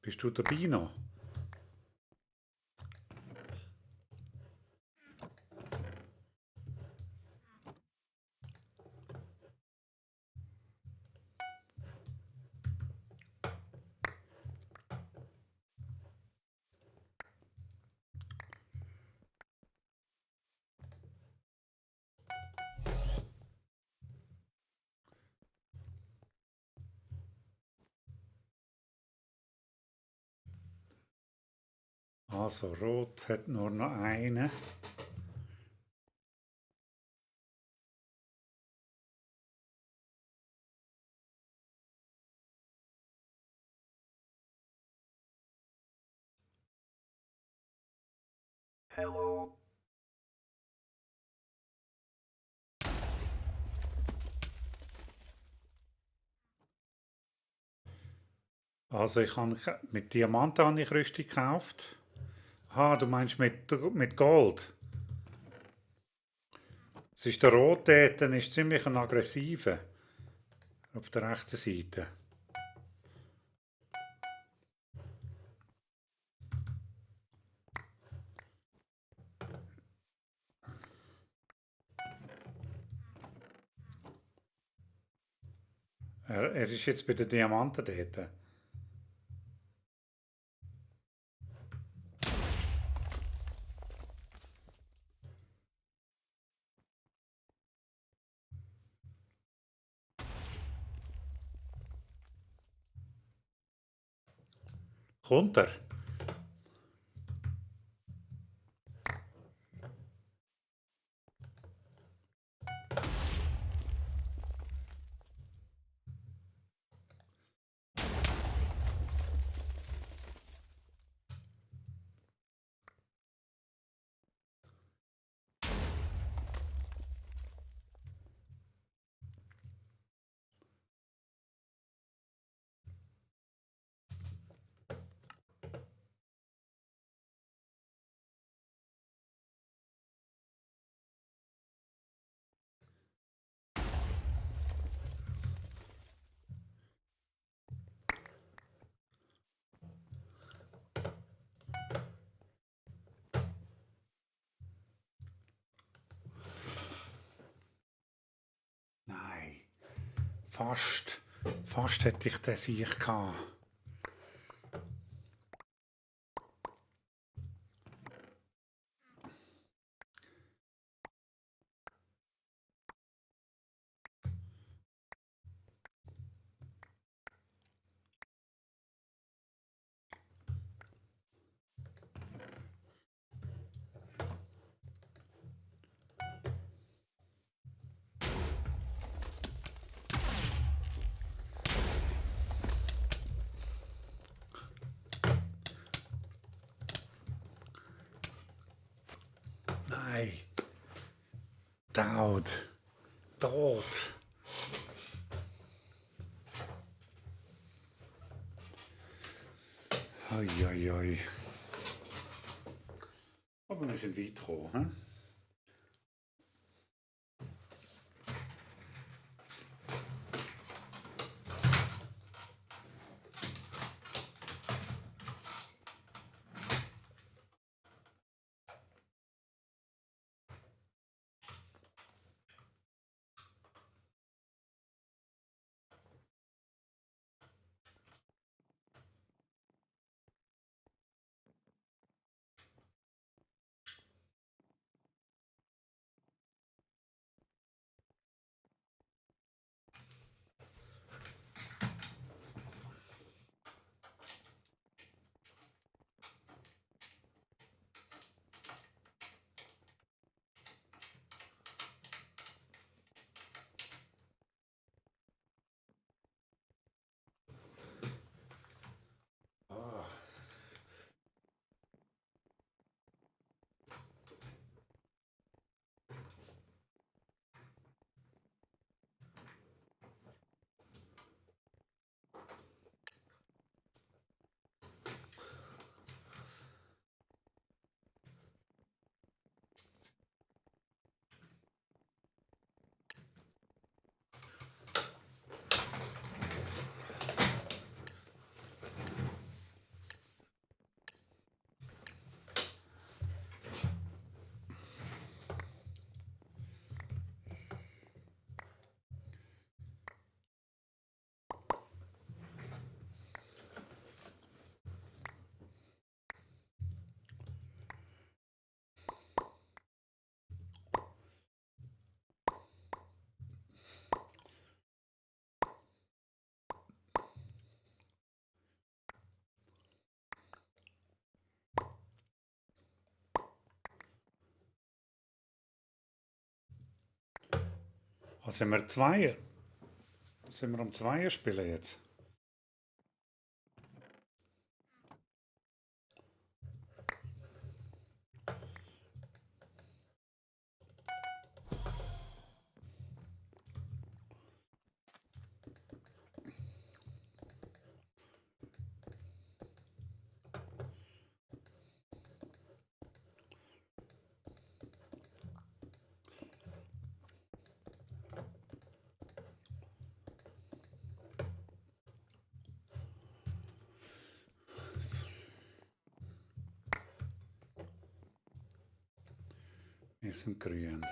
[SPEAKER 1] Bist du dabei noch? Also Rot hat nur noch eine.
[SPEAKER 2] Hello.
[SPEAKER 1] Also ich habe mit Diamanten habe ich Rüstung gekauft. Ah, du meinst mit Gold. Es ist der rote, dann ist ziemlich ein aggressiver auf der rechten Seite. Er ist jetzt bei den Diamanten dort. Kommt er? Nein. Fast. Fast hätte ich den Sieg gehabt. Nein. Tot. Tot. Oi, oi, oi. Aber wir sind weit gekommen. Hm? Was sind wir? Zweier? Sind wir am Zweier spielen jetzt? Wir sind grün.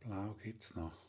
[SPEAKER 1] Blau gibt's noch.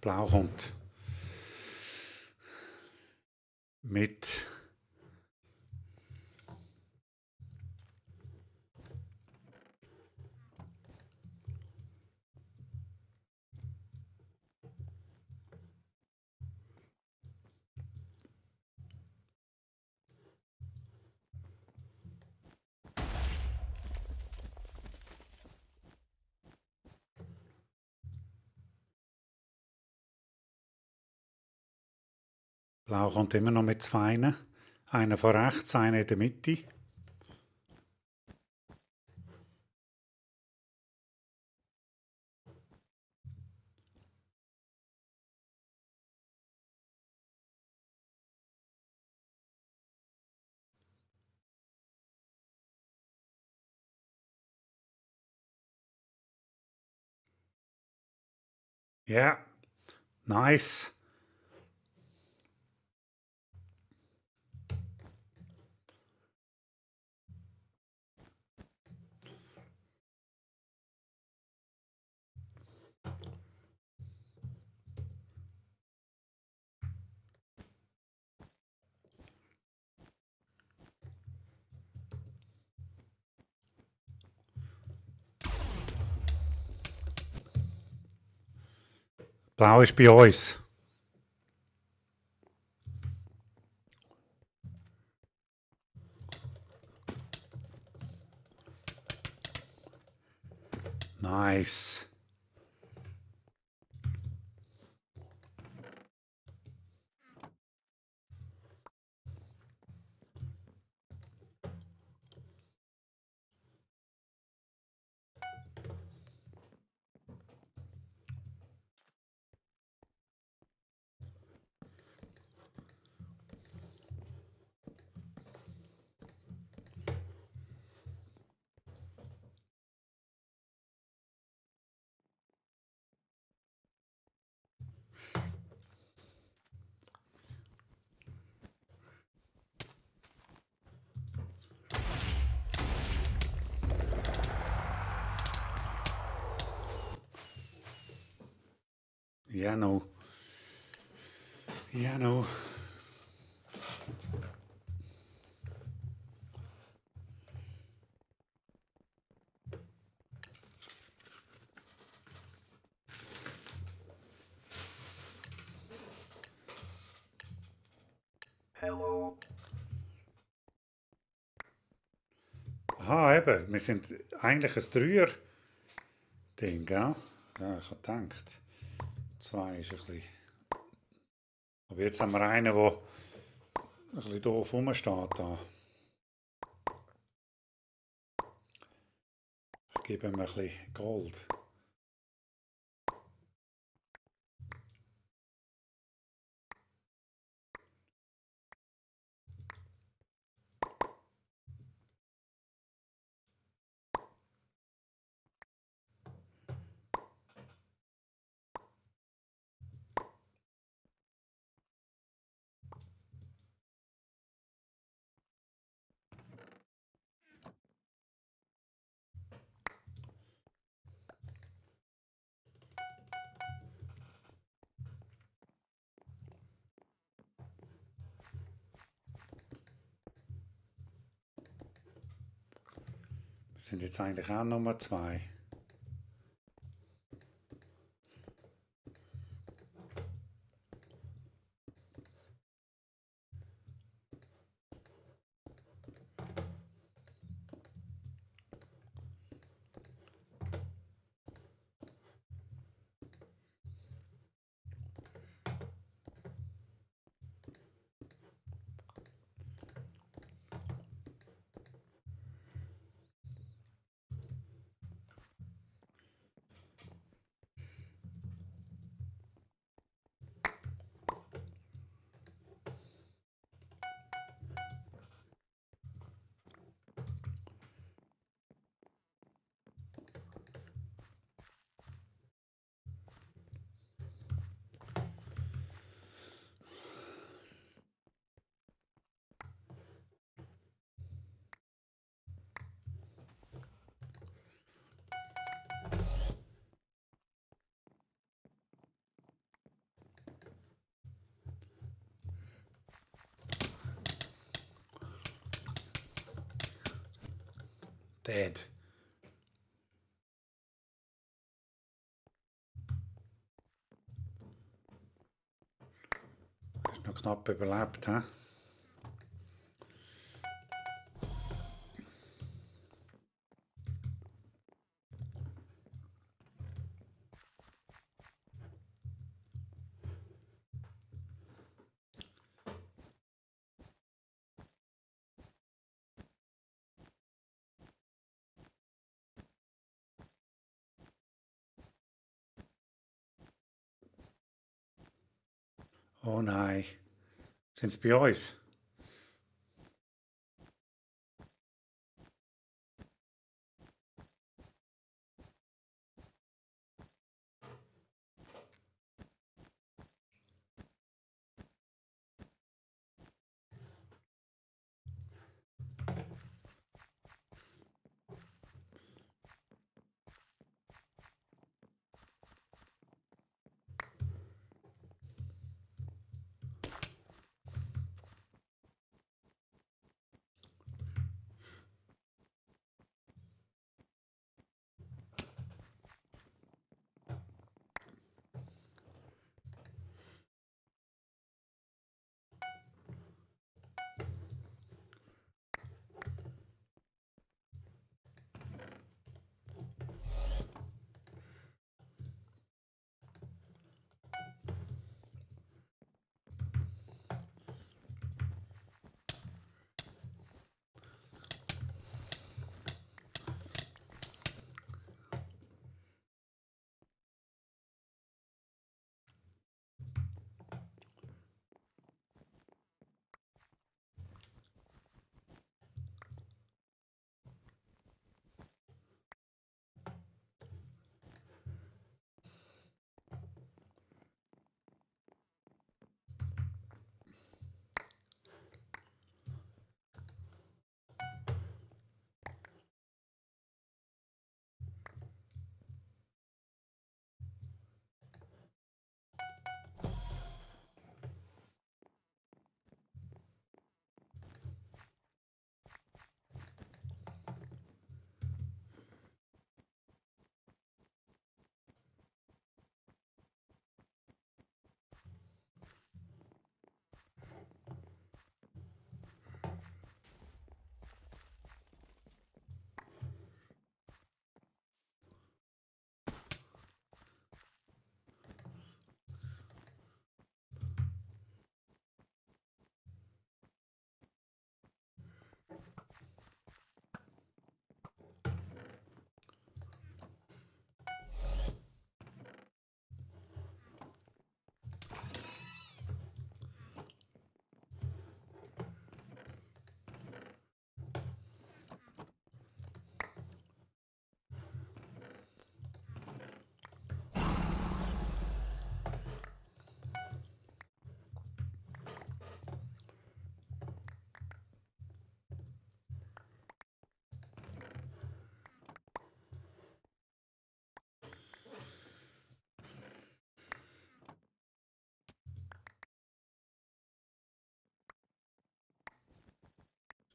[SPEAKER 1] Blau kommt mit Blau kommt immer noch mit zwei. Einer von rechts, einer in der Mitte. Ja, nice. Blau ist bei uns. Nice. Ja, no. Ja, no.
[SPEAKER 2] Hello.
[SPEAKER 1] Aha, eben. Wir sind eigentlich ein Dreier-Ding, gell? Ja, ich habe gedacht. Zwei ist ein bisschen. Aber jetzt haben wir einen, der ein bisschen doof rumsteht. Da. Ich gebe ihm ein bisschen Gold. Das sind jetzt eigentlich auch Nummer zwei. Dead. Ist noch knapp überlebt, hä? Oh nein. Sind sie bei uns?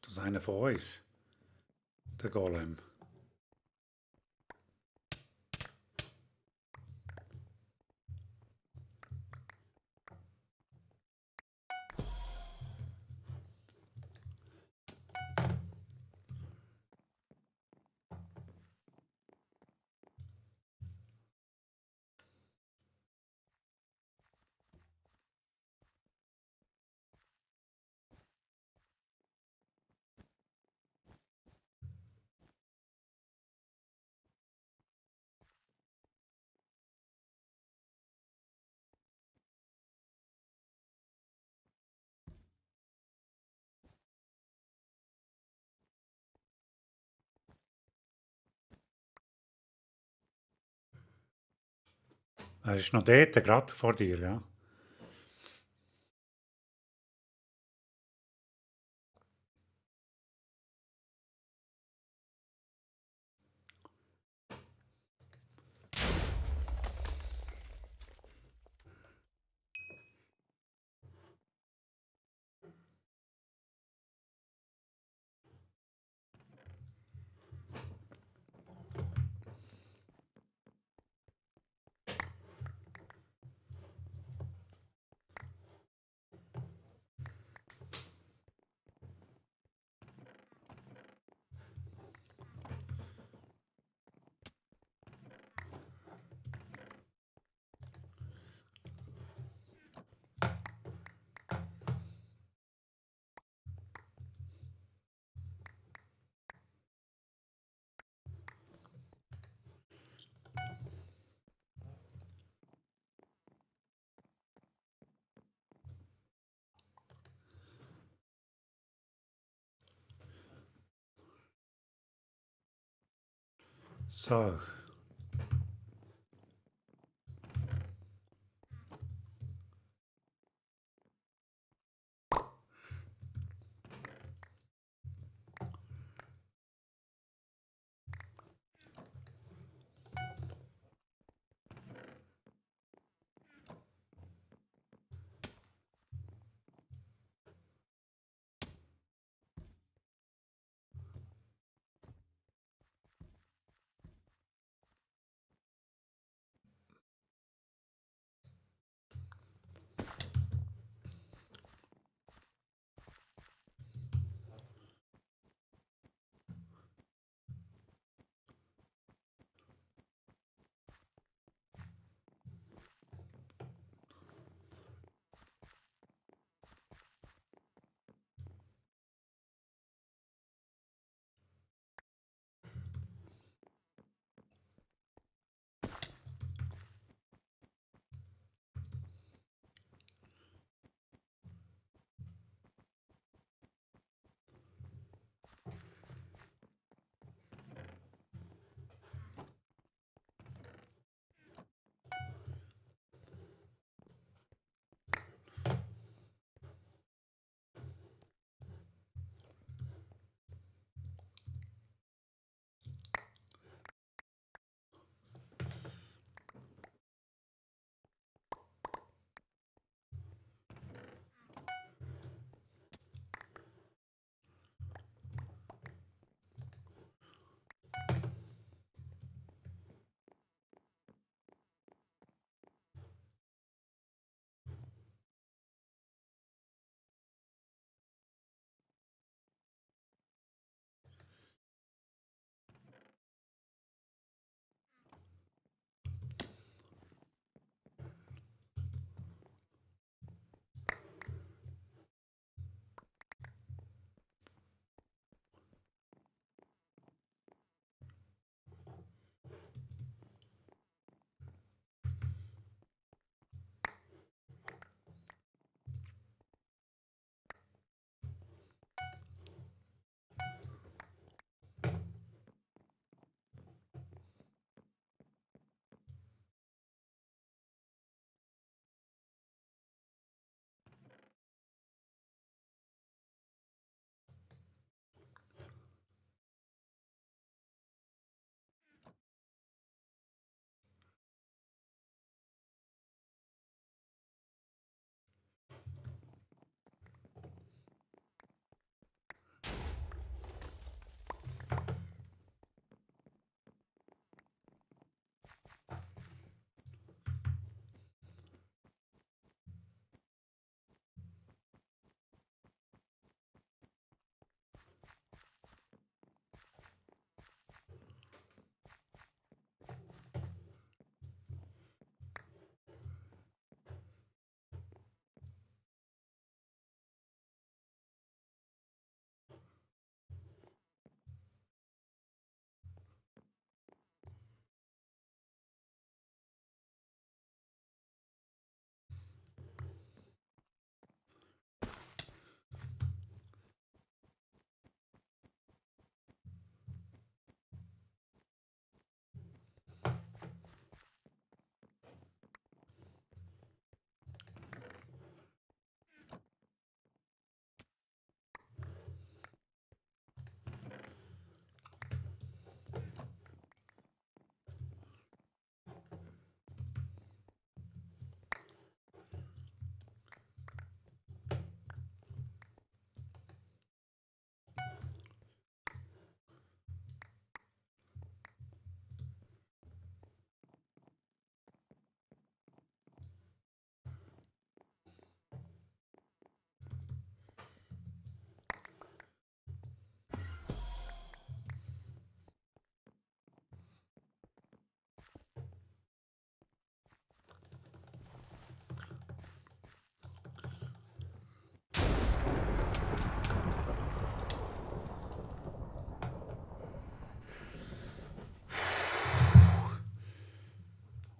[SPEAKER 1] Das ist einer von uns. Der Golem. Er ist noch dort, gerade vor dir, ja. So.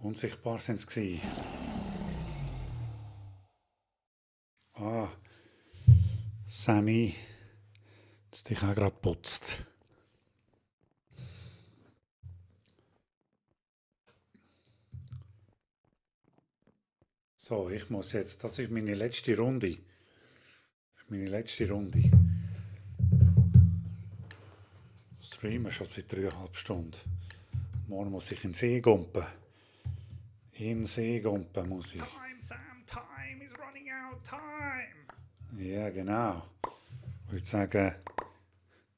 [SPEAKER 1] Unsichtbar sind sie. Ah, Sammy, das dich auch gerade putzt. So, ich muss jetzt, das ist meine letzte Runde. Das ist meine letzte Runde. Streamen schon seit 3,5 Stunden. Morgen muss ich in den See gumpen. In den See gumpen muss ich.
[SPEAKER 2] Time, Sam, time is running out. Time.
[SPEAKER 1] Ja, genau. Ich würde sagen,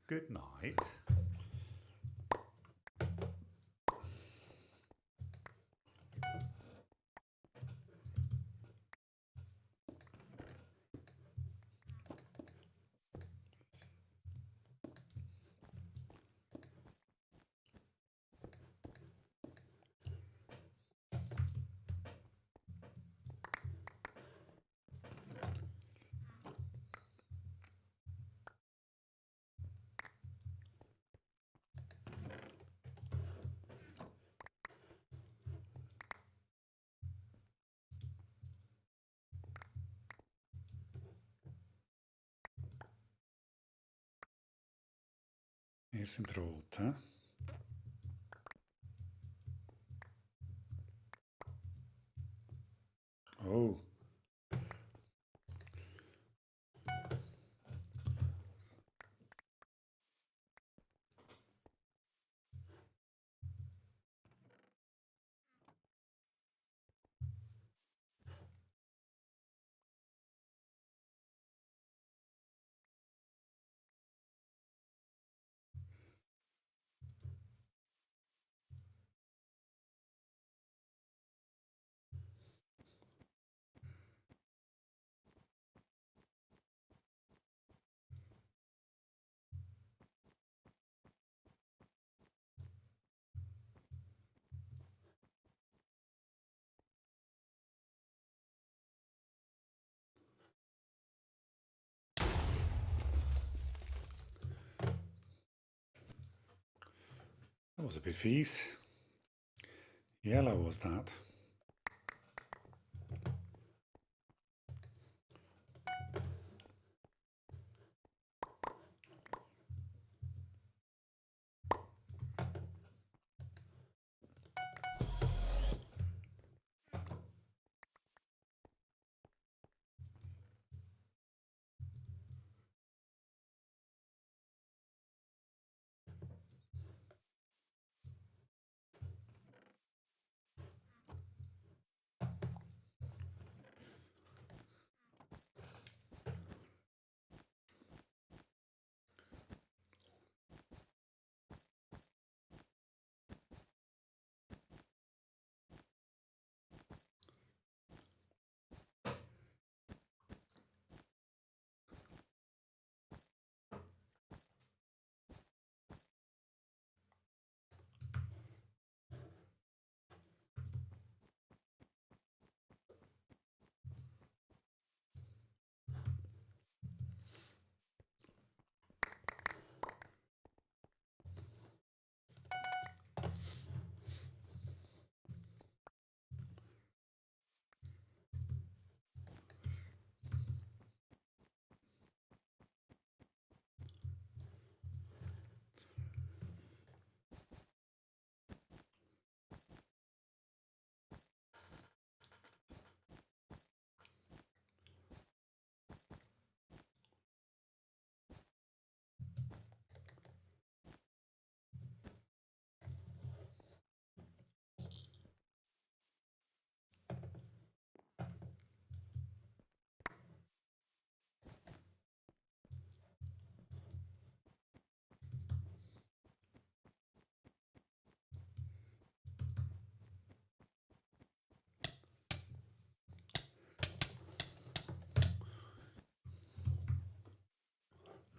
[SPEAKER 2] Good night.
[SPEAKER 1] wir sind rot. He? Oh. That was a bit fierce. Yellow was that.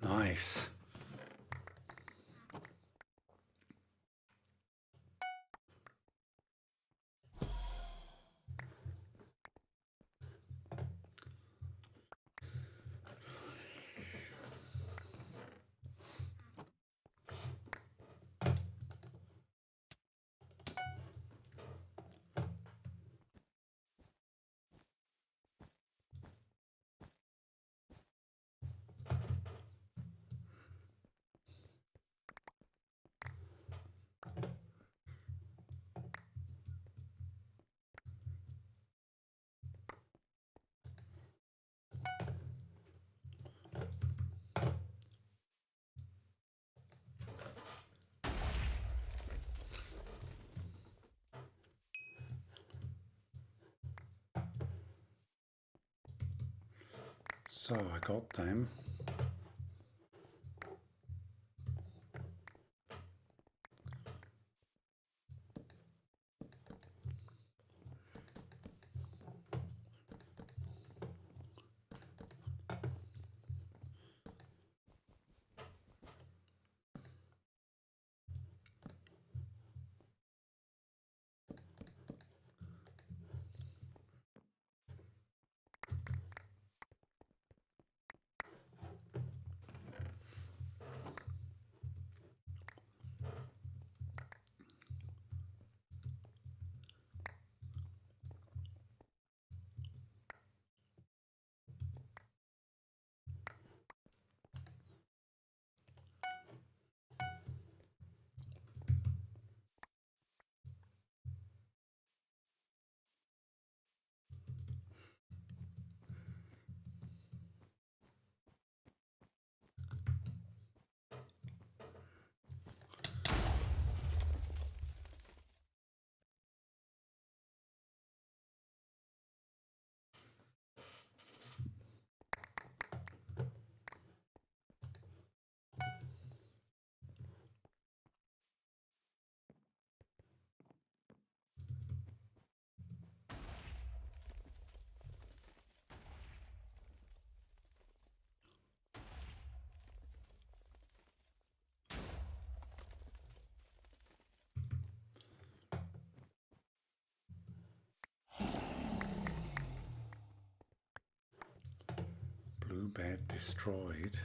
[SPEAKER 1] Nice. So I got them. Blue bed destroyed.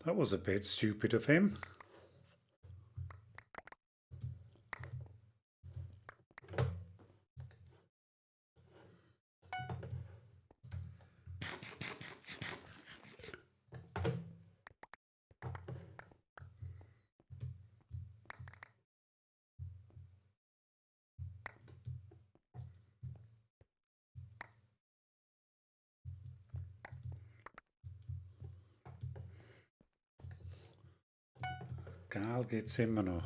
[SPEAKER 1] That was a bit stupid of him. Gal geht's immer noch.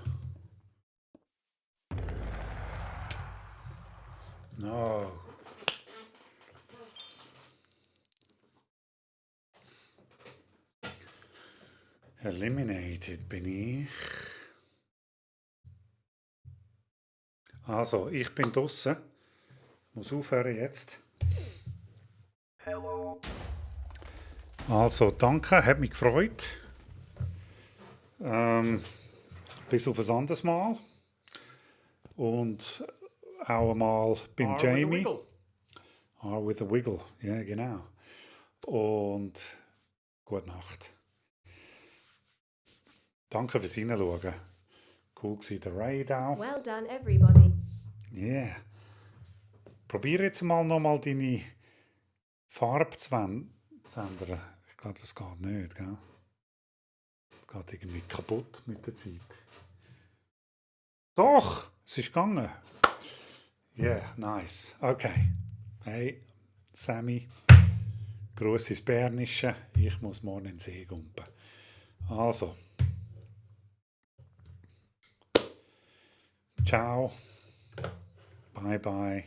[SPEAKER 1] No. Eliminated bin ich. Also, ich bin draussen. Muss aufhören jetzt.
[SPEAKER 2] Hello.
[SPEAKER 1] Also, danke, hat mich gefreut. Bis auf ein anderes Mal. Und auch einmal beim
[SPEAKER 2] R with a
[SPEAKER 1] Jamie.
[SPEAKER 2] wiggle.
[SPEAKER 1] R with a wiggle, ja genau. Und gute Nacht. Danke fürs Hineinschauen. Cool gewesen, der Raid auch.
[SPEAKER 3] Well done, everybody.
[SPEAKER 1] Yeah. Probier jetzt mal nochmal deine Farbe zu ändern. Ich glaube, das geht nicht, gell? Das geht irgendwie kaputt mit der Zeit. Doch, es ist gegangen. Yeah, nice. Okay. Hey, Sammy, Gruß ins Bernische. Ich muss morgen in den See gumpen. Also. Ciao. Bye bye.